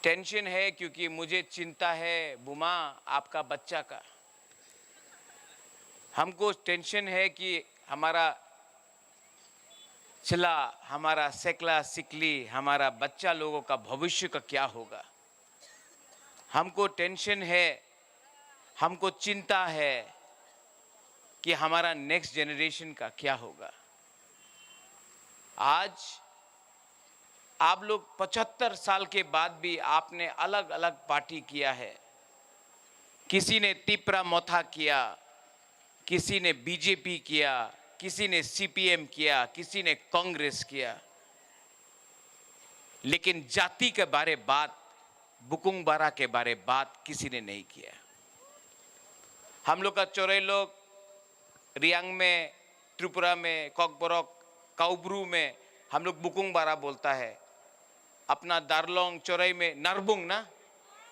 टेंशन है क्योंकि मुझे चिंता है बुमा, आपका बच्चा का। हमको टेंशन है कि हमारा चला, हमारा सेकला सिकली, हमारा बच्चा लोगों का भविष्य का क्या होगा। हमको टेंशन है, हमको चिंता है कि हमारा नेक्स्ट जनरेशन का क्या होगा। आज आप लोग पचहत्तर साल के बाद भी आपने अलग-अलग पार्टी किया है। किसी ने तिपरा मोथा किया, किसी ने बीजेपी किया, किसी ने सीपीएम किया, किसी ने कांग्रेस किया, लेकिन जाति के बारे बात, बुकुंग बारा के बारे बात किसी ने नहीं किया। हम लोग का चोरई लोग रियांग में, त्रिपुरा में, ककबरक, काउब्रू में हम लोग बुकुंग बारा बोलता है। अपना दारलोंग चोरई में नारबुंग ना,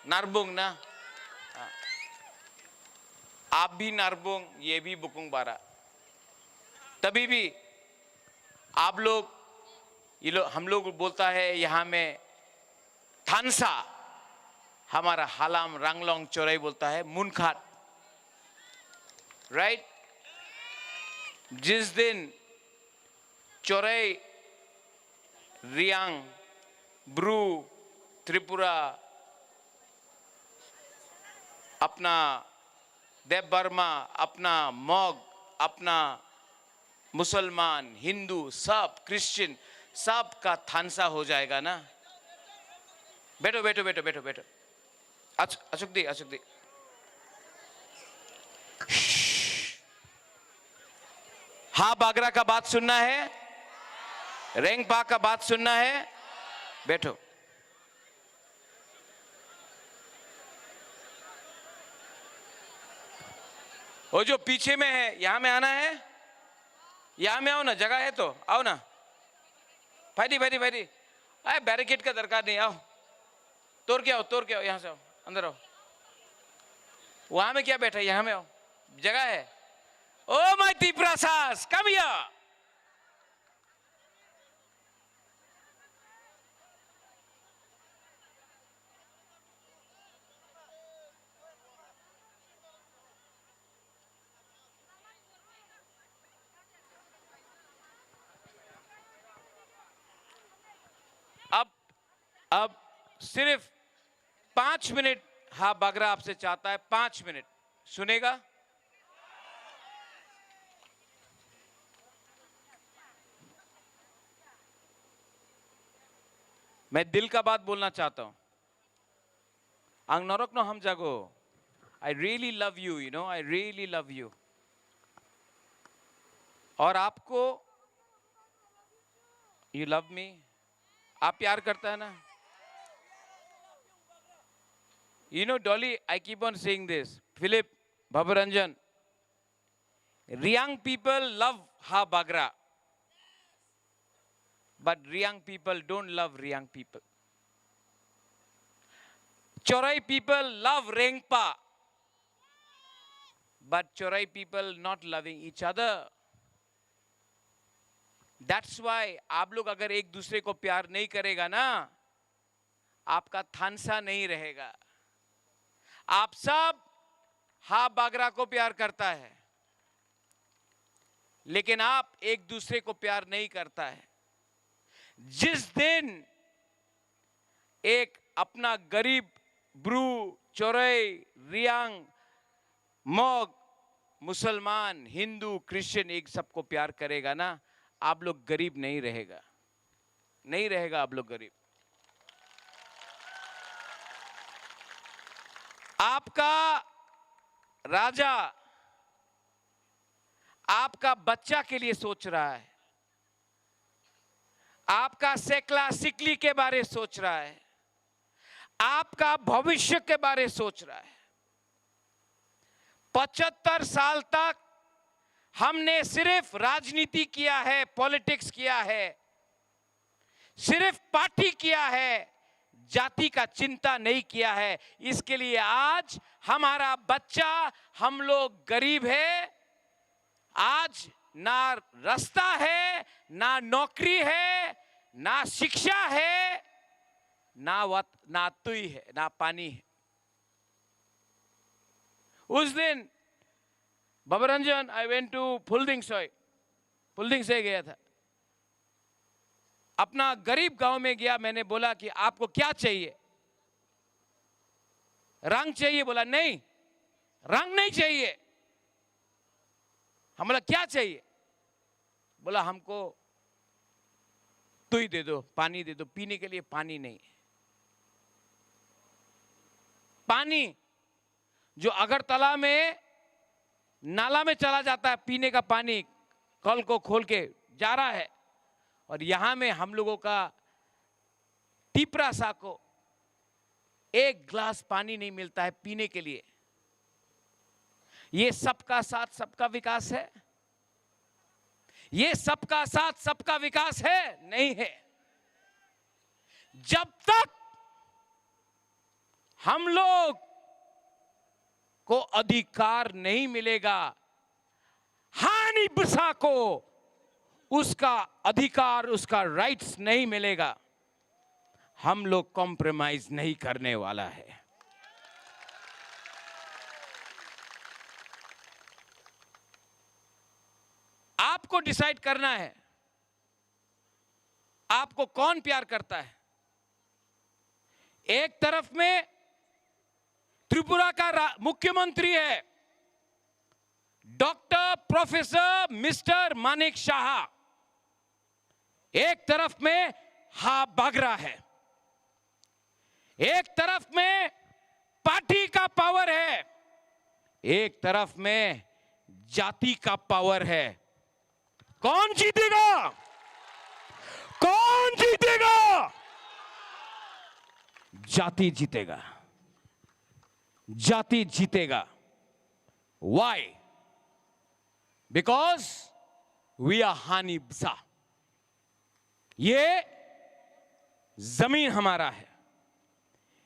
नारबुंग ना। हाँ। आप भी नारबुंग, ये भी बुकुंग बारा। तभी भी आप लोग, ये लोग, हम लोग बोलता है यहाँ में थानसा, हमारा हालाम रांगलोंग चोरई बोलता है मुनखाट। राइट? जिस दिन चोरई, रियांग, ब्रू, त्रिपुरा, अपना देबबर्मा, अपना मग, अपना मुसलमान, हिंदू, सब क्रिश्चियन, सब का थानसा हो जाएगा ना। बैठो, बैठो, बैठो, बैठो, बैठो। Achuk, achuk di, achuk di. Shh. हाँ, बागरा का बात सुनना है, रेंगपा का बात सुनना है, बैठो. वो जो पीछे में है, यहाँ में आना है, यहाँ में आओ ना, जगह है तो आओ ना. भाई दी, भाई दी, भाई दी, अरे बैरिकेड का दरकार नहीं, आओ. तोड़ के आओ, तोड़ के आओ, यहाँ से आओ, अंदर आओ. वहां में क्या बैठा है, यहाँ में आओ, जगह है. ओ माय तिप्रासास, come here. अब, अब सिर्फ पाँच मिनट, हाँ, बागरा आपसे चाहता है, पाँच मिनट सुनेगा? मैं दिल का बात बोलना चाहता हूं. Ang norokno hamjago. I really love you, you know, I really love you. और आपको, you love me? आप प्यार करता है ना? You know, Dolly, I keep on saying this. Philip, Bhabaranjan, Riang people love Ha Bagra. But Riang people don't love Riang people. Chorai people love Rengpa. But Chorai people not loving each other. That's why आप लोग अगर एक दूसरे को प्यार नहीं करेगा ना, आपका थानसा नहीं रहेगा. आप सब हा बागरा को प्यार करता है, लेकिन आप एक दूसरे को प्यार नहीं करता है. जिस दिन एक अपना गरीब ब्रू, चोरई, रियांग, मग, मुसलमान, हिंदू, क्रिश्चियन, एक सबको प्यार करेगा ना, आप लोग गरीब नहीं रहेगा, नहीं रहेगा आप लोग गरीब. आपका राजा आपका बच्चा के लिए सोच रहा है, आपका सेकला सिकली के बारे सोच रहा है, आपका भविष्य के बारे सोच रहा है. पचहत्तर साल तक हमने सिर्फ राजनीति किया है, पॉलिटिक्स किया है, सिर्फ पार्टी किया है, जाति का चिंता नहीं किया है. इसके लिए आज हमारा बच्चा, हम लोग गरीब है. आज ना रास्ता है, ना नौकरी है, ना शिक्षा है, ना वत-, ना तुई है, ना पानी है. उस दिन, बाबा रंजन, I went to फुलदिंग सोय, फुलदिंग सोय गया था. अपना गरीब गांव में गया, मैंने बोला कि आपको क्या चाहिए? रंग चाहिए? बोला, नहीं, रंग नहीं चाहिए. हम बोला, क्या चाहिए? बोला, हमको तुई दे दो, पानी दे दो, पीने के लिए पानी नहीं. पानी जो अगरतला में नाला में चला जाता है पीने का पानी, कल को खोल के जा रहा है। और यहाँ में हम लोगों का तिपरासा को एक ग्लास पानी नहीं मिलता है पीने के लिए। ये सबका साथ सबका विकास है? ये सबका साथ सबका विकास है? नहीं है। जब तक हम लोग को अधिकार नहीं मिलेगा, हानि बसा को उसका अधिकार, उसका राइट्स नहीं मिलेगा, हम लोग कॉम्प्रोमाइज नहीं करने वाला है। आपको डिसाइड करना है, आपको कौन प्यार करता है। एक तरफ में त्रिपुरा का रा-, मुख्यमंत्री है डॉक्टर प्रोफेसर मिस्टर मानिक साहा, एक तरफ में हा बागरा है, एक तरफ में पार्टी का पावर है, एक तरफ में जाति का पावर है। कौन जीतेगा? कौन जीतेगा? जाति जीतेगा। जाति जीतेगा। Why? Because we are Hani Bsa। ये जमीन हमारा है,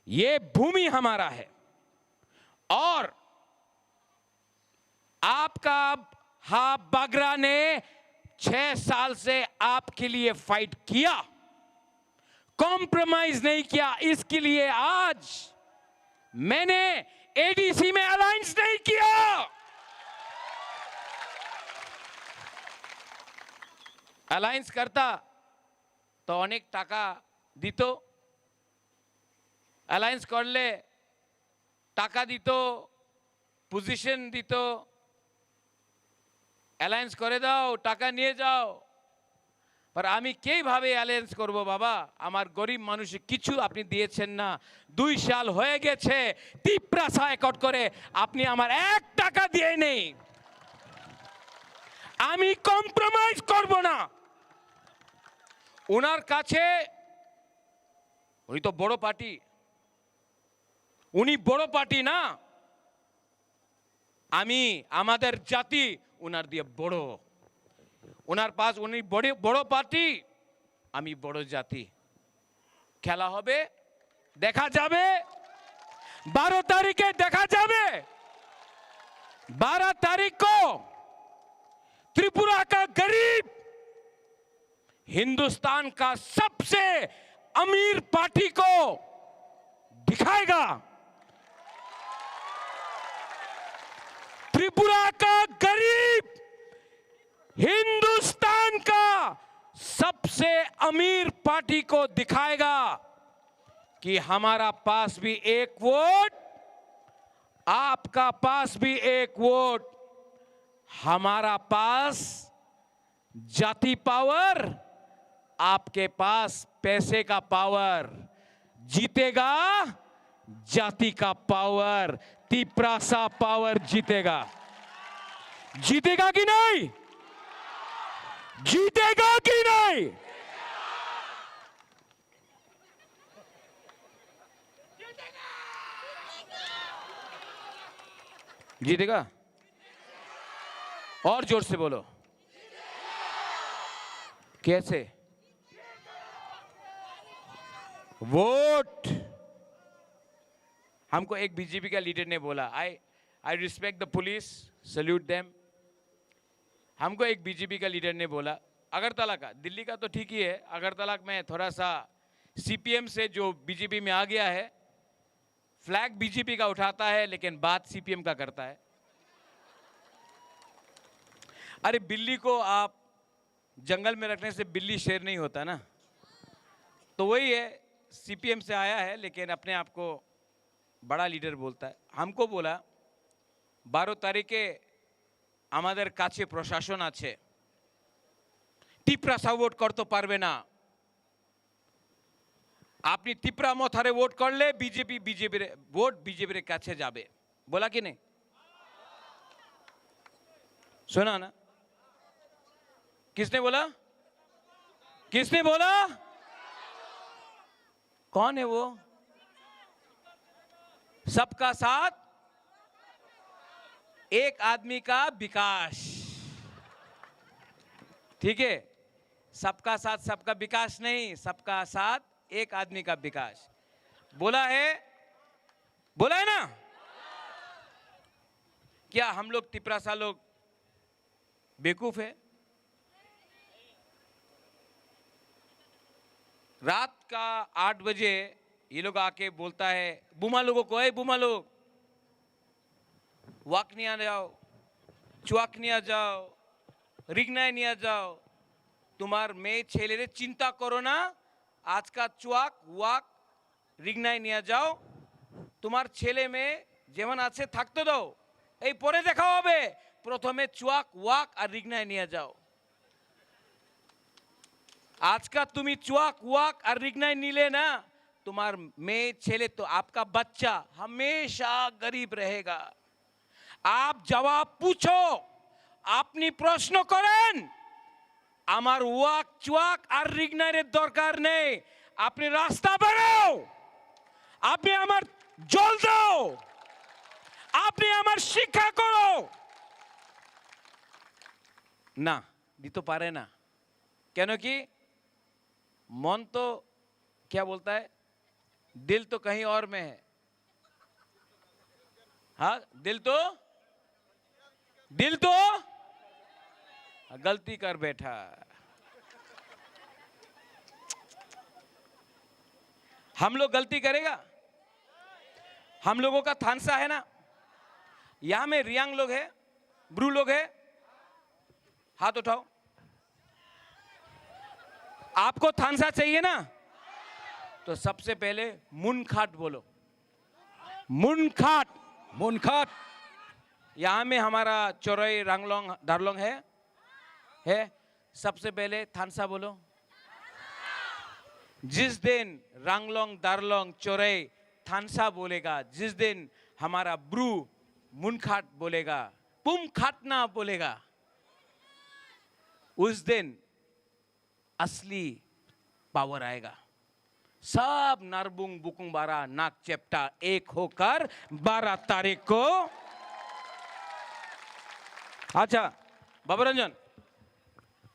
ये भूमि हमारा है, और आपका हा बागरा ने छह साल से आपके लिए फाइट किया, कॉम्प्रोमाइज नहीं किया। इसके लिए आज मैंने एडीसी में अलायंस नहीं किया। অ্যালায়েন্স করতা তো অনেক টাকা দিত, অ্যালায়েন্স করলে টাকা দিত, পজিশন দিত, অ্যালায়েন্স করে দাও, টাকা নিয়ে যাও। আর আমি কিভাবে অ্যালায়েন্স করব বাবা? আমার গরিব মানুষে কিছু আপনি দিয়েছেন না। দুই সাল হয়ে গেছে তিপ্রাসা অ্যাকর্ড করে, আপনি আমার এক টাকা দিয়ে নেই। আমি কম্প্রোমাইজ করব না। ওনার কাছে, উনি তো বড় পার্টি, উনি বড় পার্টি না, আমি, আমাদের জাতি ওনার দিয়ে বড়। ওনার পাশ, উনি বড়, বড় পার্টি, আমি বড় জাতি। খেলা হবে, দেখা যাবে, বারো তারিখে দেখা যাবে। बारह तारीख को त्रिपुरा का गरीब हिंदुस्तान का सबसे अमीर पार्टी को दिखाएगा। त्रिपुरा का गरीब हिंदुस्तान का सबसे अमीर पार्टी को दिखाएगा कि हमारा पास भी एक वोट, आपका पास भी एक वोट, हमारा पास जाति पावर, आपके पास पैसे का पावर। जीतेगा जाति का पावर, तिप्रासा पावर जीतेगा। जीतेगा कि नहीं? जीतेगा कि नहीं? जीतेगा। और जोर से बोलो। कैसे? वोट। हमको एक बीजेपी का लीडर ने बोला, I I respect the police, salute them. हमको एक बीजेपी का लीडर ने बोला, अगरतला का, दिल्ली का तो ठीक ही है, अगरतला में थोड़ा सा सीपीएम से जो बीजेपी में आ गया है, फ्लैग बीजेपी का उठाता है लेकिन बात सीपीएम का करता है। अरे, बिल्ली को आप जंगल में रखने से बिल्ली शेर नहीं होता ना। तो वही है, सीपीएम से आया है लेकिन अपने आप को बड़ा लीडर बोलता है। हमको बोला, बारह तारीखे আমাদের কাছে প্রশাসন আছে, তিপ্রাসা ভোট করতে পারবে না। আপনি তিপ্রা মথারে ভোট করলে বিজেপি, বিজেপির ভোট বিজেপির কাছে যাবে। बोला कि नहीं? सुना ना? किसने बोला? किसने बोला? कौन है वो? सबका साथ, एक आदमी का विकास। ठीक है, सबका साथ सबका विकास नहीं, सबका साथ एक आदमी का विकास। बोला है, बोला है ना? क्या हम लोग तिपरासा लोग बेवकूफ है? रात का आठ बजे ये लोग आके बोलता है बुमा लोगों को, ए बुमा लोग, वाक निया जाओ, चुआक निया जाओ, रिगनाय निया जाओ। তোমার মেয়ে ছেলেরে চিন্তা করো না। আজকাল চুয়াক ওয়াক রিগনায় নিয়ে যাও। তোমার ছেলে মেয়ে যেমন আছে থাকতে দাও, এই পরে দেখা হবে। প্রথমে চুয়াক ওয়াক আর রিগনায় নিয়ে যাও। আজকাল তুমি চুয়াক ওয়াক আর রিগনায় নিলে না, তোমার মেয়ে ছেলে তো, आपका बच्चा हमेशा गरीब रहेगा। आप जवाब पूछो, আপনি প্রশ্ন করেন। আমার ওয়াক চুয়াক আর রিগনাইরের দরকার নেই। আপনি রাস্তা বানাও, আপনি আমার জল দাও, আপনি আমার শিক্ষা করো। না, দিতে পারে না। কেন কি? মন তো, क्या बोलता है, दिल तो कहीं और में है। हाँ, दिल तो, दिल तो गलती कर बैठा। हम लोग गलती करेगा? हम लोगों का थानसा है ना, यहाँ में रियांग लोग है, ब्रू लोग है, हाथ उठाओ। आपको थानसा चाहिए ना, तो सबसे पहले मुनखाट बोलो। मुनखाट। मुनखाट। यहाँ में हमारा चोरई रांगलोंग दारलोंग है, है। सबसे पहले थानसा बोलो। जिस दिन रांगलोंग दारलोंग चोरई थानसा बोलेगा, जिस दिन हमारा ब्रू मुनखाट बोलेगा, पुमखाटना बोलेगा, उस दिन असली पावर आएगा। सब नारबुंग बुकुंग बारा नाक चेप्टा एक होकर बारह तारीख को। अच्छा, बाबा रंजन,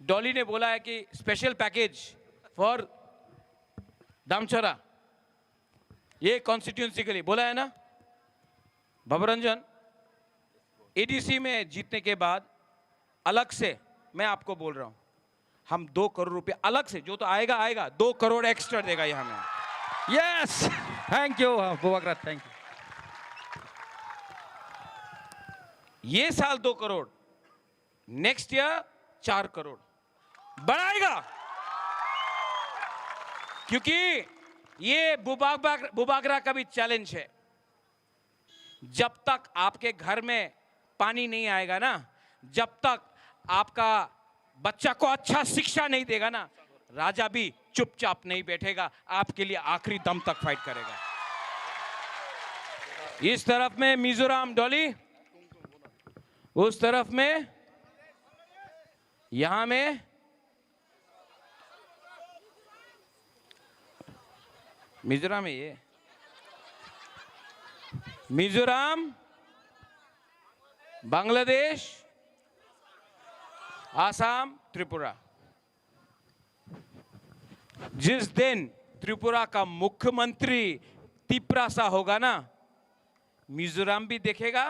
डॉली ने बोला है कि स्पेशल पैकेज फॉर दामचोरा, ये कॉन्स्टिट्यूएंसी के लिए बोला है ना? बाबा रंजन, एडीसी में जीतने के बाद अलग से मैं आपको बोल रहा हूं, हम दो करोड़ रुपया अलग से, जो तो आएगा आएगा, दो करोड़ एक्स्ट्रा देगा ये हमें। Yes, thank you Bubagra, thank you. ये साल दो करोड़, नेक्स्ट ईयर चार करोड़ बढ़ाएगा, क्योंकि ये बुबागरा का भी चैलेंज है। जब तक आपके घर में पानी नहीं आएगा ना, जब तक आपका बच्चा को अच्छा शिक्षा नहीं देगा ना, राजा भी चुपचाप नहीं बैठेगा, आपके लिए आखिरी दम तक फाइट करेगा। इस तरफ में मिजोरम डॉली, उस तरफ में, यहां में मिजोरम है ये, मिजोरम, बांग्लादेश, आसाम, त्रिपुरा। जिस दिन त्रिपुरा का मुख्यमंत्री तिपरासा होगा ना, मिजोरम भी देखेगा,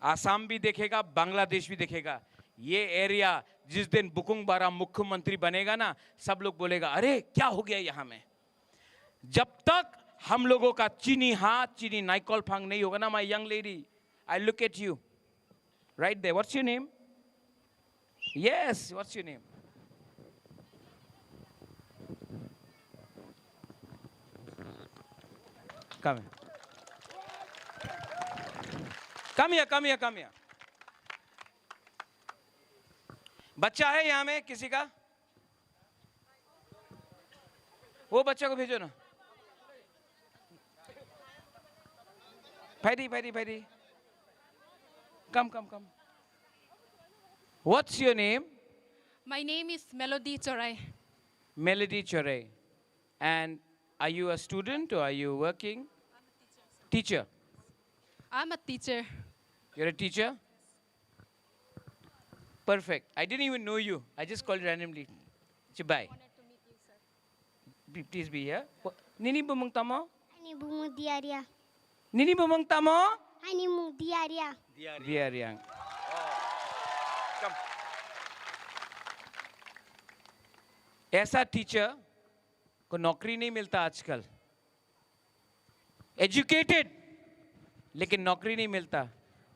आसाम भी देखेगा, बांग्लादेश भी देखेगा। ये एरिया जिस दिन बुकुंग बारा मुख्यमंत्री बनेगा ना, सब लोग बोलेगा, अरे क्या हो गया यहाँ में। जब तक हम लोगों का चीनी हाथ, चीनी नाइकल फांग नहीं होगा ना, my young lady, I look at you. Right there. What's your name? Yes, what's your name? Come here. Come here, come here, come here. बच्चा है यहाँ में किसी का? वो बच्चा को भेजो ना। Phaidi, phaidi, phaidi. Come, come, come. What's your name? My name is Melody Chorai. Melody Chorai. And are you a student or are you working? Teacher. I'm a teacher. You're a teacher? Perfect. I didn't even know you. I just called randomly. Chibai. Honored to meet you, sir. Be- Please be here. Wha- Nini bumung tamo? Ani bumung Diaria. Nini bumung tamo? Ani mung Diaria. Diaria. ऐसा टीचर को नौकरी नहीं मिलता आजकल। एजुकेटेड, लेकिन नौकरी नहीं मिलता।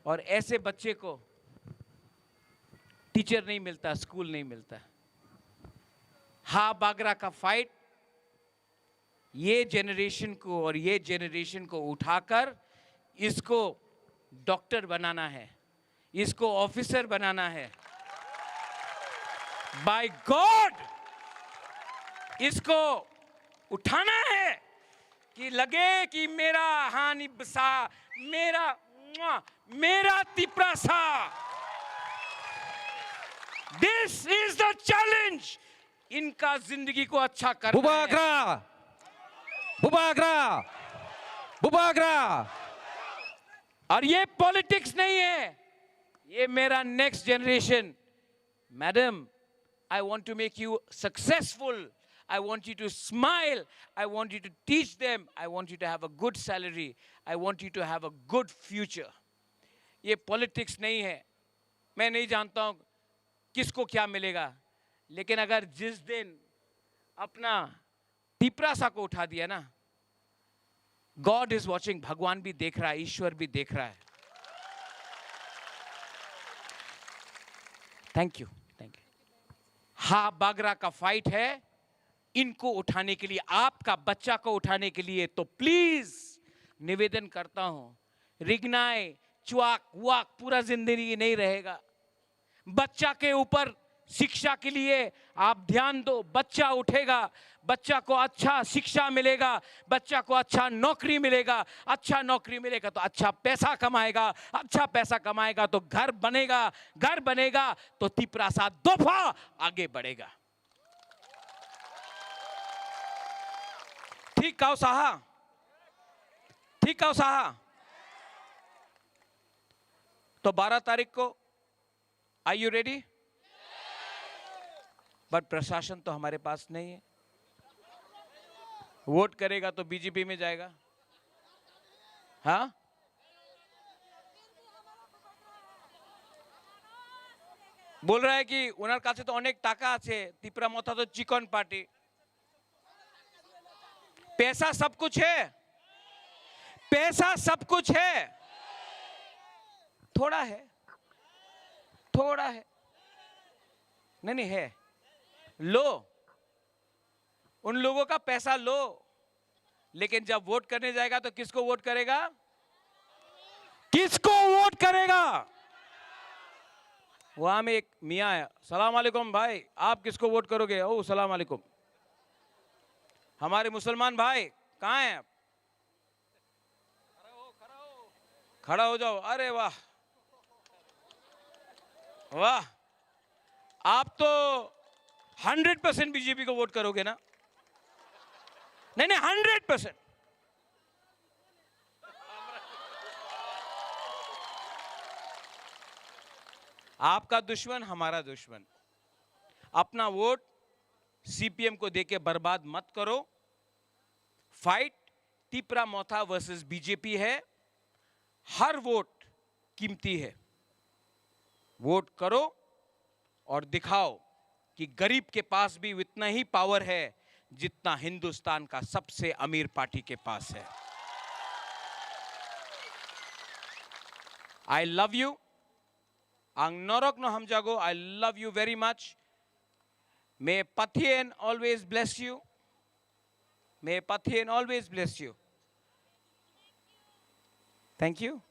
और ऐसे बच्चे को टीचर नहीं मिलता, स्कूल नहीं मिलता। हा बागरा का फाइट ये जनरेशन को और ये जनरेशन को उठाकर इसको डॉक्टर बनाना है, इसको ऑफिसर बनाना है। बाय गॉड, इसको उठाना है कि लगे कि मेरा हानि बसा, मेरा, मेरा Tiprasa. This is the challenge. इनका जिंदगी को अच्छा करना है। Bubagra! Bubagra! Bubagra! और ये पॉलिटिक्स नहीं है, ये मेरा next generation. Madam, I want to make you successful. I want you to smile. I want you to teach them. I want you to have a good salary. I want you to have a good future. ये पॉलिटिक्स नहीं है। मैं नहीं जानता हूँ किसको क्या मिलेगा, लेकिन अगर जिस दिन अपना तिपरासा को उठा दिया ना, गॉड इज वॉचिंग, भगवान भी देख रहा है, ईश्वर भी देख रहा है। Thank you, thank you. हा बागरा का फाइट है, इनको उठाने के लिए, आपका बच्चा को उठाने के लिए, तो प्लीज निवेदन करता हूं, रिगनाय, च्वाक वाक पूरा जिंदगी नहीं रहेगा। बच्चा के ऊपर शिक्षा के लिए आप ध्यान दो। बच्चा उठेगा, बच्चा को अच्छा शिक्षा मिलेगा, बच्चा को अच्छा नौकरी मिलेगा, अच्छा नौकरी मिलेगा तो अच्छा पैसा कमाएगा, अच्छा पैसा कमाएगा तो घर बनेगा, घर बनेगा तो तिपरासा दोफा आगे बढ़ेगा। ठीक काउ साहा, ठीक काउ साहा। तो बारह तारीख को, are you ready? बट प्रशासन तो हमारे पास नहीं है। वोट करेगा तो बीजेपी में जाएगा। हाँ, बोल रहा है कि ওনার কাছে তো অনেক টাকা আছে, তিপ্রা মথা তো চিকন পার্টি। पैसा सब कुछ है, पैसा सब कुछ है। थोड़ा है, थोड़ा है, नहीं नहीं है, लो, उन लोगों का पैसा लो, लेकिन जब वोट करने जाएगा तो किसको वोट करेगा? किसको वोट करेगा? वहां में एक मियाँ है, सलाम अलैकुम भाई, आप किसको वोट करोगे? ओ सलाम अलैकुम। हमारे मुसलमान भाई कहाँ हैं आप? खड़ा हो जाओ। अरे वाह, वाह, आप तो हंड्रेड परसेंट बीजेपी को वोट करोगे ना? नहीं नहीं, हंड्रेड परसेंट। आपका दुश्मन हमारा दुश्मन। अपना वोट सीपीएम को देके बर्बाद मत करो। फाइट तिपरा मोथा वर्सेस बीजेपी है। हर वोट कीमती है। वोट करो और दिखाओ कि गरीब के पास भी उतना ही पावर है जितना हिंदुस्तान का सबसे अमीर पार्टी के पास है। I love you. Ang norok no hamjago. I love you very much. May Pathian always bless you. May Pathian always bless you. Thank you.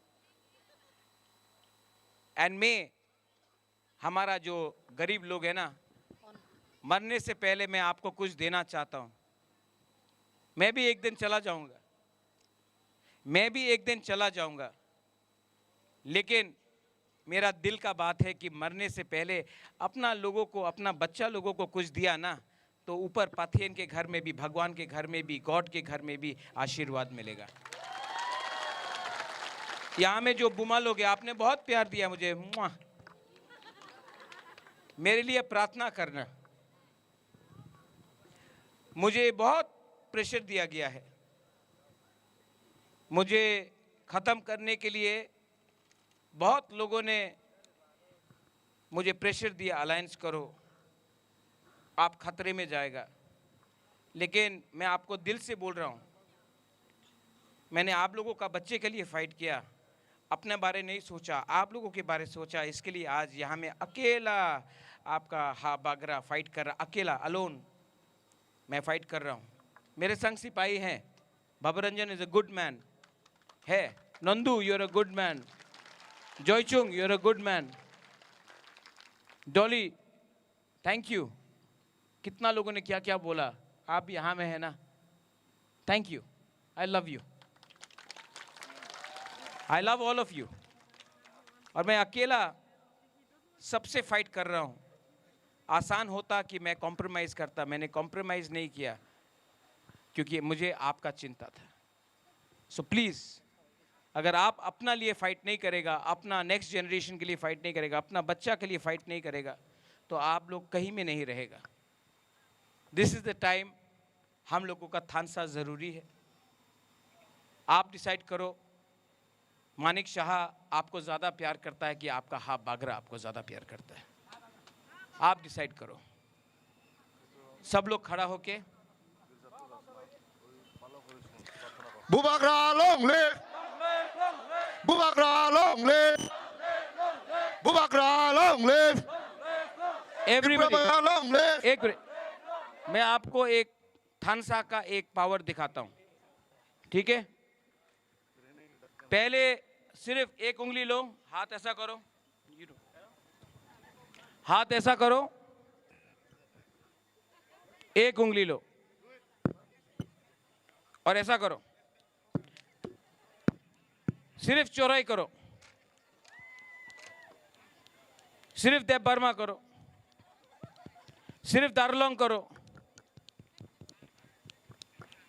And may हमारा जो गरीब लोग है ना, मरने से पहले मैं आपको कुछ देना चाहता हूँ। मैं भी एक दिन चला जाऊंगा, मैं भी एक दिन चला जाऊंगा, लेकिन मेरा दिल का बात है कि मरने से पहले अपना लोगों को, अपना बच्चा लोगों को कुछ दिया ना, तो ऊपर पाथियन के घर में भी, भगवान के घर में भी, गॉड के घर में भी आशीर्वाद मिलेगा। यहाँ में जो बुमा लोग हैं, आपने बहुत प्यार दिया मुझे, मुआ। मेरे लिए प्रार्थना करना। मुझे बहुत प्रेशर दिया गया है। मुझे ख़त्म करने के लिए बहुत लोगों ने मुझे प्रेशर दिया, अलायंस करो, आप खतरे में जाएगा। लेकिन मैं आपको दिल से बोल रहा हूँ, मैंने आप लोगों का बच्चे के लिए फाइट किया, अपने बारे नहीं सोचा, आप लोगों के बारे सोचा। इसके लिए आज यहाँ में अकेला आपका हा बागरा फाइट कर रहा, अकेला, अलोन मैं फाइट कर रहा हूँ। मेरे संग सिपाही हैं, Baba Ranjan is a good man, है, Nandu, you are a good man, Joychung, you are a good man, Dolly, thank you. कितना लोगों ने क्या क्या बोला, आप यहाँ में है ना। Thank you. I love you. I love all of you. और मैं अकेला सबसे फाइट कर रहा हूँ। आसान होता कि मैं कॉम्प्रोमाइज़ करता, मैंने कॉम्प्रोमाइज़ नहीं किया, क्योंकि मुझे आपका चिंता था। सो प्लीज़, अगर आप अपना लिए फाइट नहीं करेगा, अपना नेक्स्ट जनरेशन के लिए फाइट नहीं करेगा, अपना बच्चा के लिए फाइट नहीं करेगा, तो आप लोग कहीं में नहीं रहेगा। This is the time. हम लोगों का थानसा ज़रूरी है। आप डिसाइड करो, मानिक शाह आपको ज़्यादा प्यार करता है कि आपका हा बागरा आपको ज़्यादा प्यार करता है? आप डिसाइड करो। सब लोग खड़ा होके। Bubagra long live! Bubagra long live! Bubagra long live! Everybody, Bubagra long live! एक मिनट, मैं आपको एक थानसा का एक पावर दिखाता हूँ, ठीक है? पहले सिर्फ एक उंगली लो, हाथ ऐसा करो, हाथ ऐसा करो, एक उंगली लो और ऐसा करो, सिर्फ चौड़ाई करो, सिर्फ देव वर्मा करो, सिर्फ दारलोंग करो।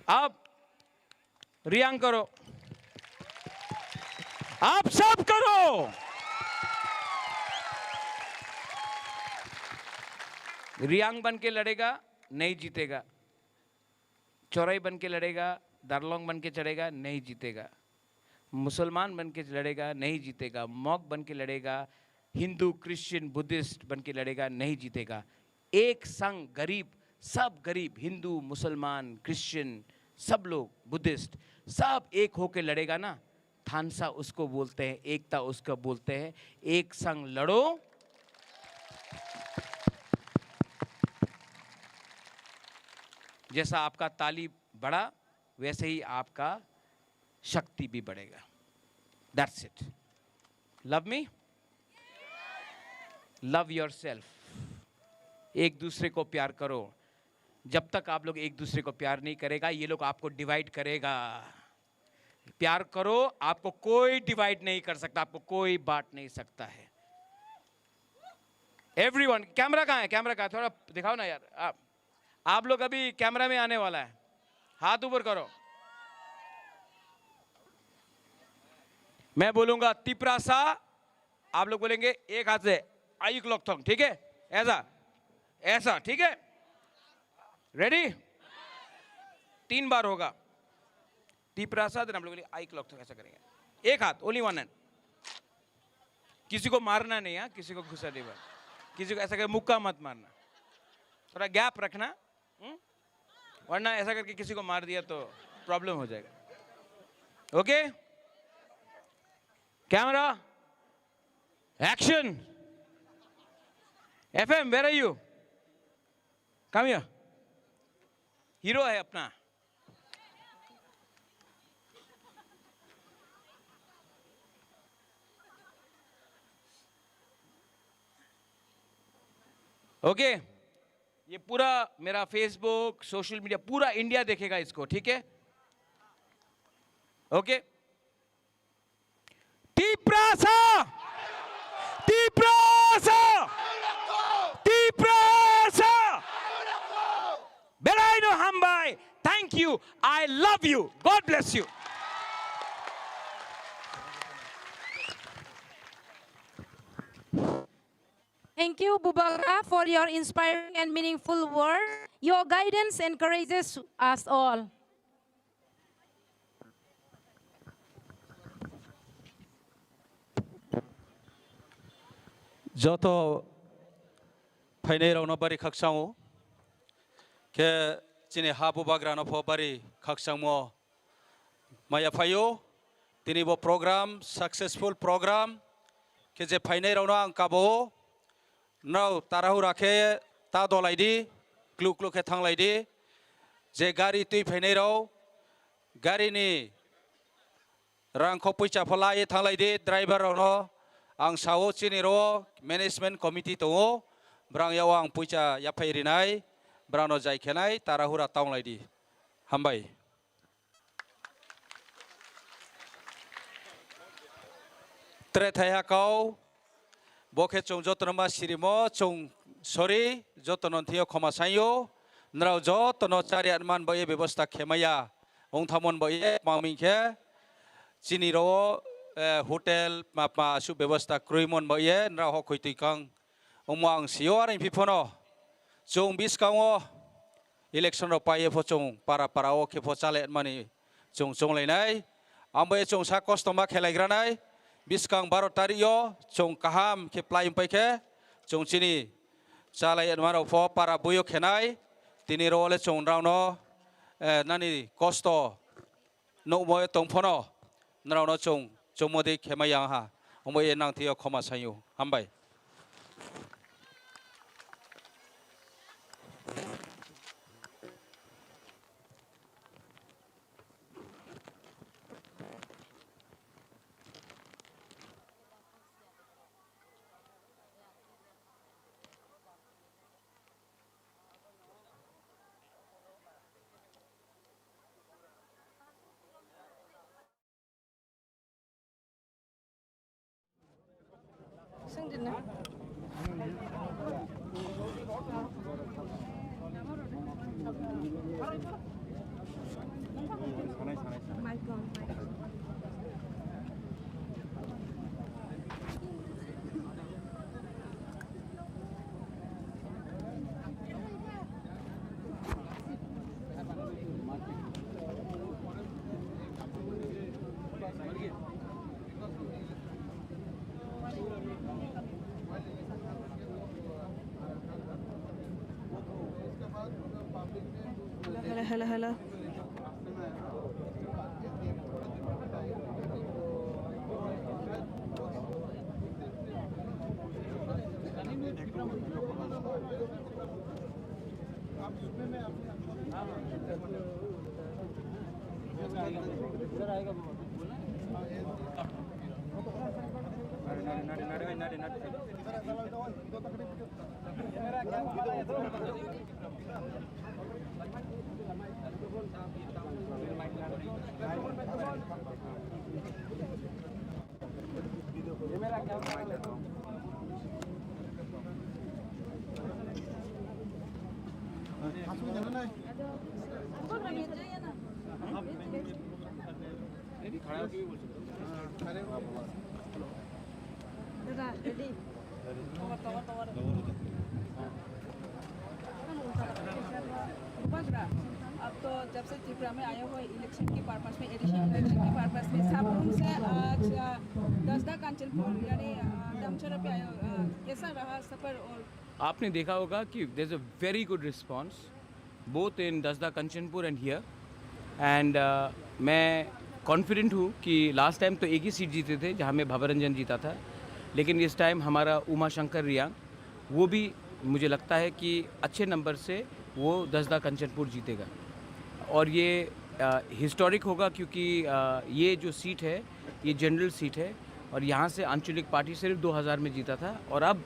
अब रियांग करो, आप सब करो। रियांग बन के लड़ेगा, नहीं जीतेगा। चौड़ाई बन के लड़ेगा, दारलोंग बन के चढ़ेगा, नहीं जीतेगा। मुसलमान बन के लड़ेगा, नहीं जीतेगा। मॉग बन के लड़ेगा, हिंदू, क्रिश्चियन, बुद्धिस्ट बन के लड़ेगा, नहीं जीतेगा। एक संग गरीब, सब गरीब, हिंदू, मुसलमान, क्रिश्चियन, सब लोग, बुद्धिस्ट, सब एक होके लड़ेगा ना, थानसा उसको बोलते हैं, एकता उसको बोलते हैं। एक संग लड़ो। जैसा आपका ताली बढ़ा, वैसे ही आपका शक्ति भी बढ़ेगा। That's it. Love me, love yourself. एक दूसरे को प्यार करो। जब तक आप लोग एक दूसरे को प्यार नहीं करेगा, ये लोग आपको डिवाइड करेगा। प्यार करो, आपको कोई डिवाइड नहीं कर सकता, आपको कोई बांट नहीं सकता है। एवरीवन, कैमरा कहाँ है? कैमरा कहाँ है? थोड़ा दिखाओ ना यार। आप, आप लोग अभी कैमरा में आने वाला है, हाथ ऊपर करो। मैं बोलूंगा तिप्रासा, आप लोग बोलेंगे एक हाथ से, आयुक लोकथोंग, ठीक है? ऐसा, ऐसा, ठीक है? रेडी? तीन बार होगा। तिप्रासा, देन हम लोग आयुक लोकथोंग, ऐसा करेंगे। एक हाथ, ओनली वन हैंड। किसी को मारना नहीं है, किसी को घुसा नहीं मारना। किसी को ऐसा करके मुक्का मत मारना, थोड़ा गैप रखना। हम्म? वरना ऐसा करके किसी को मार दिया तो प्रॉब्लम हो जाएगा। Okay, camera, action. FM, where are you? Come here. Hero है अपना। ओके, ये पूरा मेरा फेसबुक, सोशल मीडिया, पूरा इंडिया देखेगा इसको, ठीक है? ओके, Tiprasa, Tiprasa! Tiprasa! Belaino hambai. Thank you. I love you. God bless you. Thank you, Bubagra, for your inspiring and meaningful words. Your guidance encourages us all. Joto phainairokno bari khakchangw, khe chini ha Bubagrano pho bari khakchangmo maya phaio. Tini bo program, successful program, khe je phainairokno ang kabo, nrao tarahura khe ta dolaidi, kluk kluk khe thanglaidi, je gari twi phainairok, garini rang kho puisa pho lai thanglai di, driver rokno ang sao chini ro management committee tongo, brang yao ang puisa yaphai rinai, brang no jai khenai, tarahura tonglai di. Hambai. Tre thaiha kau, bo khe chwng jotono ma sirimo, chwng sorry, jotono thio khoma saio, nrao jotono chariat man bo ye bebosta khemaya, ongthamon bo ye, maming khe, chini ro, eh, hotel, ma, ma, asuk bebosta kroimon bo ye, nrao hok khoi twi kang, omo ang sio, are phi phono, chwng biskango, election rok pai ye pho chwng para para o khe pho chale mani chwng chwng lainai. Ambo ye chwng sa kosto ma khelai granai. Biskang baro tarik yo chwng kaham khe plai pai khe chwng chini chalai ma rok pho para buyo khenai. Tini ro le chwng rao no, eh, nani kosto nukmoi tong phono, nrao no chwng chwngmo de khemai yang ha, omo ye nang thio khoma saio. Hambai. Hello, hello, hello. अब तो जब से त्रिपुरा में आया हुआ इलेक्शन के पर्पस में, additional election के पर्पस में सब रूम से आज, अ, दसदा कांचनपुर यानी, अ, दमचोरा पे आया, अ, कैसा रहा सफर? और आपने देखा होगा कि there is a very good response both in दसदा कांचनपुर and here, and मैं कॉन्फिडेंट हूँ कि लास्ट टाइम तो एक ही सीट जीते थे जहाँ में भवरंजन जीता था, लेकिन इस टाइम हमारा उमा शंकर रियांग, वो भी मुझे लगता है कि अच्छे नंबर से वो दसदा कंचनपुर जीतेगा। और ये हिस्टोरिक होगा, क्योंकि अ, ये जो सीट है, ये जनरल सीट है और यहाँ से आंचलिक पार्टी सिर्फ दो हज़ार में जीता था और अब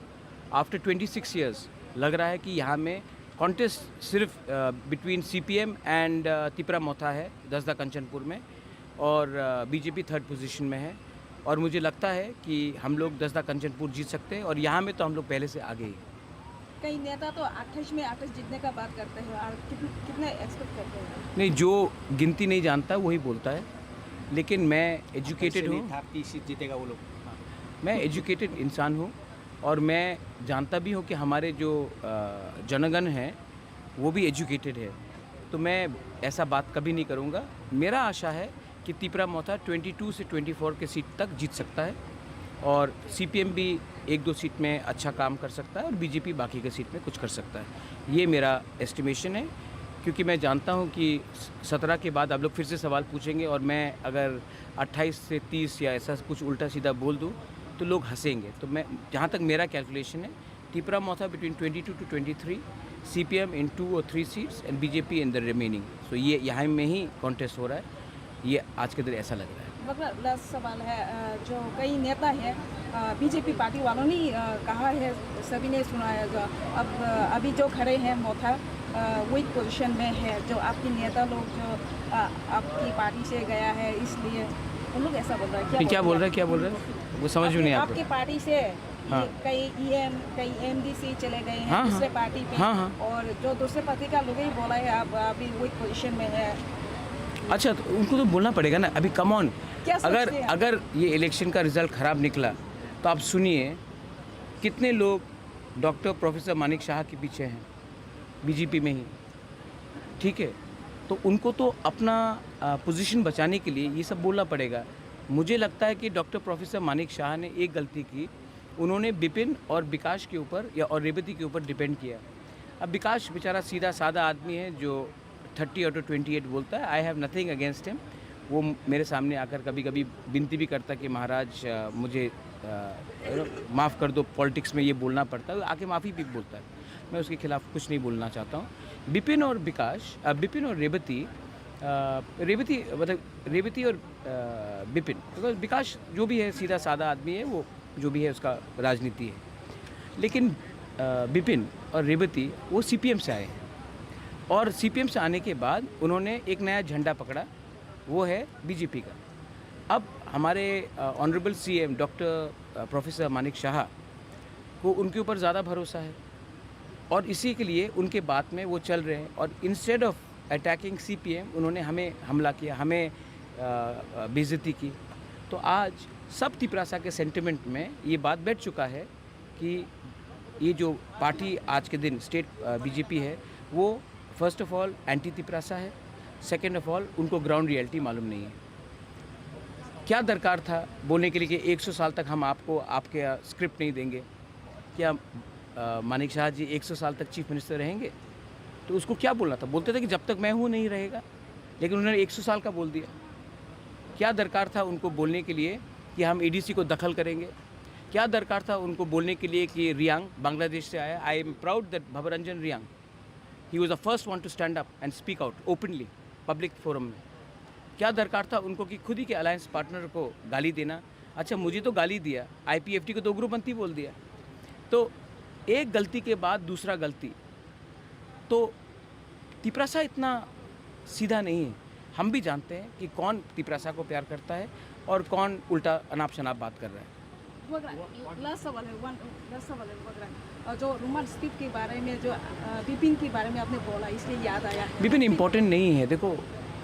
आफ्टर ट्वेंटी सिक्स ईयर्स लग रहा है कि यहाँ में कॉन्टेस्ट सिर्फ बिटवीन सीपीएम एंड तिपरा मोथा है दसदा कंचनपुर में, और बीजेपी थर्ड पोजीशन में है। और मुझे लगता है कि हम लोग दसदा कंचनपुर जीत सकते हैं और यहाँ में तो हम लोग पहले से आगे ही हैं। कई नेता तो अट्ठाईस में अट्ठाईस जीतने का बात करते हैं, और कितने, कितने एक्सपेक्ट करते हैं? नहीं, जो गिनती नहीं जानता वही बोलता है, लेकिन मैं एजुकेटेड हूँ। था तीस जीतेगा वो लोग। मैं एजुकेटेड इंसान हूँ और मैं जानता भी हूँ कि हमारे जो जनगण हैं वो भी एजुकेटेड है, तो मैं ऐसा बात कभी नहीं करूँगा। मेरा आशा है कि तिपरा मोथा ट्वेंटी टू से ट्वेंटी फ़ोर के सीट तक जीत सकता है और सीपीएम भी एक दो सीट में अच्छा काम कर सकता है और बीजेपी बाकी के सीट में कुछ कर सकता है। ये मेरा एस्टिमेशन है, क्योंकि मैं जानता हूँ कि सत्रह के बाद आप लोग फिर से सवाल पूछेंगे और मैं अगर अट्ठाईस से तीस या ऐसा कुछ उल्टा सीधा बोल दूँ तो लोग हंसेंगे। तो मैं, जहाँ तक मेरा कैलकुलेशन है, तिपरा मोथा between twenty two to twenty three, CPM in two or three seats and BJP in the remaining। So ये यहाँ में ही कॉन्टेस्ट हो रहा है, ये आज के दिन ऐसा लग रहा है। मगर लास्ट सवाल है, अ, जो कई नेता है, अ, बीजेपी पार्टी वालों ने, अ, कहा है, सभी ने सुना है, जो अब, अ, अभी जो खड़े हैं मोथा, अ, वीक पोजीशन में है, जो आपके नेता लोग जो, अ, आपकी पार्टी से गया है, इसलिए उन लोग ऐसा बोल रहा है। क्या ये क्या बोल बोल रहा है, क्या बोल रहा है? वो समझ में आपके, नहीं आता। आपके पार्टी से हाँ। ये कई ईएम, कई एमडीसी चले गए हैं हाँ, हाँ। दूसरे पार्टी पे। हाँ, हाँ। और जो दूसरे पार्टी का लोग ही बोला है, आप अभी वीक पोजीशन में है। अच्छा, तो उनको तो बोलना पड़ेगा ना। अभी कम ऑन, क्या अगर, सोचते हैं आप? अगर ये इलेक्शन का रिजल्ट ख़राब निकला तो आप सुनिए, कितने लोग डॉक्टर प्रोफेसर मानिक शाह के पीछे हैं बीजेपी में ही, ठीक है? तो उनको तो अपना, आ, पोजीशन बचाने के लिए ये सब बोलना पड़ेगा। मुझे लगता है कि डॉक्टर प्रोफेसर मानिक शाह ने एक गलती की, उन्होंने बिपिन और विकास के ऊपर या, और रेवती के ऊपर डिपेंड किया। अब विकास बेचारा सीधा साधा आदमी है जो thirty out of twenty eight बोलता है, I have nothing against him। वो मेरे सामने आकर कभी-कभी विनती भी करता कि महाराज, अ, मुझे, अ, माफ़ कर दो, पॉलिटिक्स में ये बोलना पड़ता है, आके माफ़ी भी बोलता है। मैं उसके खिलाफ कुछ नहीं बोलना चाहता हूँ। बिपिन और विकास, अ, बिपिन और रेवती, अ, रेवती, मतलब रेवती और, अ, बिपिन, बिकॉज विकास जो भी है सीधा साधा आदमी है, वो जो भी है उसका राजनीति है, लेकिन, अ, बिपिन और रेवती वो सीपीएम से आए हैं और सीपीएम से आने के बाद उन्होंने एक नया झंडा पकड़ा, वो है बीजेपी का। अब हमारे, अ, ऑनरेबल सीएम डॉक्टर, अ, प्रोफेसर मानिक शाह को उनके ऊपर ज़्यादा भरोसा है और इसी के लिए उनके बात में वो चल रहे हैं और instead of attacking सीपीएम उन्होंने हमें हमला किया, हमें, अ, अ, बेइज्जती की। तो आज सब तिपरासा के सेंटिमेंट में ये बात बैठ चुका है कि ये जो पार्टी आज के दिन स्टेट, अ, बीजेपी है, वो first of all anti Tiprasa है, सेकंड ऑफ ऑल उनको ग्राउंड रियलिटी मालूम नहीं है। क्या दरकार था बोलने के लिए कि एक सौ साल तक हम आपको, आपके, अ, स्क्रिप्ट नहीं देंगे? क्या, अ, मानिक शाह जी एक सौ साल तक चीफ मिनिस्टर रहेंगे? तो उसको क्या बोलना था? बोलते थे कि जब तक मैं हूँ नहीं रहेगा, लेकिन उन्होंने एक सौ साल का बोल दिया। क्या दरकार था उनको बोलने के लिए कि हम ईडीसी को दखल करेंगे? क्या दरकार था उनको बोलने के लिए कि रियांग बांग्लादेश से आया? I am proud that Bhabaranjan Riyang, he was the first one to stand up and speak out openly public forum में। क्या दरकार था उनको कि खुद ही के अलायंस पार्टनर को गाली देना? अच्छा, मुझे तो गाली दिया, आईपीएफटी को तो उग्रपंथी बोल दिया। तो एक गलती के बाद दूसरा गलती। तो तिपरासा इतना सीधा नहीं है। हम भी जानते हैं कि कौन तिपरासा को प्यार करता है और कौन उल्टा अनाप शनाप बात कर रहा है। वगैरह, लास्ट सवाल है, वन, लास्ट सवाल है, वगैरह। और जो रोमन स्क्रिप्ट के बारे में, जो, अ, बिपिन के बारे में आपने बोला, इसलिए याद आया। बिपिन इंपॉर्टेंट नहीं है, देखो।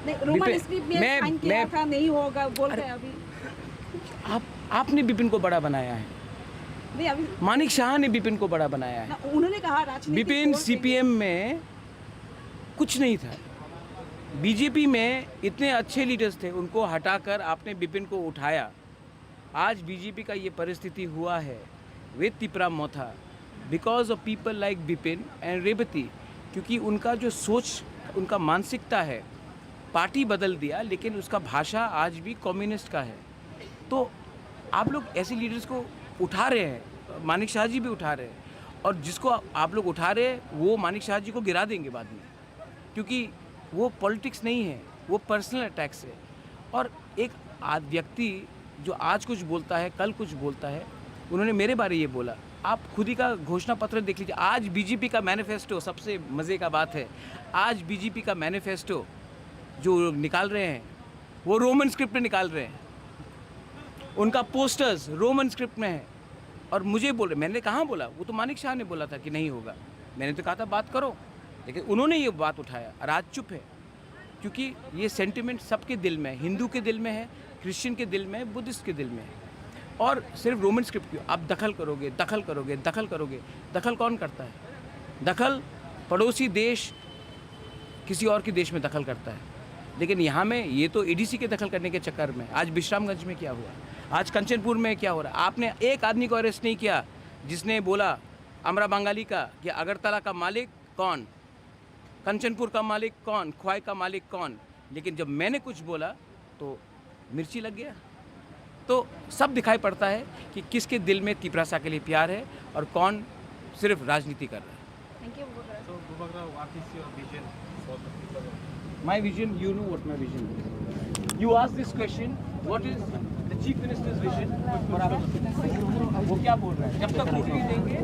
नहीं, रोमन बिपिन, स्क्रिप्ट में मैं, साइन किया मैं, था, नहीं होगा, बोलते अरे, हैं अभी। आप, आपने बिपिन को बड़ा बनाया है। नहीं, अभी मानिक शाह ने बिपिन को बड़ा बनाया है। ना, उन्होंने कहा राजनीति बिपिन छोड़ देंगे। सीपीएम में कुछ नहीं था। बीजेपी में इतने अच्छे लीडर्स थे, उनको हटाकर आपने बिपिन को उठाया। आज बीजेपी का ये परिस्थिति हुआ है with तिपरा मोथा, because of people like Bipin and रेवती, क्योंकि उनका जो सोच, उनका मानसिकता है, पार्टी बदल दिया, लेकिन उसका भाषा आज भी कम्युनिस्ट का है। तो आप लोग ऐसे लीडर्स को उठा रहे हैं, मानिक शाह जी भी उठा रहे हैं, और जिसको आप लोग उठा रहे हैं, वो मानिक शाह जी को गिरा देंगे बाद में। क्योंकि वो पॉलिटिक्स नहीं है, वो पर्सनल अटैक्स है। और एक आद-, व्यक्ति जो आज कुछ बोलता है, कल कुछ बोलता है, उन्होंने मेरे बारे ये बोला। आप खुद ही का घोषणा पत्र देख लीजिए, आज बीजेपी का मैनिफेस्टो, सबसे मज़े का बात है, आज बीजेपी का मैनिफेस्टो जो लोग निकाल रहे हैं, वो रोमन स्क्रिप्ट में निकाल रहे हैं। उनका पोस्टर्स रोमन स्क्रिप्ट में है और मुझे बोले, मैंने कहाँ बोला? वो तो मानिक शाह ने बोला था कि नहीं होगा। मैंने तो कहा था बात करो, लेकिन उन्होंने ये बात उठाया और आज चुप है। क्योंकि ये सेंटिमेंट सबके दिल में है, हिंदू के दिल में है, क्रिश्चियन के दिल में है, बुद्धिस्ट के दिल में है। और सिर्फ रोमन स्क्रिप्ट क्यों, आप दखल करोगे, दखल करोगे, दखल करोगे। दखल कौन करता है? दखल पड़ोसी देश किसी और के देश में दखल करता है। लेकिन यहाँ में ये तो एडीसी के दखल करने के चक्कर में, आज विश्रामगंज में क्या हुआ, आज कंचनपुर में क्या हो रहा है? आपने एक आदमी को अरेस्ट नहीं किया जिसने बोला अमरा बंगाली का कि अगरतला का मालिक कौन, कंचनपुर का मालिक कौन, खोवाई का मालिक कौन। लेकिन जब मैंने कुछ बोला तो मिर्ची लग गया। तो सब दिखाई पड़ता है कि किसके दिल में तिपरासा के लिए प्यार है और कौन सिर्फ राजनीति कर रहा है। Thank you, Bubagra. So, Bubagra, what is your vision for the future? My vision, you know what my vision is. You ask this question, what is the chief minister's vision for our, वो क्या बोल रहा है? जब तक वोट नहीं देंगे,